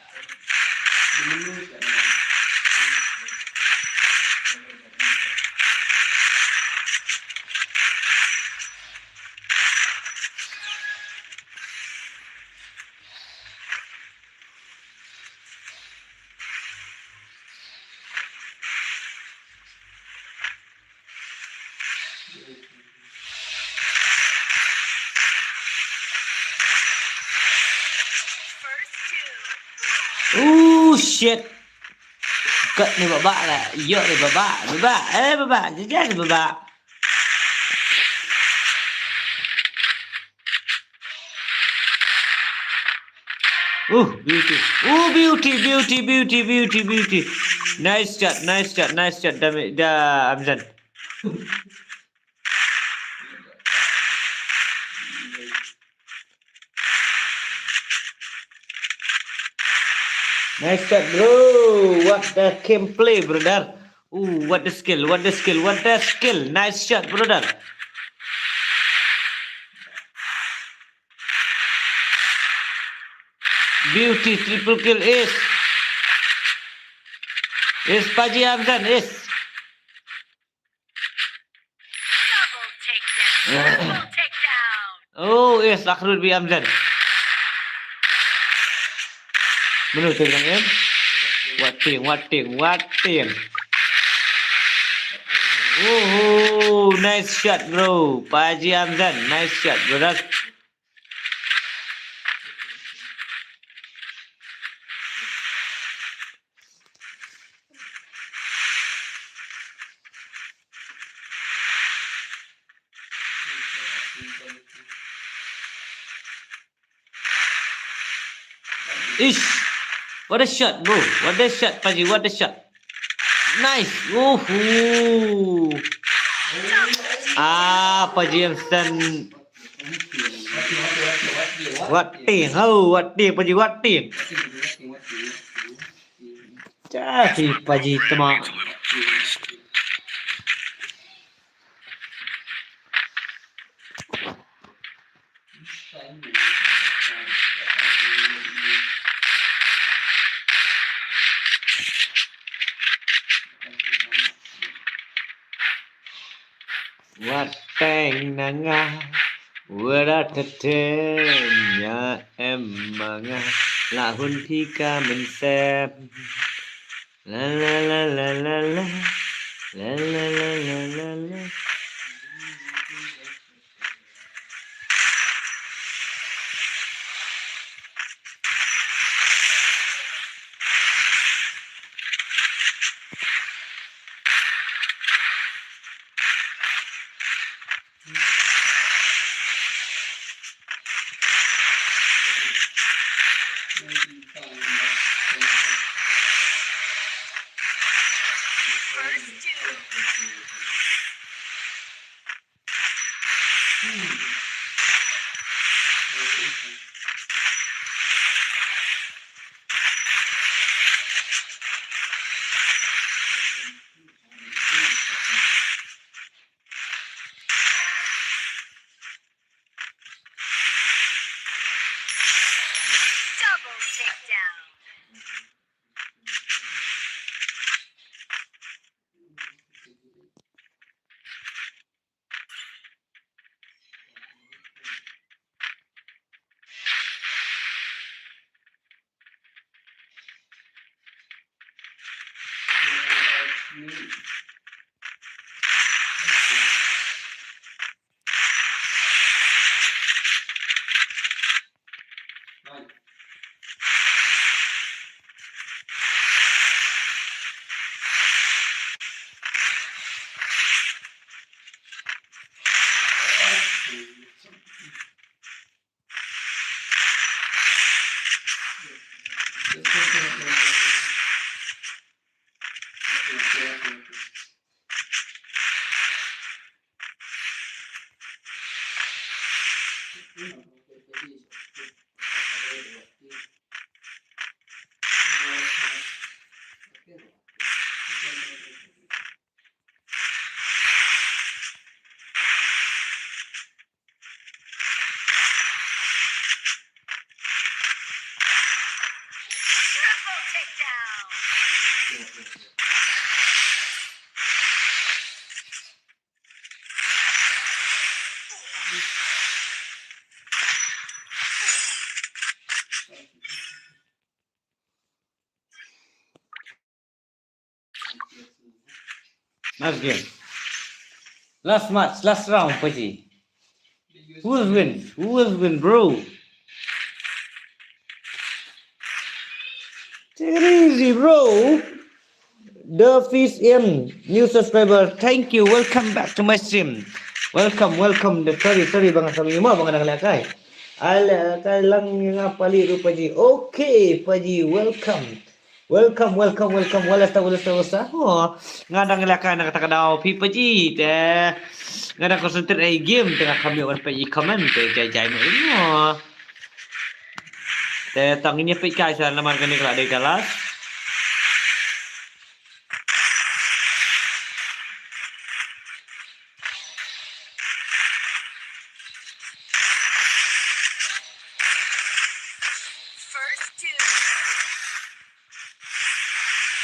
Oh shit. Kat ni babak lah. Yok ni babak. Babak. Eh babak. Jajan ni babak. Uh, beauty. Uh, beauty, beauty, beauty, beauty, beauty. Nice shot, nice shot, nice shot. Damn it, da Amzan. Nice shot, bro. What the gameplay, brother. Ooh, what the skill, what the skill, what the skill. Nice shot, brother. Beauty, triple kill, ace. Ace, Paji Amzan, ace. Double takedown. Triple takedown. Oh, ace, Akhrul bi Amzan. Mano te bilang em? Wating, wating, wating. Oh, nice shot, bro. Paji Amzan, nice shot, brother. Ish. What a shot, bro. What a shot, Paji. What a shot. Nice. Woohoo. Ah, Paji Amzan. Wating, ho, wating, Paji, wating. Jadi Paji temak. Wating na nga, wara tete nya em ma nga, la hun phi ka mynsiem. La la la la la la. La la la la la la. Last game. Last match, last round, Paji. Who's win? Who's win, bro? Take it easy, bro. The Fish M, new subscriber. Thank you. Welcome back to my stream. Welcome, welcome. The sorry, sorry, bang sorry mo bang dang lekai. Ai lekai lang nga pali rupa ji. Okay, Paji, welcome. Welcome, welcome, welcome. Wala sta, wala sta, wala sta. Oh, nga dang lekai na kata ka daw. Pi Paji te. Nga dang concentrate ai game te nga kami wan pe i comment te jai jai mo. Te tang ini pe kai sa lamar kani kala dei kalas.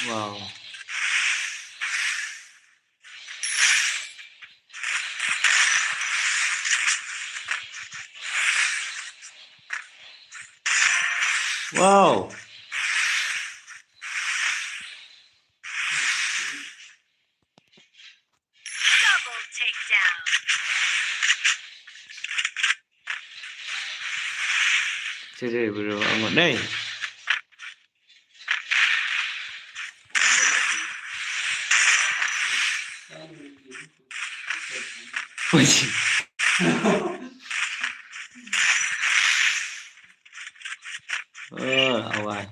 Wow. Wow. Double takedown. Sini bro, angot dai. Wajib. Oh, awal.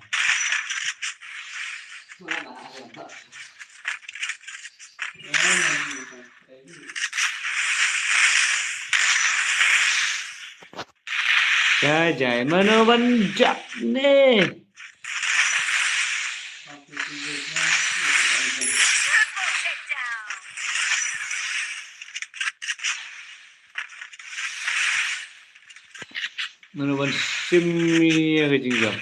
Jai jai mano ban jak ne. Mano ban sim ïa ka jingjam.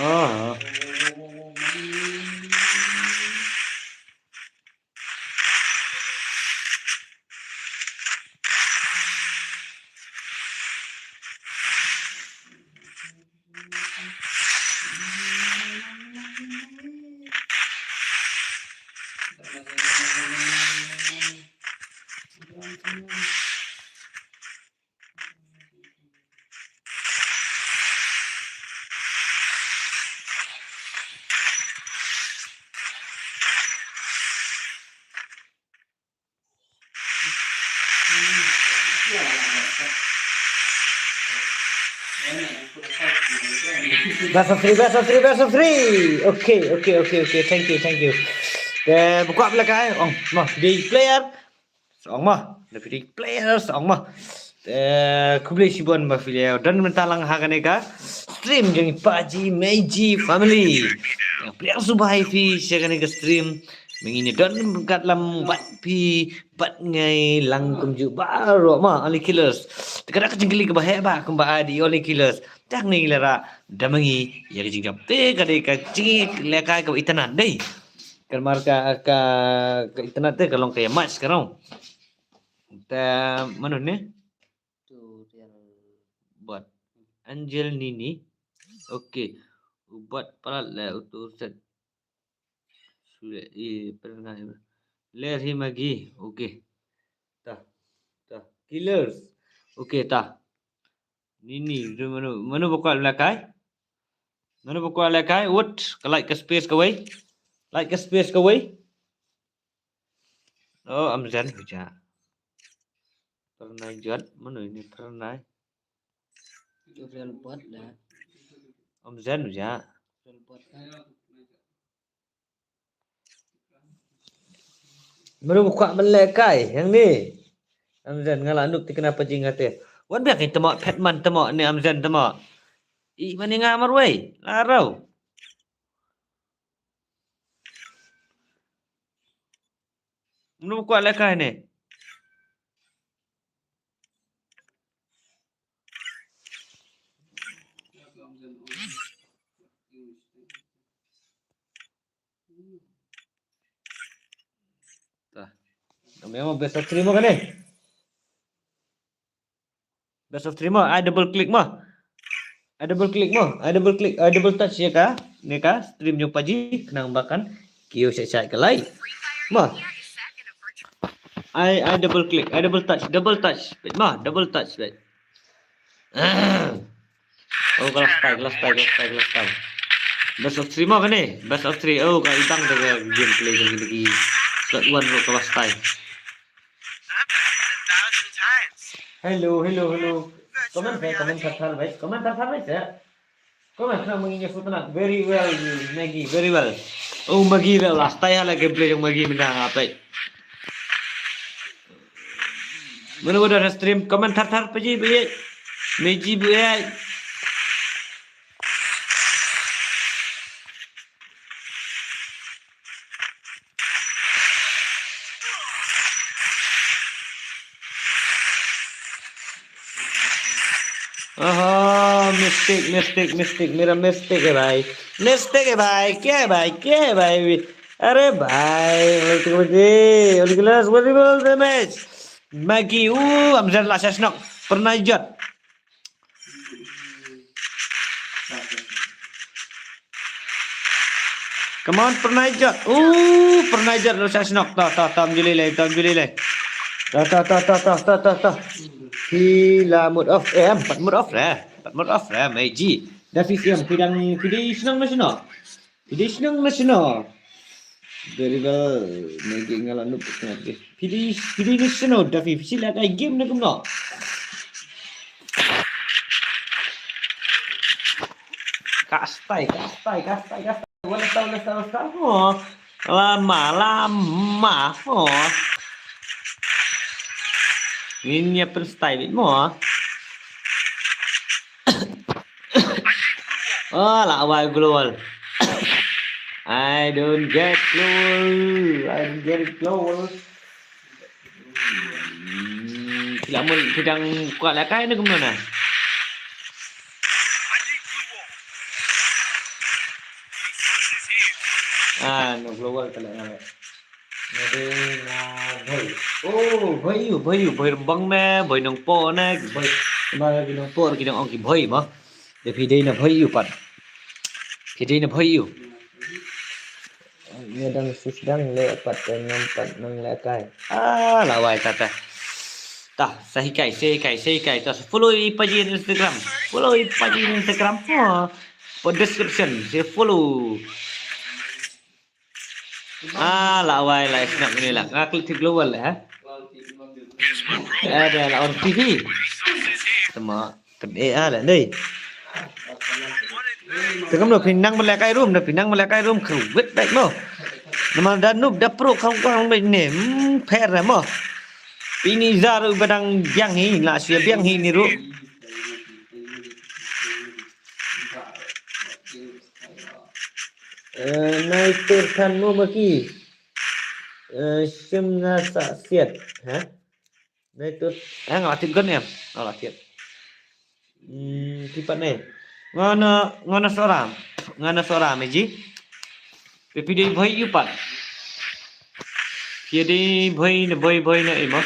Ah. Best of three, best of three, best of three. Okay, okay, okay, okay. Thank you, thank you. Te buka belakang. Oh, mo, di player. Song mo, da phi dei player song mo. Eh, khublei shibun ba phi la don mynta lang ha kane ka stream jong i Paji Meiji family. Player subai phi sha kane ka stream. Mynta don kat lam bad phi bad ngai lang kumjuh baroh mo, Only Killers. Te ka da ka jingkylli kaba heh ba kumba ai di Only Killers. Tang ni lera da mynta ïa ka jingjam te ka dei ka jinglekai kaba itynnad dei. Ka namar ka, ka, ka itynnad te ka long ka ïa match ka rong. Te mano ne? Tu tu yang Angel Nini. Okay. U bat palat le utu set. Sule i pernah. Ler hi Magi. Okay. Ta. Ta. Killers. Okay ta. Nini, mano, mano ba kwah lehkai? Mano ba kwah lehkai? Wut, ka like ka space kawei. Like ka space kawei. Oh, Amzen, huja. Pernah jot, mano ini pernah? Real bot dah. Amzen, huja. Real bot kan. Mano ba kwah ban lehkai hangne? Amzen, nga la nup tikna pa jing kate. Wan biak ni temo, phet man temo ni Amzen temo. I mani nga marwei, laro. Mano ba kwah lehkai ne? Ta. Namanya mau best of three mo kane? Best of three mo, I double click mo. I double click mo, I double click, I double touch ya ka. Ni ka stream jong paji, kenang bakan. Kio cek cek ke lai. Mo. I, I double click, I double touch, double touch. Wait mo, double touch, wait. Ah. Oh, kelas tai, kelas tai, kelas tai, kelas tai. Best of three mo kane? Best of three. Oh, ka idang da ka gameplay jong lagi. Slot one ro kelas tai. Hello, hello, hello. Comment hai, comment thar thar bhai. Comment thar thar bhai ya. Comment thar Magi ya sutna. Very well, Magi, very well. Oh, Magi well. Last time hala gameplay jong Magi mena apa? Mano ba don ha stream, comment thar thar paji bhai. Meji bhai. ओहो, मिस्टेक, मिस्टेक, मिस्टेक, मेरा मिस्टेक है भाई। मिस्टेक है भाई, क्या है भाई, क्या है भाई? अरे भाई, Ultimate, Ultimate, what do you call the match? Magi, uh, Amzen la sesnok. Pernah jot. Come on, pernah jot. Uh, pernah jot la sesnok. Ta, ta, ta, mjuli le, ta, mjuli le. Ta, ta, ta, ta, ta, ta, ta, ta. Phi la mut off, eh, em, pat mut off re. Pat mut off re, Meji. Da phi em, phi dang, phi dei shnong na shano? Phi dei shnong na shano? Very well, Meji nga la nup na phi. Phi dei, phi dei na shano, da phi, phi sila kai game na kumno? Kastai, kastai, kastai, kastai. Wala sa, wala sa, wala sa. Oh. Lama, lama. Oh. Ngin ïa pynstai bit mo. Oh, la wai global. I don't get global. I don't get it global. Hmm, phi la mut, phi dang kwah lehkai ne kumno na? Ah, no global ka leh nga leh. Nga dei nga Bhoi. Oh, Bhoi ïu, Bhoi ïu, Bhoi Rymbang ne, Bhoi Nongpoh ne, Bhoi. Namar ki Nongpoh ki dang ong ki Bhoi mo. Te phi dei na Bhoi ïu pat. Phi dei na Bhoi ïu. Nga dang shu sdang leh pat te ngam pat nang lehkai. Ah, la wai ta ta. Ta, sa hikai, sa hikai, sa hikai. Ta, follow i paji Instagram. Follow i paji Instagram. Ha. Pod description, sa follow. Ah, la wai la shnong ni la. Nga klik ti global ha. Eh, da la on T V. Tama, tam eh ah la dei. Te kumno phi nang ban lehkai room, da phi nang ban lehkai room kruwit bad mo. Namar da nup da pro kham kham bad ne. Hmm, pher mo. Pini za ruh ba dang biang hi, la shu biang hi ni ruh. Eh, nai tur than mo ma ki. Eh, shim nga sa siat, ha? Nai tur, eh, nga la tip gun em. Nga la tip. Hmm, tipat ne. Nga na, nga na Sohra. Nga na Sohra, Meji. Phi dei Bhoi ïu pat. Phi dei Bhoi ne, Bhoi, Bhoi ne, imo.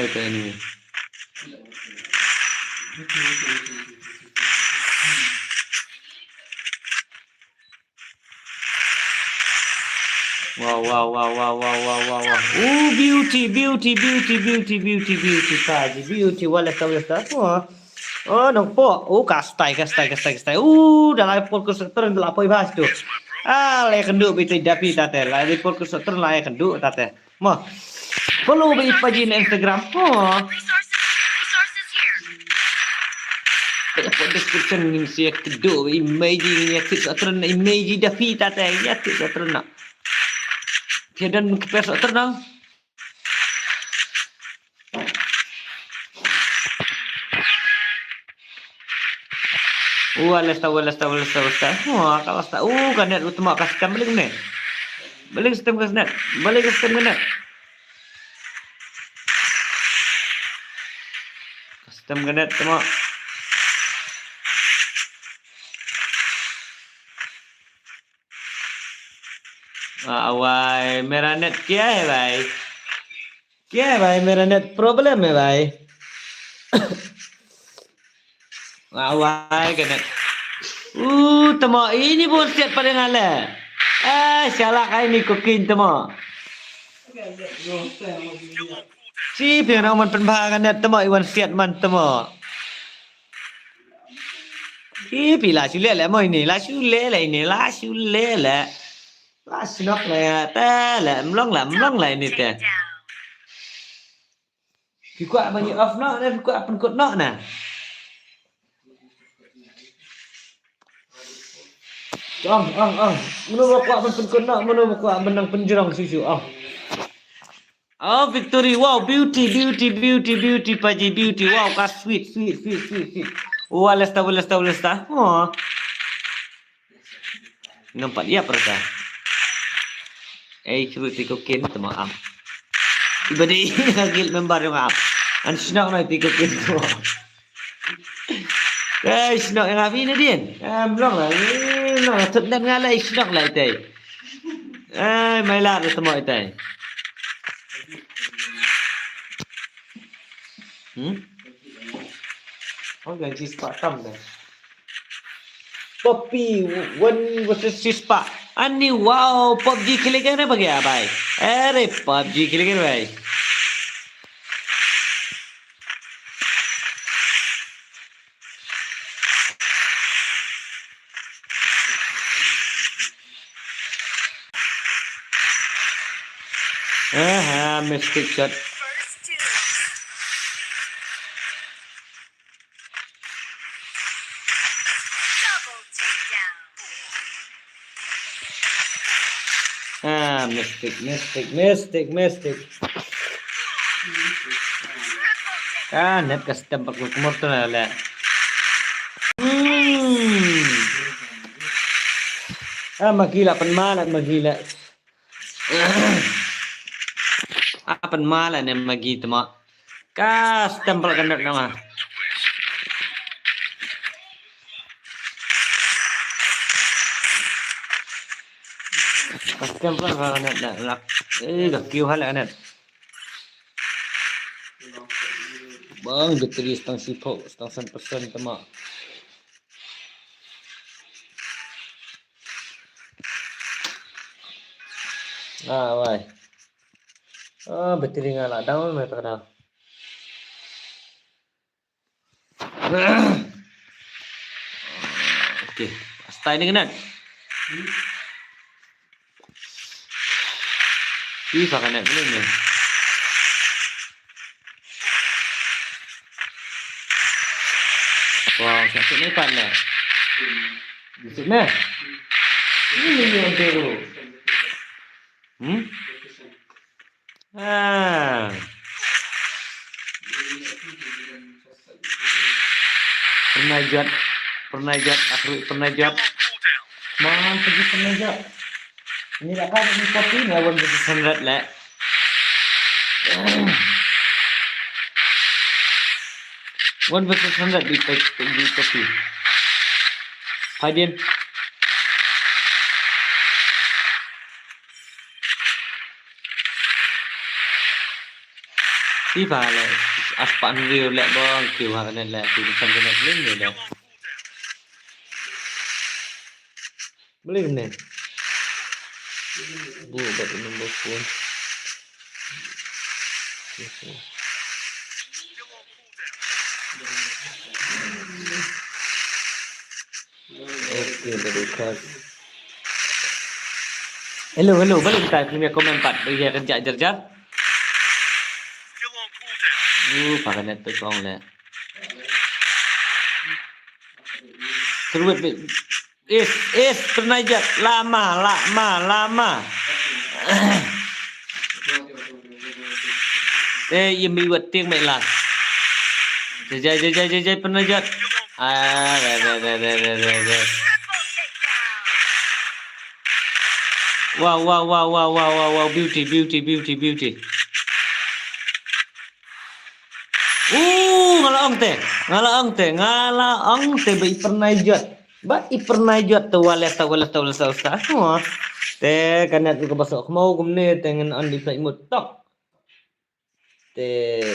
Anyway. Wow, wow, wow, wow, wow, wow, wow, wow. Ooh, beauty, beauty, beauty, beauty, beauty, beauty, beauty, Paji, beauty, wala sa, wala sa. Oh. Oh, nongpoh. Oh, ka stai, ka stai, ka stai, ka stai. Oh, da la por ka sotron da la poi bas tu. Ah, la ïakynduh beit da phi tate. La por ka sotron la ïakynduh tate. Mo. Follow beit Paji na Instagram. Mo. Peit hapoh description ngin sa ïakynduh ïa i Meiji, ngin ïa tip sotron na i Meiji da phi tate, ïa tip sotron na. Phi don kper sotron na. Wa lesta, wa lesta, wa lesta, wa lesta. Wa ka lesta. Uh, ka net utma ka stem balik ne. Balik stem ka net. Balik stem ka net. Stem ka net tama. Ah, wai, mera net kya hai bhai? Kya hai bhai, mera net problem hai bhai? Ah, wai, ka net. Uh, tama, ini bullshit paling ale. Eh, salah kai ni cooking tama. Si phi nang man pynbha ka net tama, i wan siat man tama. Hi phi la shu leh leh mo ini, la shu leh leh ini, la shu leh leh. La shnok leh te leh, mlong leh, mlong leh ini te. Phi kwah ban ïa off noh ne, phi kwah pynkut noh ne. Ong, ong, ong. Mano ba kwah ban pynkut noh, mano ba kwah ban nang pynjrong shuh shuh, ong. Oh, victory. Wow, beauty, beauty, beauty, beauty, Paji, beauty. Wow, ka sweet, sweet, sweet, sweet, sweet. Wa lesta, wa lesta, wa lesta. Oh. Ngam pat ïap rta. Ei, kru ti ko kin tama am. Iba dei nga guild member jong am. An shnok na ti ko kin tama. Ei, shnok nga phi na din. Em, long la, long la, tut net nga la, shnok la itai. Ei, mai la tama itai. Hmm? Oh, yang cheese pa tam dah. Poppy, one versus Chispa. Ani, wow, PUBG खेलेगा ना भैया भाई? अरे, PUBG खेलेगा ना भाई? Aha, mistake shot. Ah, mistake, mistake, mistake, mistake. Ah, net ka stem pat ka kumur tu na le. Hmm. Ah, magi la pan ma la magi la. Ah, pan ma la ne magi tama. Ka stem pat ka net na ma. Ka stem pat ka net na la. Eh, ka kiu ha la net. Bang battery stang sipok, stang san persen tama. Ah, wai. Ah, battery nga la down, mai tak dah. Okay, stay ni kena. Ih, pakai net dulu ni. Wow, sakit ni pan dah. Sakit ni. Ini ni yang teruk. Hmm? Ah. Pernah jot, pernah jot, aku pernah jot. Mana pergi pernah jot? Ini dah kau ni kopi ni awan bersih sangat lah. One versus hundred di pe-, di tepi. Hadin. Phi ba leh, as pan riew leh bong, phi ba leh leh, phi ba leh leh leh. Boleh kena. Bu, bat nombor phone. Okay, tadi khas. Hello, hello, balik kita punya komen pat. Bagi dia kerja jar-jar. Uh, pakai net tu kong le. Terus, is, is, pernah jat. Lama, lama, lama. Eh, yemi wat ting mai la. Jai, jai, jai, jai, jai, pernah jat. Ah, re, re, re. Wow, wow, wow, wow, wow, wow, wow, beauty, beauty, beauty, beauty. Uh, nga la ong te, nga la ong te, nga la ong te ba i pernah jot. Ba i pernah jot te wala sa, wala sa, wala sa, wala sa. Huh. Te kanet ka ba sok mo kumne te ngan on di flight mode tok. Te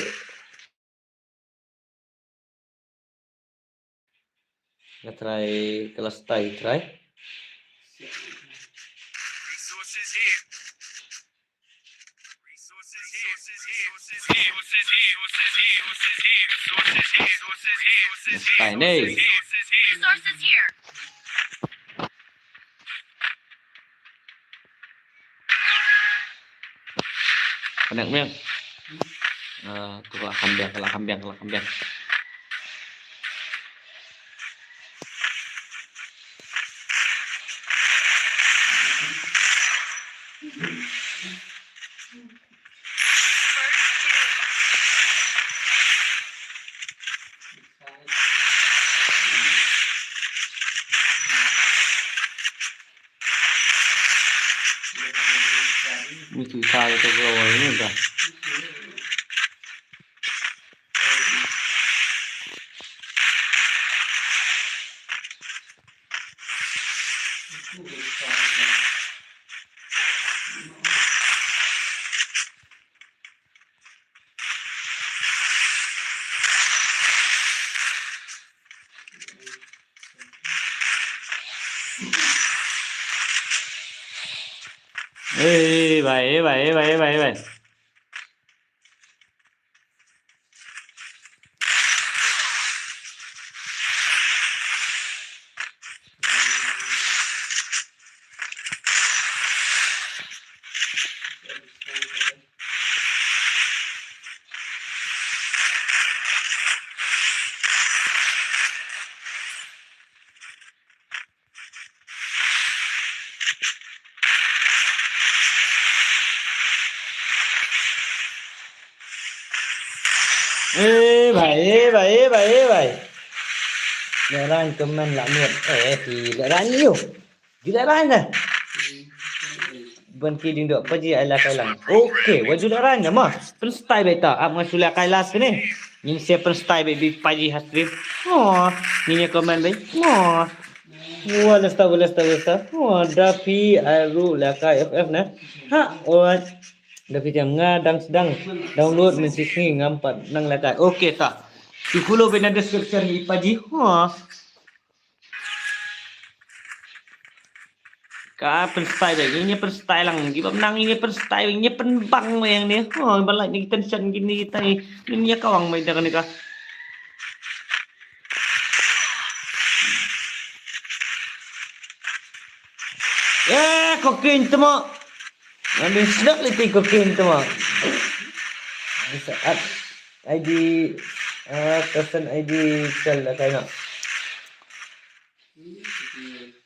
nga try, ka la stay try. Stay ne. Connect miang. Ah, tu ka la kham biang, ka la kham biang, ka la kham biang. Mesti saya tu kalau ini dah. Eh, bhai, eh, bhai, eh, bhai, eh, bhai, eh, bhai. Eh, bhai, eh, bhai, eh, bhai, eh, bhai. Lehrain comment la miet. Eh, ki lehrain ïu. Ju lehrain ne. Ban ki ding dok paji ai la kai lang. Okay, wa ju lehrain ne ma. Pynstyle beit ta. Ap nga shu lehkai last ne. Ngin sa pynstyle beit bi paji ha stream. Oh, ngin ïa comment beit. Oh. Wa lesta, wa lesta, wa lesta. Oh, da phi ai ruh lehkai F F ne. Ha, oh. Da phi jam nga dang sdang download mynshisngi ngam pat nang lehkai. Okay ta. Phi follow beit na description i paji. Oh. Ka pynstyle beit, ngin ïa pynstyle lang, ki bym nang ngin ïa pynstyle, ngin ïa pynbang beit ïa ne. Oh, ba lait ne ki tension kine tai, ngin ïa kawang beit da kane ka. Eh, kokain temo. Ngan bin sdok liti kokain temo. Bisa at I D, eh, custom I D sel la kaina.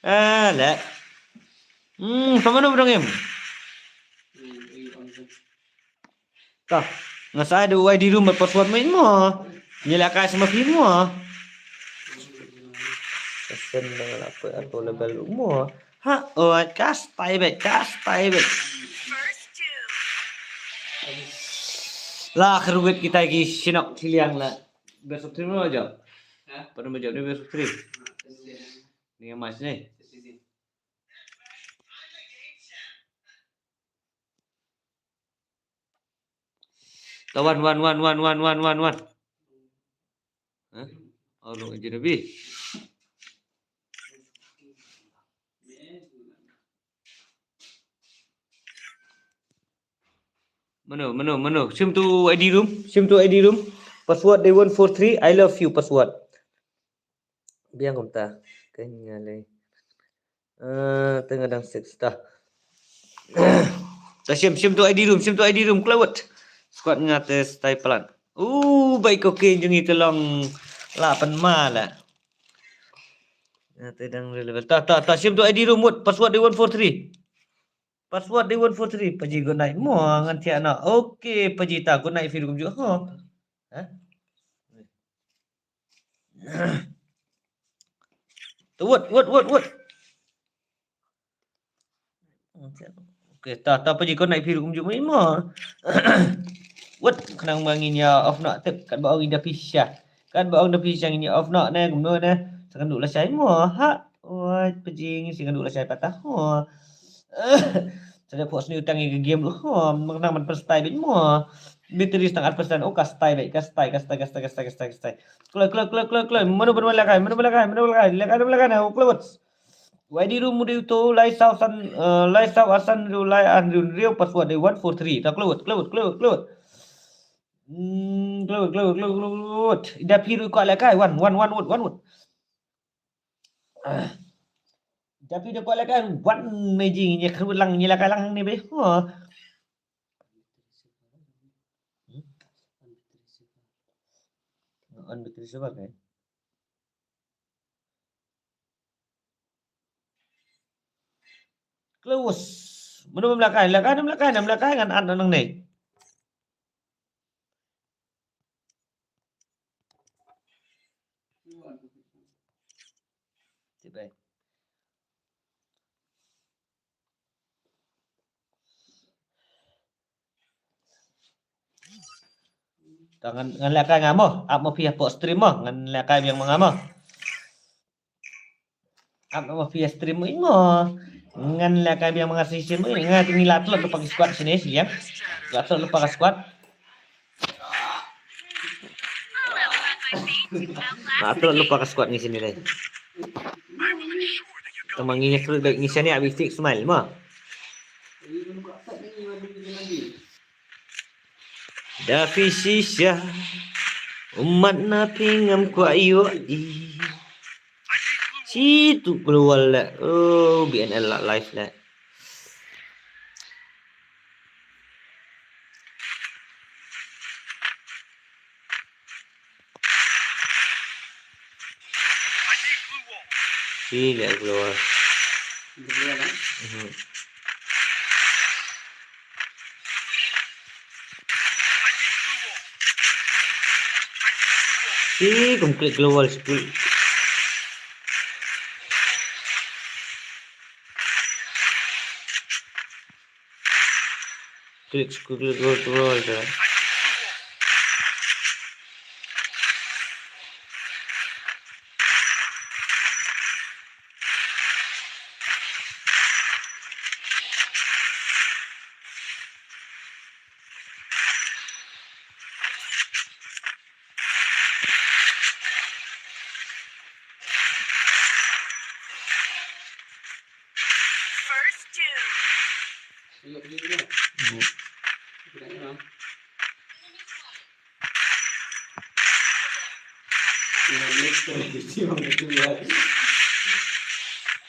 Ah, le. Hmm, sa mano ba dang im? Ta, nga sa da u I D room bad password mo. Ngi la kai sa ma phi mo. Sa send da la poi ato level mo. Ha, oh, ka style beit, ka style beit. La kyrwit kita ki shnong thylliang la. Best of three mo jop. Ha? Pada mo jop ni best of three. Ni match ni. Wan, wan, wan, wan, wan, wan, wan, wan. Hah? Oh, no, je nabi. Mano, mano, mano. Shim to I D room. Shim to I D room. Password day one four three. I love you, password. Biang kumta. Kan nga lei. Eh, tengah dang six ta. Ta shim, shim to I D room, shim to I D room, klawut. Squad nga te stai palat. Uh, bai ko ke jong i te long la pan ma la. Nga te dang level. Ta, ta, ta shim to I D room, wut. Password day one four three. Password day one four three. Paji good night. Mo ngan thiah na. Okay, paji ta good night fi rukum ju. Ho. Ha? Wut, wut, wut, wut. Okay, ta, ta paji ko naik piru kumju mai mo. Wut, khnang ma ngin ïa off noh tip, kat ba ong ida pisha. Kat ba ong da pisha ngin ïa off noh ne, kumno ne. Sa kan du la shai mo. Ha. Oi, paji ngin sa kan du la shai patah. Ho. Sa da pok sni utang ïa ka game lu. Ho, ma khnang man pyrshah bit mo. Battery setengah persen. Oh, ka stai bit, ka stai, ka stai, ka stai, ka stai, ka stai, ka stai. Kloi, kloi, kloi, kloi, kloi. Mano ban wan lakai, mano ban lakai, mano ban lakai. Lakai, mano ban lakai, na, kloi wut. Y D room mu dei uto, lai saw san, eh, lai saw asan riu, lai an riu, riu, password dei one four three. Ta kloi wut, kloi wut, kloi wut, kloi wut. Hmm, kloi wut, kloi wut, kloi wut, kloi wut. Ida phi ruh kwah lakai, wan, wan, wan wut, wan wut. Ah. Ida phi ruh kwah lakai, wan meji, ngi khruh lang, ngi lakai lang ni be. Ho. Hmm? On battery saver, kan? Close. Mano ba mlakai, lakai, mlakai, mlakai ngan add nangne. Tip eh. Ta ngan, ngan lehkai nga mo, ap mo phi hapoh stream mo, ngan lehkai biang ma nga mo. Ap mo phi stream mo, mo. Ngan lehkai biang ma nga session mo, nga te ngi la tlot lypa ka squad shane, shiliang. La tlot lypa ka squad. La tlot lypa ka squad ngi shane lei. Tang ma ngi ïa khrud bad ngi shane abi fix smile mo. Da phi shisha, ummat na phi ngam kwah ïohi. Shi tu global la. Oh, B N L la live la. Shi la global. Global, eh? Mhm. Shi kum klik global shi klik. Klik, klik, klik, klik, klik, klik. First two.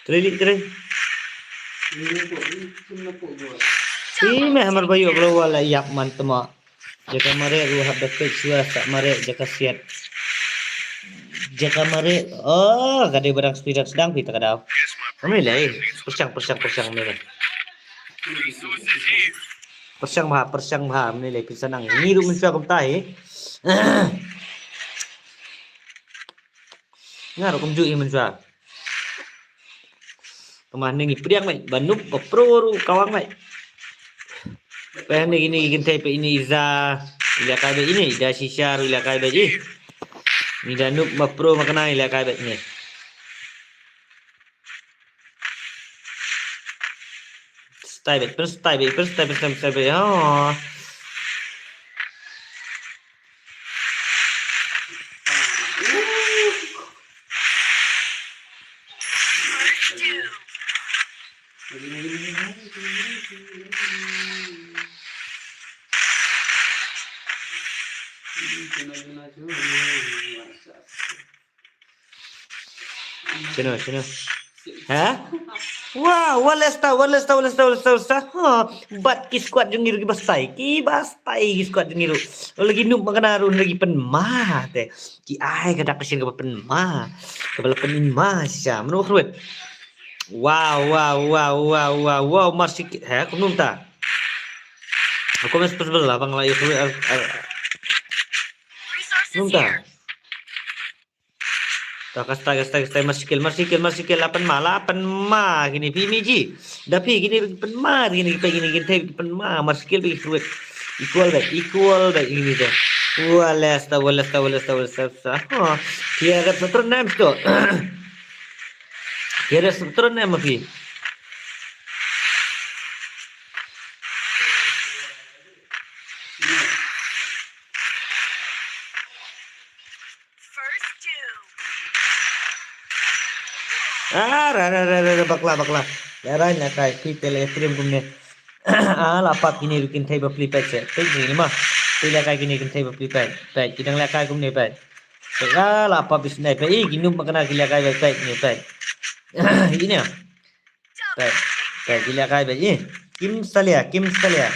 Trailing, trailing. Ih, meh, hamar bayu, bro, wala yak man tama. Jaka mareh ruh hap da peit shuwa, sa mareh jaka siat. Jaka mareh, oh, ka dei ba dang speed up sdang phi ta ka daw. Mane lei, pyrshang, pyrshang, pyrshang mane lei. Pyrshang bha, pyrshang bha mane lei, phin sa nang. Ngi ruh mynshuwa kumta hi. Nga ruh kumjuh hi mynshuwa. Tangba hangne ngi pdiang beit, ba noob ba pro ruh ka wang beit. Ba hangne kine ki kynthei pat ine i Za, i lehkai beit ine, i Da Shisha ruh i lehkai beit i. Ngi da noob ba pro ma kane i lehkai beit ine. Style beit, pyn style beit, pyn style, pyn style, pyn style beit. Oh. Shano, shano? Ha? Wah, wa lesta, wa lesta, wa lesta, wa lesta, wa lesta. Ha, bad ki squad jong ngi ruh ki ba stai, ki ba stai ki squad jong ngi ruh. Lagi noob makna ruh lagi pynma te. Ki ai ka dak ka shin kaba pynma. Kaba la pynma shisha. Mano khruit. Wow, wow, wow, wow, wow, wow, Marsi ki, ha, kumno mynta? Aku mes possible lah bang la ïa khruit. Kumno mynta? Ta ka stai, ka stai, ka stai, Marsi ki, Marsi ki, Marsi ki, la pynma, la pynma, kine phi mi ji. Da phi kine pynma, kine phi kine kine pynma, Marsi ki phi khruit. Equal back, equal back kine te. Wa lesta, wa lesta, wa lesta, wa lesta. Ha. Phi rep sa tron nem sto. Phi rep sa tron nem phi. Ah, ra, ra, ra, ra, ra, bakla, bakla. Lehrain lehkai, phi te leh stream kumne. Ah, la pap kine ruh kin thei bapli peit se. Peit ni ma. Phi lehkai kine kin thei bapli peit. Peit, ki dang lehkai kumne peit. Peit, ah, la pap isnai peit. Ih, ki noob makna ki lehkai peit, peit, ni peit. Ine. Peit, peit, ki lehkai peit. Ih, kim salia, kim salia.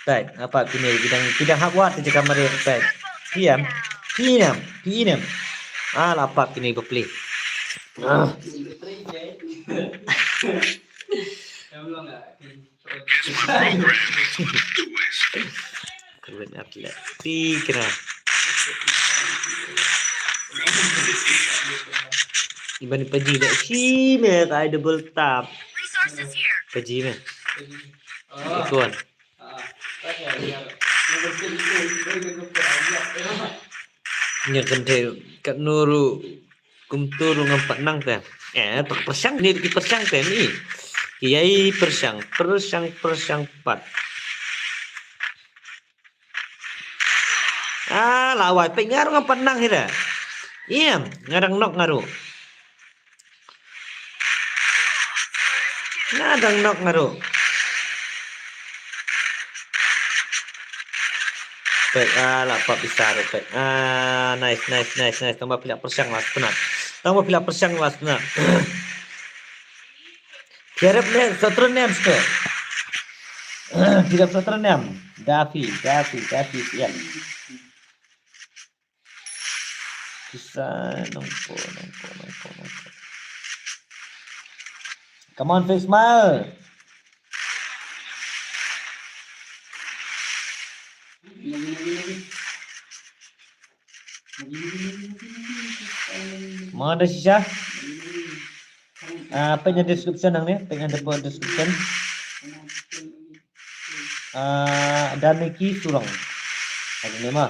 Peit, apa kine ki dang, ki dang hap wad te jaka mare peit. Phi em, phi nem, phi nem. Ah, la pap kine bapli. Ah. Kyrwen atlet. Ti kena. Iban paji da shi me ka ai double tap. Paji me. Ikuan. Nya kente kat nuru. Kumtu ruh ngam pat nang te. Eh, tak pyrshang ni, ki pyrshang te ni. Ki ïai pyrshang, pyrshang, pyrshang pat. Ah, lawai peit nga ruh ngam pat nang hi re. Iem, nga dang nok nga ruh. Nga dang nok nga ruh. Peit, ah, la pap isa ruh peit. Ah, nice, nice, nice, nice. Tang ba phi la pyrshang la sna. Tang ba phi la pyrshang la sna. Phi rep ne, sa tron nem sto. Phi rep sa tron nem. Dafi, Dafi, Dafi, ya. Kisah nongko, nongko, nongko, nongko. Come on, fake smile. Mo da shisha? Ah, peit na description hangne, peit na description. Ah, Dameki Surong. Hangne ma.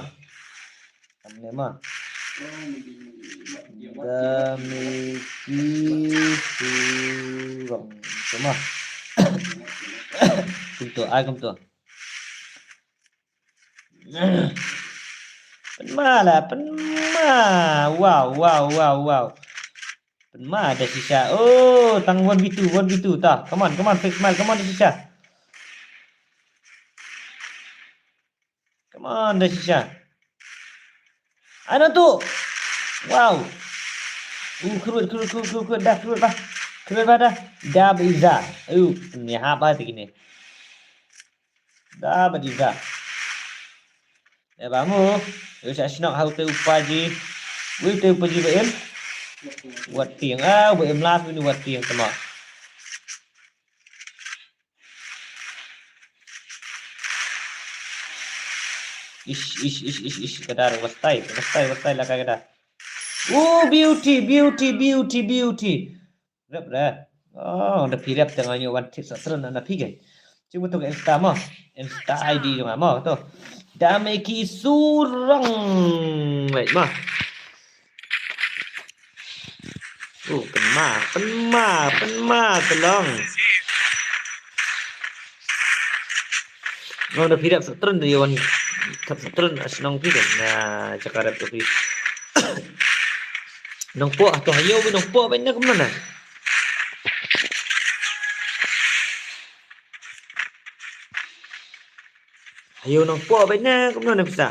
Hangne ma. Dameki Surong. Kumto, ai kumto. Pynma la, pynma. Wow, wow, wow, wow. Pynma da shisha. Oh, tang one v two, one v two ta. Come on, come on, fake smile. Come on da shisha. Come on da shisha. Ano tu. Wow. Uh, khrut, khrut, khrut, khrut, khrut, da, khrut ba. Khrut ba da. Da ba iza. Uh, ni ha ba ti kini. Da ba di da. Eh, ba mu. Yo sa shnok ha u te u paji. Wi te u paji ba im. Wat tieng. Ah, ba im las wi ni wat tieng tama. Ish, ish, ish, ish, ish. Kadar wastai, wastai, wastai la ka kadar. Oh, beauty, beauty, beauty, beauty. Rep re. Oh, da phi rep tang ayo wan thik sa tren na phi ke. Cuma tu Insta mo. Insta I D jong mo tu. Dameki Surong. Wait mo. Oh, pynma, pynma, pynma, tolong. Oh, da phi rep sa tren da yo wan thap sa tren a shnong phi kan. Na, jaka rep tu phi. Nongpoh, to ha ïew beit Nongpoh beit ne kumno na. Ha ïew Nongpoh beit ne kumno na pisa.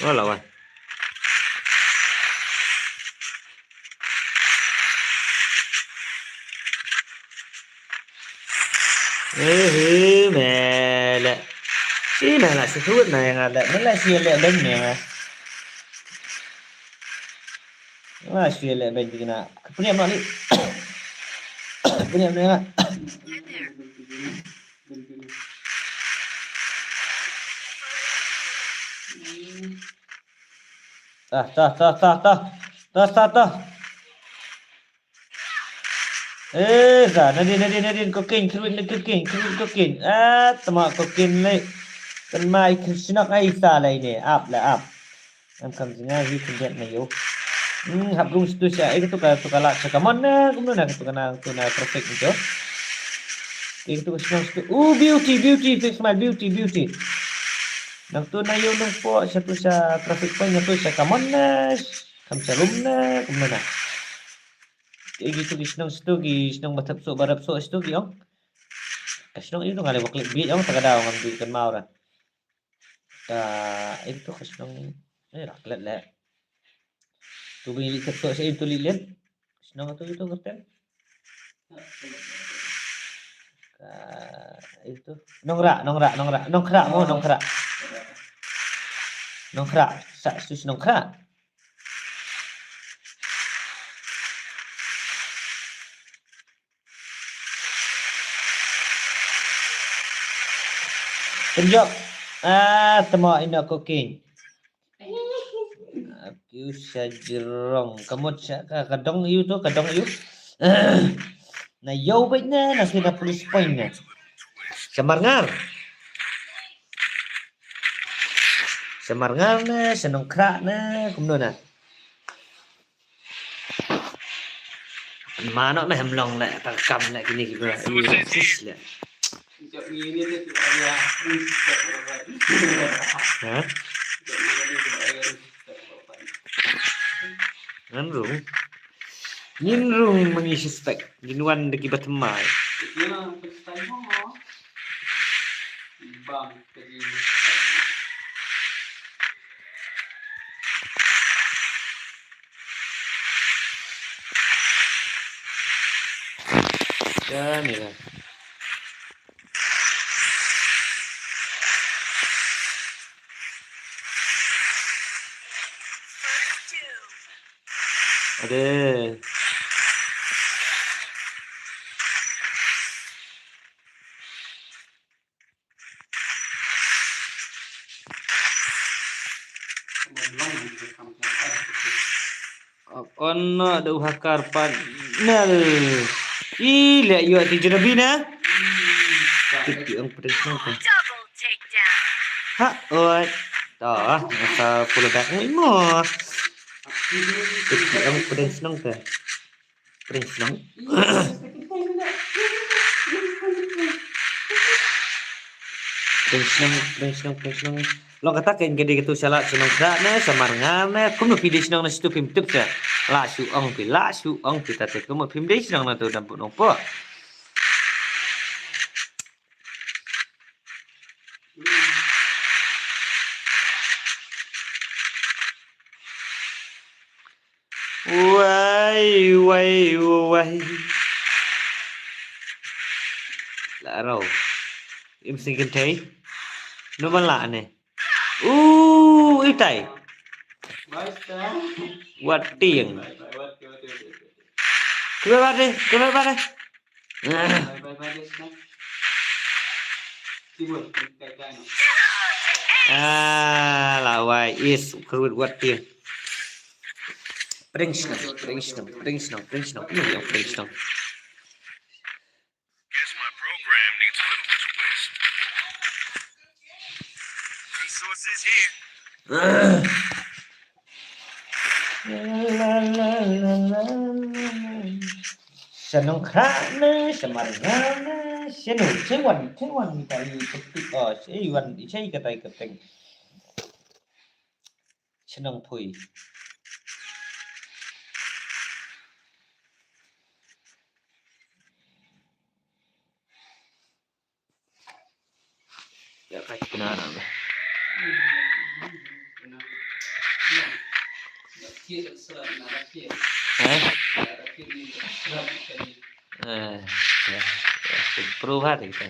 Wala wan. Eh, eh, mele. Ih, mele, si tuh, mele, mele, si le, ben, mele. Wah, si le, ben, dikena. Kepunyam lagi. Kepunyam lagi. Tah, tah, tah, tah, tah. Tah, tah, tah. Eh, sa, Nadine, Nadine, Nadine, Kokin, Kruin, Kokin, Kruin, Kokin. Ah, tama Kokin le. Kan mai Krishnok ai sa le ne. Ap le, ap. Em kam jinga hi kun det na yo. Hmm, hap rung situ sha. Eh, tu ka, tu ka la, sha kamon na, kumno na, tu ka na, tu na traffic ni tu. Eh, tu ka shnong situ. Oh, beauty, beauty, fix my beauty, beauty. Nang tu na yo nang po, sha tu sha traffic point, nang tu sha kamon na, kam sha rum na, kumno na. Ki, ki tu ki shnong situ, ki shnong ba thep soh, ba rep soh situ ki ong. Ka shnong ïu tu nga leh ba click bit ong, ta ka daw ngam dei kynmaw ra. Ka, ïu tu ka shnong, eh, ra klet leh. Tu ba ngi leit thep soh sha ïu tu leit leit. Shnong tu ïu tu kyrteng. Ka, ïu tu. Nongrah, Nongrah, Nongrah. Nongkhrah mo, Nongkhrah. Nongkhrah, sa su Nongkhrah. Penjok. Ah, temo ino Kokin. Aku sha jrong. Ka mut sha ka, ka dong ïu tu, ka dong ïu. Na ïew beit ne, na sha na police point ne. Sha Marngar. Sha Marngar ne, sha Nongkhrah ne, kumno na. Mano me hem long le, ta kam le, kini ki bra, i le, sis le. Ha? Ngan rung. Ngin rung ma ngi suspect. Ngin wan da ki ba thymmai. Ka ni la. Ade. Ono da u hakar pat. Nal. I le ïoh ti jrabi na. Kiti ong pdeng shnong ka. Ha, oi. Ta, masa pulo dak ni mo. Kiti ong pdeng shnong ka. Pdeng shnong. Pdeng shnong, pdeng shnong, pdeng shnong. Long kata ka in ka dei katu sha la shnong kra ne, sha Marngar ne, kumno phi dei shnong na situ phim tip sha. La shu ong phi, la shu ong phi tate kumno phim dei shnong na tu dam pun ong po. Wai, wai, wai. La rau. Im sing kynthei. No ban la ne. U, itai. Wat tieng. Kemar bade, kemar bade. Ah, lawai is kruid wat tieng. Pring shnong, pring shnong, pring shnong, pring shnong. Ini yang pring shnong. Guess my program needs a little bit of twist. Resources here. Sha Nongkhrah ne, sha Marngar ne. Shen, shen wan, shen wan ka i ka tik, oh, shen wan, shen ka tai ka teng. Shen nang pui. Ya, ka kena na. Eh? Eh, ya, ya, ya, perlu hati kita.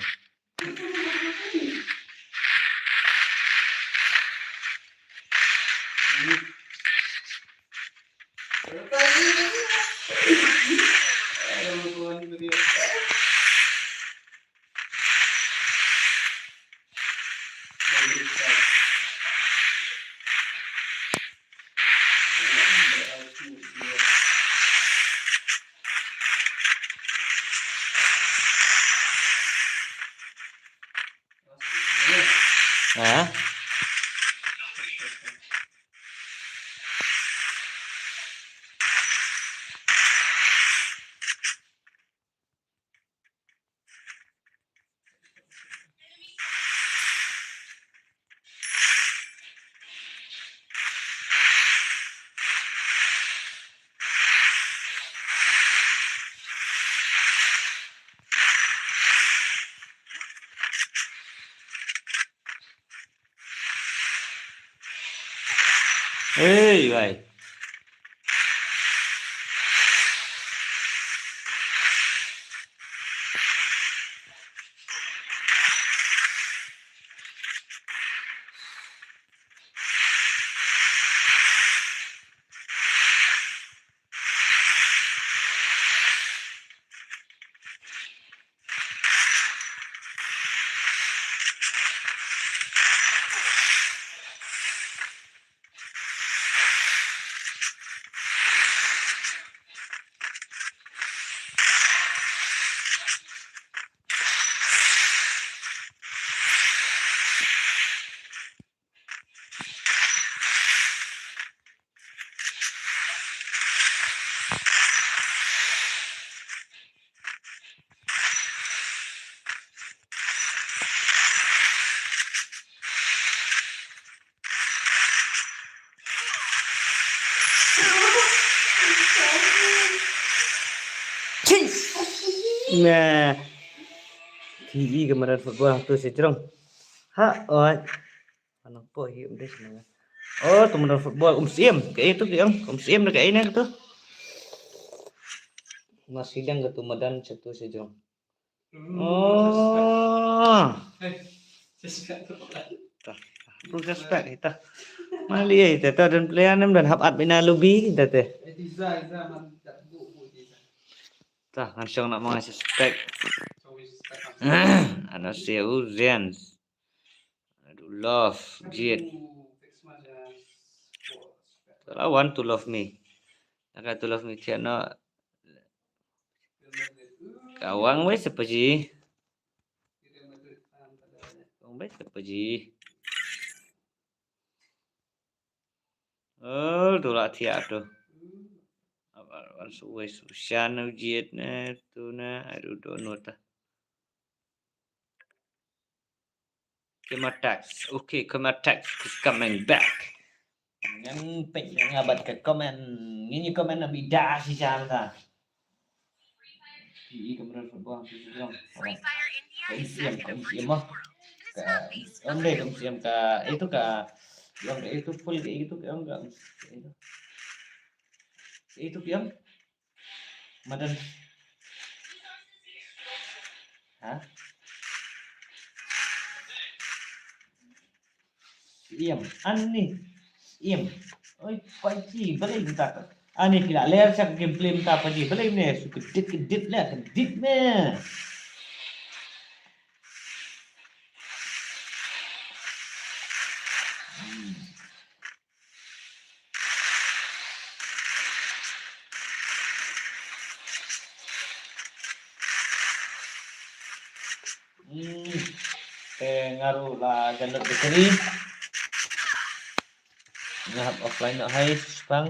Ha? Hey, bhai. Nah. Ki i ka madan football tu sejrong. Ha, oi. Anang po hi um dei sini. Oh, tu madan football um sim. Ka i tu ki ong, um sim da ka i ne tu. Masih dang ka tu madan satu sejrong. Oh. Tah. Bru suspect ita. Mali ita tu dan player nem dan hap at bina lobby ita te. Tah, ngan shong nak manga suspect. Ana seu Jens. Aduh, love, Jade. Salah one to love me. Naka to love me, tiano. Kawang wei sepaji. Kawang wei sepaji. Oh, tu lah tiap tu. Apa, wan suwei sushan ujiet ne, tu ne, aduh, don't know ta. Kema tax. Okay, Kema tax is coming back. Ngan pek ngan abat ka comment. Ngin ïa comment na bida shisha ta. Ki i ka madan football ki shisha. Ka M C M, ka M C M mo. Ka, em dei ka M C M ka, itu ka, yang ka itu full ka itu ka, yang ka, itu. Itu ka, yang. Madan. Ha? Iem. Ani. Iem. Oi, paji, balei mynta ka. Ani phi la ler sha ka gameplay mynta paji. Balei ne, su kedit kedit le, kedit me. Hmm. Hmm. Te nga ruh la download battery. Nga hap offline noh hai, spang.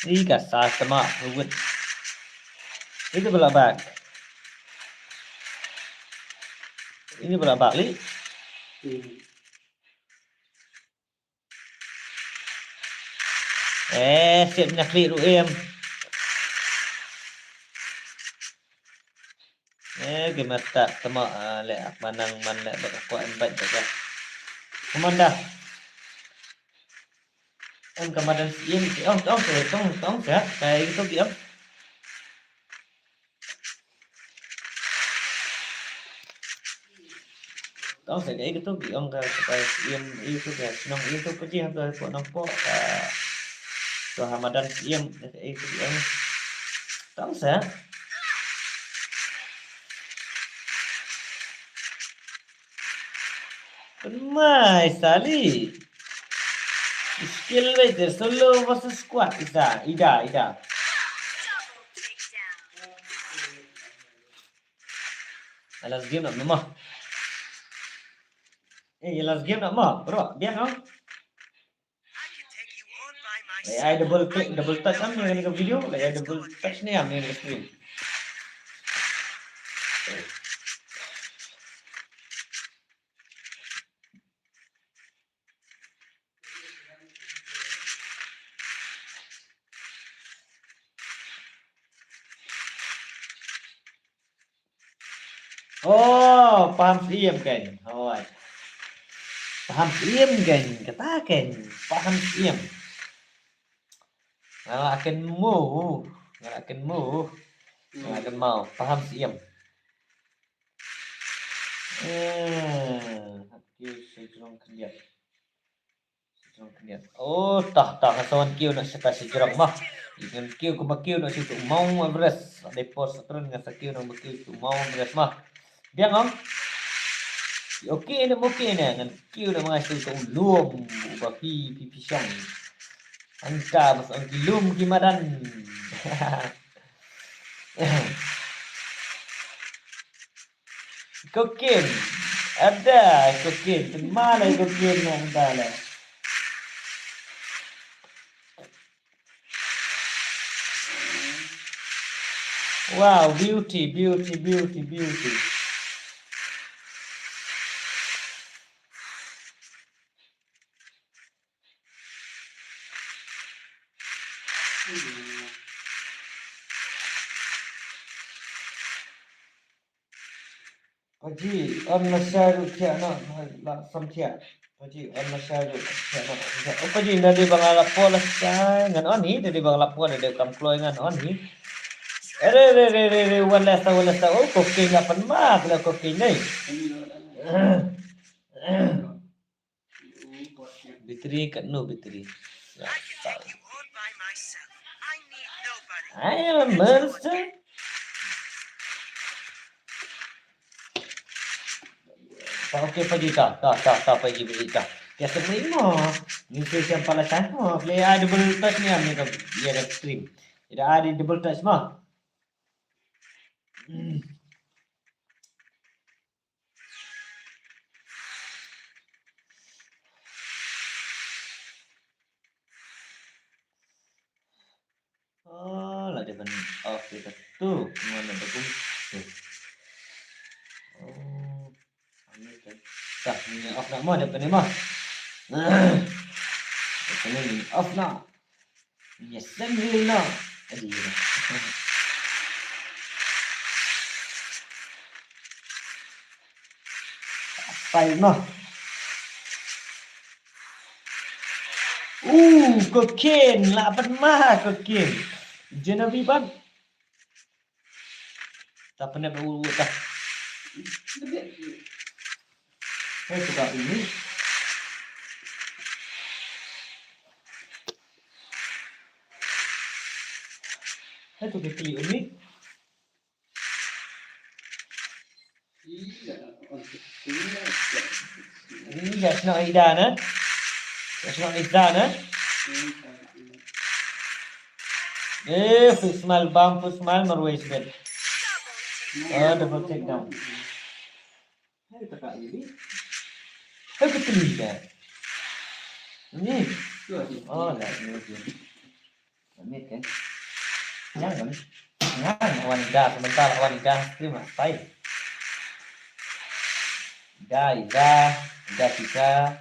Ih, ka sa sama, ruwet. Ito ba la bak. Ito ba la bak li. Eh, sip na klik ruh em. Eh, ki mata tama, ah, le ak manang man le bak ko em bat bak. Commander. Em ka madan siem ki ong, ong, ong, ong, ong, ya, kai itu ki ong. Tang sa dei katu ki ong ka, ka siem itu ka shnong itu pa ji ha ka ko nong po ka, ka ha madan siem itu ki ong. Tang sa. Mai sali. Skill wei te solo versus squad isa. Ida, ida. Last game nak mama. Eh, last game nak mama. Bro, biar kau. Lei ai double click, double touch am ni ka video, lei ai double touch ni am ni ka screen. Oh, paham siem kan. Hoi. Paham siem kan. Kata kan. Paham siem. Nga la kynmaw. Nga la kynmaw. Nga la kynmaw. Paham siem. Eh, hap kiew sha jrong khyndiat. Sha jrong khyndiat. Oh, tah, tah, nga sa wan kiew noh shata sha jrong mah. Ngan kiew kumba kiew noh sha utu u Mount Everest. Dei por sa kren nga sa kiew noh kumba kiew sha utu u Mount Everest mah. Biang ong. Okay ne, okay ne, ngan kiew noh ma nga sha utu u lum uba phi, phi, phi shong. Hangta ba sa ong ki lum ki madan. Kokin. Ada kokin. Tynma la kokin na hangta la. Wow, beauty, beauty, beauty, beauty. Paji, on lashai ruh thiah noh, la sam thiah. Paji, on lashai ruh thiah noh, sam thiah. Oh, paji, da dei ba nga lap por lashai, ngan on hi, da dei ba nga lap por, da dei kam kloi ngan on hi. Eh, re, re, re, re, re, wan lashai, wan lashai. Oh, kokin la pan ma, la kokin nei. Battery kat no battery. Ya, tak. I am a monster. Ta, okay, paji ta, ta, ta, ta, paji, paji ta. Kya semua ini mo? Ni saya siapa lah saya mo? Play ada double touch ni, ni ka, ya ka stream. Tidak ada double touch mo. Hmm. Oh, la dei ban off ïa katu. Kumno da kumtu. Oh, ani kan. Tah, ngin off noh mo, da kane mo. Nah. Da kane ngin off noh. Ngin ïaseng reel noh. Aduh. Style noh. Uh, kokin, lah ban ma kokin. Genevieve ban. Ta pynep u ta. Hei, tu ka ini. Hei, tu ka ini. Ïa, snoh ïa da na. Ïa, snoh ïa da na. Eh, first smile, bam, first smile, marwei sibet. Oh, double take down. Hai, taka ini. Hai, betul dah. Ini. Oh, dah, ini, ini. Ini kan. Jangan. Nga wan da sebentar, wan da stream ah, pai. Da, da, da kita,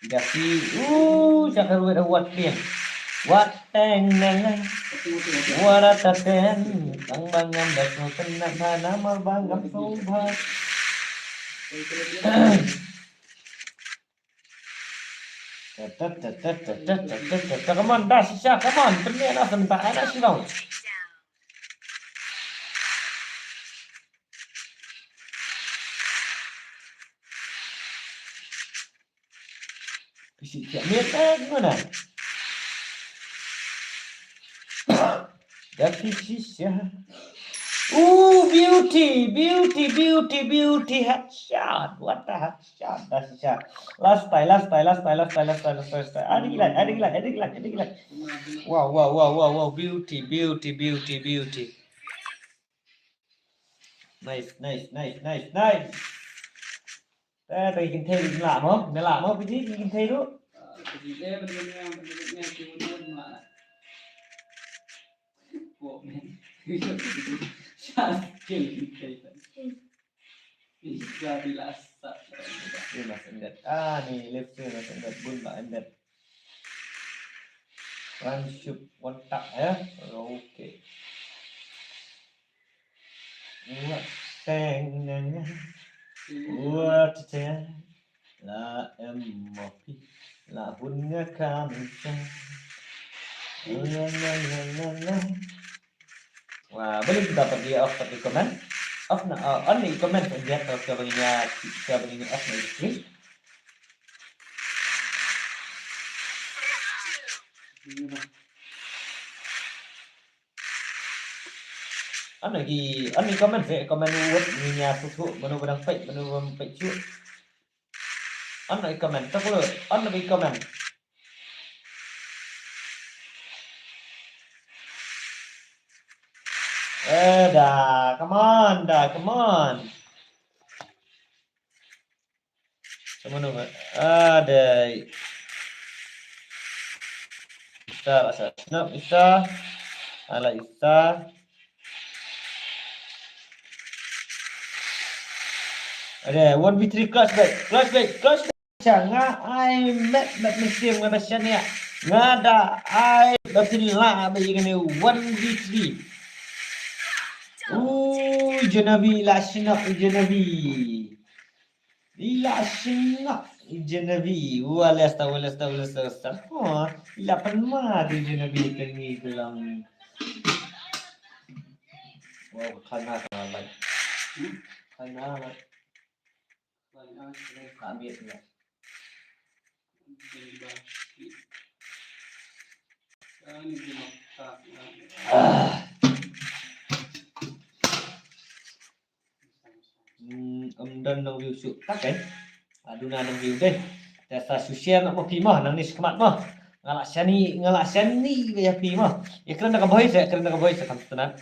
da ki. Uh, siapa ruwet awat dia. Wat teng nang. Wara taten. Tang bangam da so tenat na namar bangam so ba. Come on, da shisha, come on. Pynmih na sebentar, ana shisha. Pisi siap miet eh gimana? Dah pisi siap. Ooh, beauty, beauty, beauty, beauty, headshot. What the headshot? Dah shisha. Last try, last try, last try, last try, last try, last try, last try. Ada gila, ada gila, ada gila, ada gila. Wow, wow, wow, wow, wow. Beauty, beauty, beauty, beauty. Nice, nice, nice, nice, nice. Te, te kin thei la mo, ne la mo, piti kin thei tu. Ini masih endet. Ah, ni left side masih endet. Bun lah endet. Run shoot one tap ya. Okay. Wat teng nang. Wat teng. La em mo pi. La hun nga kam sa. Na, na, na, na, na. Wah, boleh kita pergi off tapi comment. Off na, uh, on ni comment dia kalau kita bagi nya, kita bagi nya off na screen. Ano gi, ano gi comment se, comment word ni nya susu, mano badang pek, mano badang pek cu. Ano gi comment, tak lo, ano gi comment. Eh, da, come on, da, come on. Sama nama. Ada. Isa, rasa senap, Isa. Ala Isa. Ada one v three clutch back, clutch back, clutch back. Nga ai met met musim nga dah shania. Nga dah ai dah pila ba ing ne one v three. Ui, Genevieve lah senap Genevieve. Ila singap Genevieve. Wa lesta, wa lesta, wa lesta, wa lesta. Oh, ila pynmad Genevieve tengi kelang. Wow, khana khana lai. Khana lai. Khana lai. Ah. Hmm, ym don nang view shuh tak eh. Adu na nang view deh. Te sa shu share noh ma phi mo, nang ni shikmat mo. Nga la shani, nga la shani ba ïa phi mo. Ïa kren da ka bhoi se, kren da ka bhoi se kam sngewtynnat.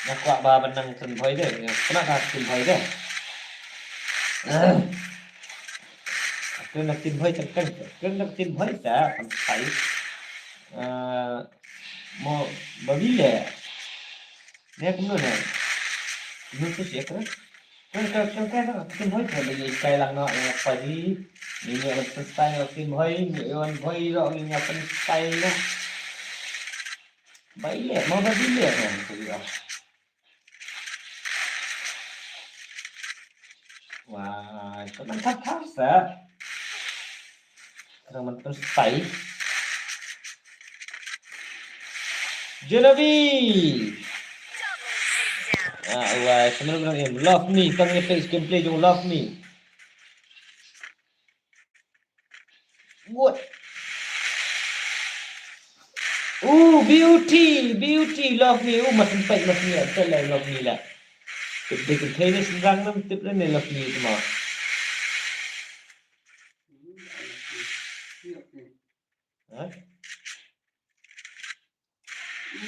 Nga kwah ba ban nang kren bhoi deh, nga kren da ka kren bhoi deh. Kren da ka kren bhoi teng teng, kren da ka kren bhoi se kam sai. Eh, mo ba bile. Ne kumno ne. Kumno tu sia kren. Kan, kan, kan, kan, kan, kan, hoi, kan, lagi style lang no, yang apa di? Ini yang style, yang tim hoi, ini yang hoi, ro, ini yang style no. Baik, mau bagi dia kan, tu dia. Wah, itu mantap harus, ah. Kena mentus tai. Genevieve. Ah, wah, sebenarnya bilang em. Love me, tang ni face gameplay jong love me. Good. Ooh, beauty, beauty, love me. Ooh, mas empat, mas ni, love me lah. Tip dei kan thei ne senrang nam tip ne love me tu ma. Huh?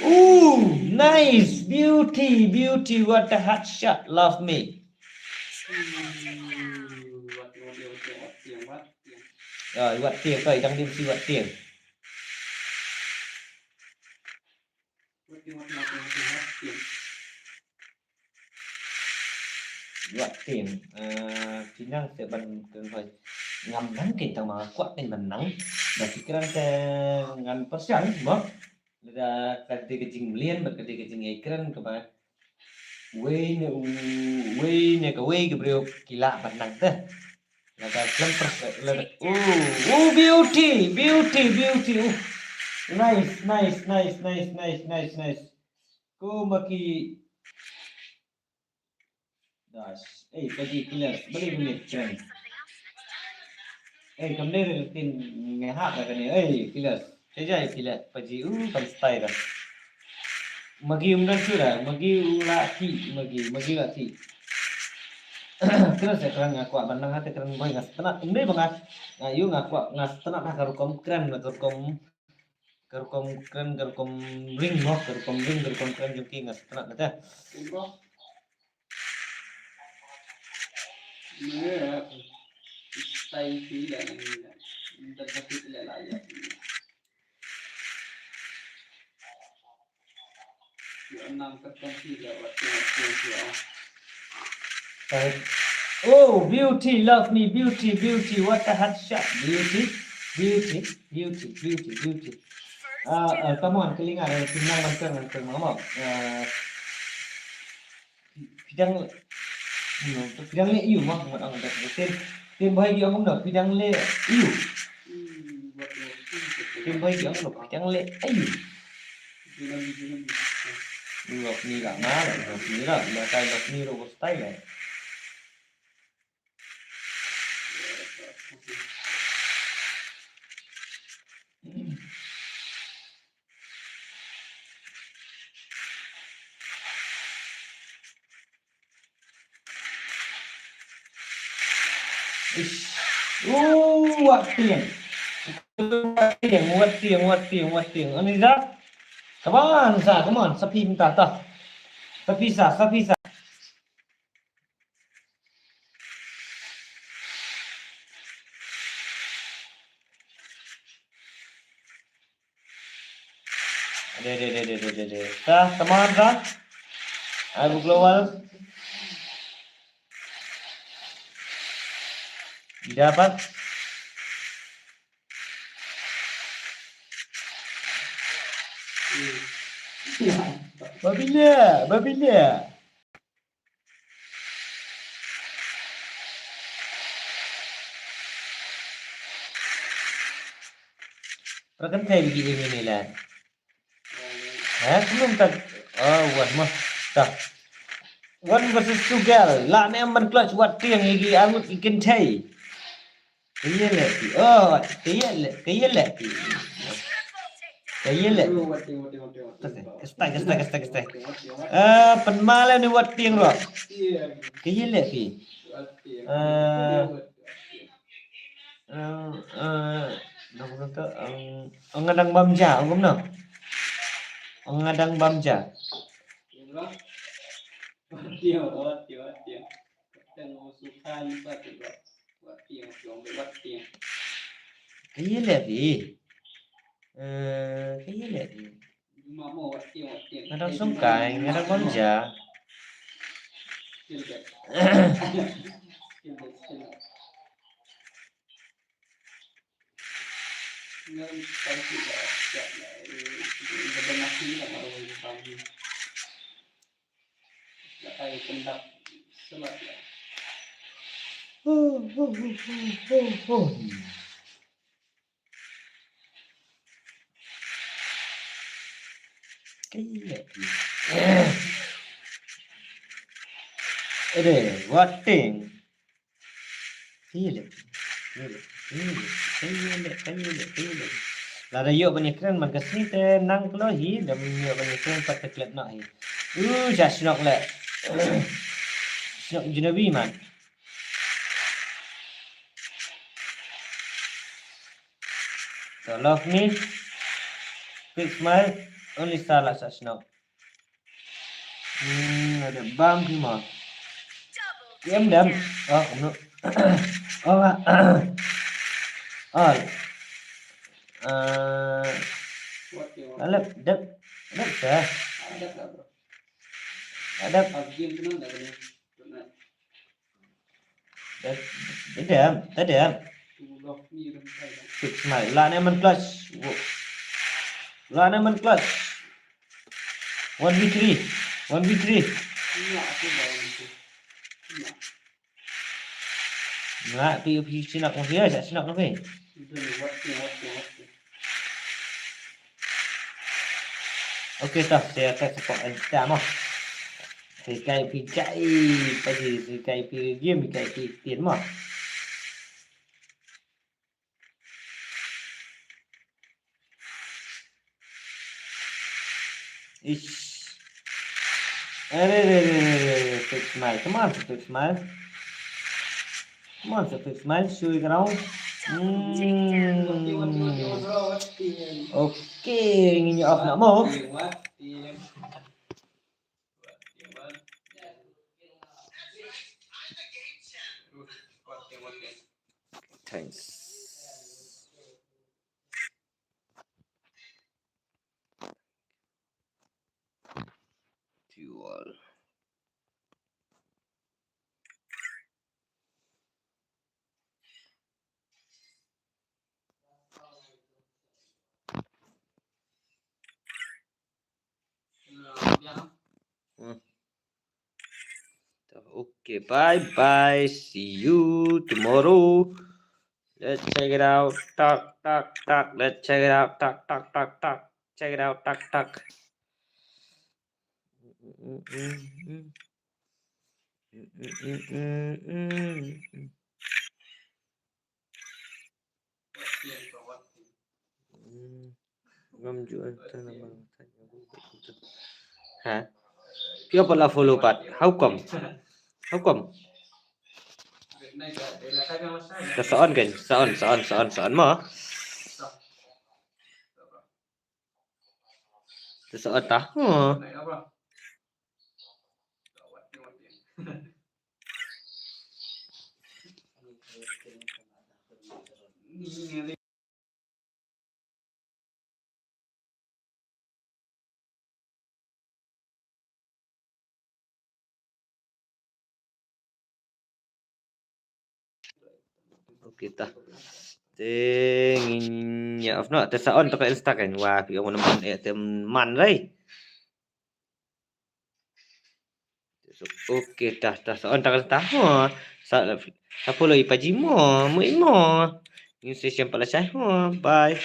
Ooh, nice, beauty, beauty, what a hot shot, love me. Ah, wat tieng, koi dang dim si wat tieng. Wat tieng. Eh, phi nang te ban kren hoi. Ngam nang kein tang ma nga kwah kein ban nang. Da phi kren te ngan pyrshang mo. Lada ka dei ka jingmlien bad ka dei ka jingïakren kaba wei ne u, wei ne kawei ka briew ki lah ban nang te. Lada khlem pyrshang, lada. Oh, oh, beauty, beauty, beauty. Oh. Nice, nice, nice, nice, nice, nice, nice. Ko ma ki Dash. Eh, paji killer. Balik balik friend. Eh, kam dei re tin nge hak ka ni. Eh, killer. Saja killer. Paji u kam style ka. Magi um dan sura. Magi u la ti. Magi, magi la ti. Killer se kerang aku aban nang hati kerang boy ngas tenat. Ini bang ngas. Ayu ngaku ngas tenat ha ka rukom kren, ha ka rukom, ka rukom kren, ka rukom ring mo, ka rukom ring, ka rukom kren jong ki ngas tenat na te. Oh, beauty, love me, beauty, beauty, what a hot shot, beauty, beauty, beauty, beauty, beauty. Ah, ah, come on, kelinga, eh, kelinga, mantan, mantan, mama. Ah, pidang, no, pidang le iu, mah, mah, ang dak, tin, tin, bahai di ang, no, pidang le iu. Tin, bahai di ang, no, pidang le iu. Love me lah, ma, love me lah, love me lah, love me lah. Ish. Uh, wat tieng. Wat tieng, wat tieng, wat tieng, wat tieng. Aniza. Come on, sa, come on. Sa phi mynta, ta. Sa phi sa, sa phi sa. Ade, ade, ade, ade, ade, ade. Sa, come on, sa. Ai, bu global. Dapat. Babila, babila. Rakan kai bigi ini ni lah. Ha, belum tak. Oh, wah mah. Dah. One versus two girl. Lah ni amban clutch wat tiang igi angut ikin thai. Kaya leh pi. Oh, kaya leh, kaya leh pi. Kaya leh. Kastai, kastai, kastai, kastai. Ah, penmale ni wat tiang ro. Kaya leh pi. Ah, ah, ah, dong tu, ang, ang ngadang bamja, ang kumno? Ang ngadang bamja. Kaya leh pi. Eh, kaya leh pi. Ngadang sungkai, ngadang bamja. Ede, wat tiang. Kaya leh. Kaya leh. Kaya leh, kaya leh, kaya leh. Lada ïoh ban ïakren man ka sngi te nang klo hi, da ym ïoh ban ïakren pat te klet noh hi. Uh, sha shnok leh. Shnok jinobi man. To love me. Quick smile. Only star la sha shnok. Hmm, ada bam phi mo. Em dam. Oh, no. Oh, ah. Oh. Eh, alep, dep, dep sa. Adep. Adep. Adep. Tadem, tadem. Fix smile. Lah ne man clutch. Lah ne man clutch. One v three. One v three. Nga pi pi chinak mo ya, sa chinak mo. Okay, ta, saya attack support and star mo. Sa kai pi kai, pa ji, sa kai pi game, kai pi tin mo. Ish. Are, are, are, are, are, fix smile. Come on, fix smile. Come on, fix smile. Show it around. Hmm. Okay, ngin ïa off noh mo. Thanks. To you all. Hmm. Okay, bye bye. See you tomorrow. Let's check it out. Tak, tak, tak. Let's check it out. Tak, tak, tak, tak. Check it out. Tak, tak. Hmm. Ngam ju enter nama. Ha? Phi ong pat la follow pat. How come? How come? Sa on kan? Sa on, sa on, sa on, sa on mo. Sa on ta. Hmm. Okay ta. Te ngin ïa off noh, te sa on to ka Insta kan. Wah, phi ong namar eh te man rai. Okay ta, ta sa on ta ka Insta. Ho. Sa, sa follow i pa ji mo, mo i mo. Ngin sa shem pat la shai. Ho, bye.